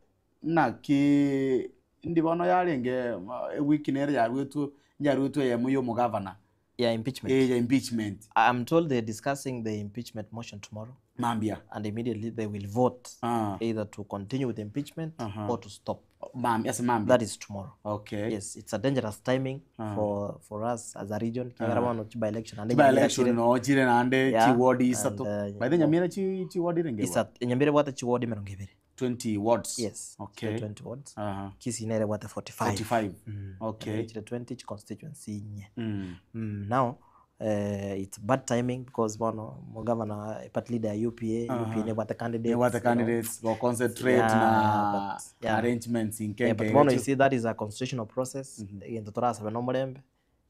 naki ndi bono yarenge ewiki nere yarwetwe yarwetwe eyemo ya omogavana Yeah, impeachment. Eh, ya impeachment. I'm told they're discussing the impeachment motion tomorrow. Mambia. And immediately they will vote either to continue with the impeachment or to stop. Mam, yes, mambia. That is tomorrow. Okay. Yes, it's a dangerous timing for us as a region. Kiagera bono chi by election and By election no chire nande Yeah, chi ward and, isato. By the Nyamira chi chi ward irenge. Isat Nyamira bwate chi ward emerongo ebere. 20 wards. Yes. Okay. 20 wards. Kisii nere bwate 45. 45. Okay. Nyamira chire 20 chi constituency inye. Now it's bad timing because bono mo governor party leader ya UPA, UPA nebwate candidates. Nebwate you know. candidates, go concentrate na arrangements in Yeah, but Kenke bono you erecho. see that is a constitutional process. Egento torasabe na omorembe.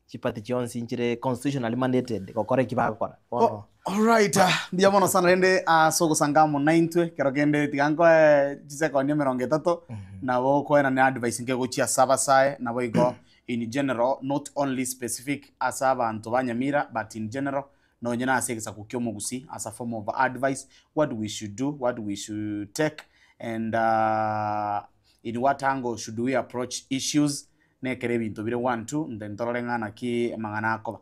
Chipati chionsi nchire constitutionally mandated gokora eki bagokora. Bono Alright, mbuya mono sana rende ase ogosanga amo naintwe kero kende tiga nkoe chisekondi emerongo etato nabo okoenana advice nke gochia ase abasae nabo igo in general not only specific ase abanto ba Nyamira but in general nonye na ase egesaku kia omogusii as a form of advice what we should do what we should take and in what angle should we approach issues nekere ebinto bire one two then torore ng'a naki amang'ana akoba.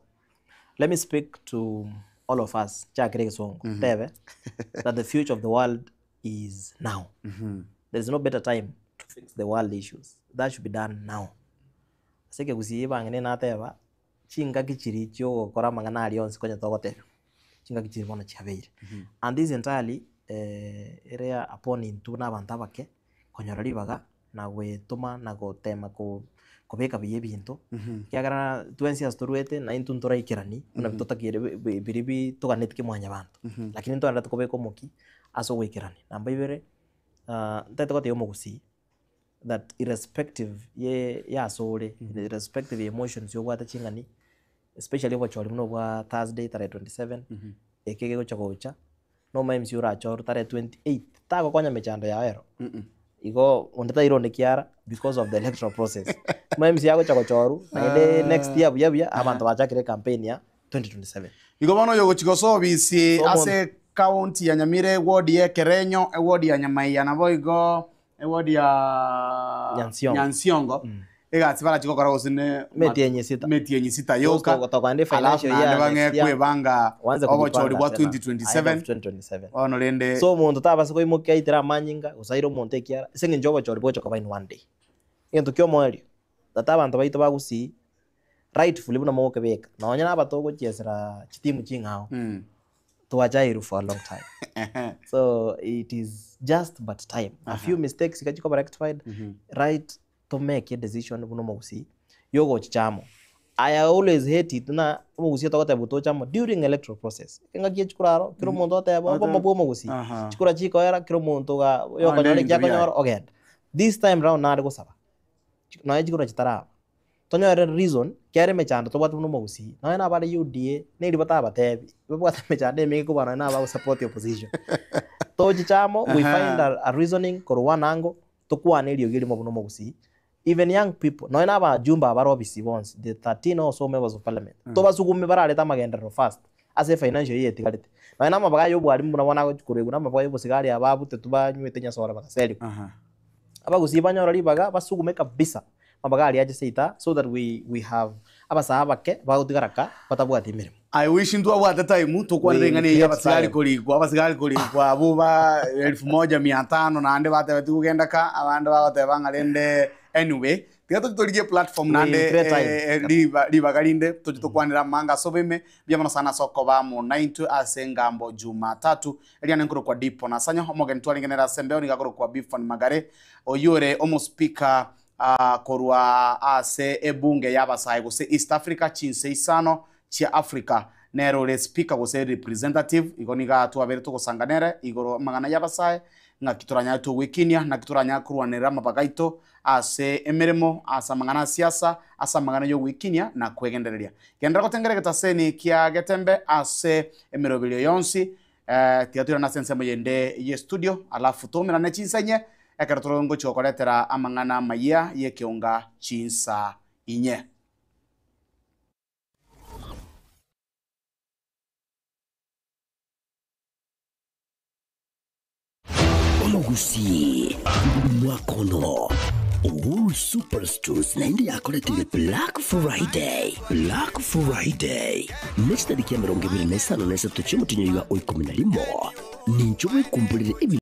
Let me speak to all of us, chakire egesongo, tebe that the future of the world is now. There is no better time to fix the world issues. That should be done now. Ase ekegusii ebang'ina nateba, chingaki chiri chiogokora amang'ana aria onsi konya togotebigwa, chingaki chiri bono chiabeire. And this entirely ere upon intwe na abanto abake, konyora ribaga na goetoma na gotema ko kobeka buya ebinto, ekiagera twensi ase torwete na intwe ntoraikerani buna totakeire bi- bi- biria bi toganeti kimwanyabanto. Lakini ntwarete kobeka omoki ase ogoikerania. Namba ibere, ntagete gotebia omogusii that irrespective ye ya ase ore, irrespective ya emotions obwate ching'ani, especially obochori buna obwa Thursday tarehe 27, eke gegocha gocha, na omo MC orachorwe tarehe 28, tagokonya mechando yao ero. Igo onde taira onde kiara because of the electoral process. Omo MC agocha gochorwa, naende next year buya buya, abanto bachakire ecampaign ya 2027. Igo bono oyogochia gosoa obisi So omonto- ase county ya Nyamira eward ya Ekerenyo, eward ya Nyamaiya nabo igo eward ya Nyansiongo. Nyansiongo egasi barachie gokora gose ne Metienyi sita. metienyi sita yoka Toka- toka alafu financial naende year bang'e next year. kwebanga Wanze obochori kujipanga bwa tena. 2027 Ahead of 2027. bono rende So omonto tabasa koimokia aitera amanyinga gose aire omonto ekiara ase eng'encho obochori bogocha koba in one day. Egento kia omoerio, tata abanto baito bagusii rightfully buna mogokebeka nonya na abato ogochiesera chitimu ching'ao twachairwe for a long time. So it is just but time. A few mistakes iga chikoba rectified, right to make a decision buna omogusii yogochichamo. I always hate it na omogusii togoteba tochamo during electoral process. Engaki echikura aro, kera omonto oteba obomo bwa omogusii. Chikura chikoera kera omonto ga yokonyora ebinto ekia akonyora biaye. ogenda. This time round nare gosaba. Nonya chikura chitaraba. Tonyore reason kiare emechando tobwate buna omogusii. Nonya nabare UDA neri batabatebi. Babwate emechando emenge kobua nonya naba support opposition. Tochichamo we find a reasoning korwa one angle tokwane eriogi erimo buna omogusii. Even young people nonya na abajumbe abare obisi bonsi the 13 or so members of parliament tobasugume bararete amagenderero fast ase financial year etigarete. Nonya na amabaga ya obwarimu buna bono agochi koruegwa na amabaga ya obosigari aba abutete banywete nyasore bagaserigwa. Abagusii banyora ribaga basugume kabisa amabaga aria ache seita so that we have abasae abake bagotigara ka batabwati emeremo. I wish ntwabwate time tokwanire We eng'ana eywo create abasigari time. korikwa abasigari korikwa abwo ba elfu moja mia tano naende batebeti kogenda ka abande bagoteba ng'a rende anyway Tiga tochi torigie platform We nande create time. eh, eh, riba- ribaga rinde tochi tokwanera amanga ase oboime mbuya mono sana ase okoba amo naintwe ase engambo Jumatatu eriane nkorokwa Dipo Nasanyo omogeni twarenge nere ase embeo nigo akorokwa Bifon Magare oyio ore omospika ah, korwa ase ebunge y'abasae gose East Africa chinse isano chia Africa nere ore speaker gose representative igo niga twabere togosanga nere igoro amang'ana y'abasae ng'aki toranyare togwekinia naki toranyare korwanerera amabaga aito ase emeremo ase amang'ana a siasa ase amang'ana y'ogwekinia na kwegendereria. Genderera gotengera egetaseni kia Getembe ase emeroberio yonsi eh, tiga toirane ase ensemo yende ye studio alafu toumerane chinsa inye ekero tore ngochia gokoretera amang'ana amayia y'ekeonga chinsa inye. Omogusii mwakono Uhuru Superstores naende yakoretire Black Friday Black Friday ne chitariki emerongo ebere na isano na isato chi'omotienyi oiga o ikomi na rimo nincho bwekumborere ebinto.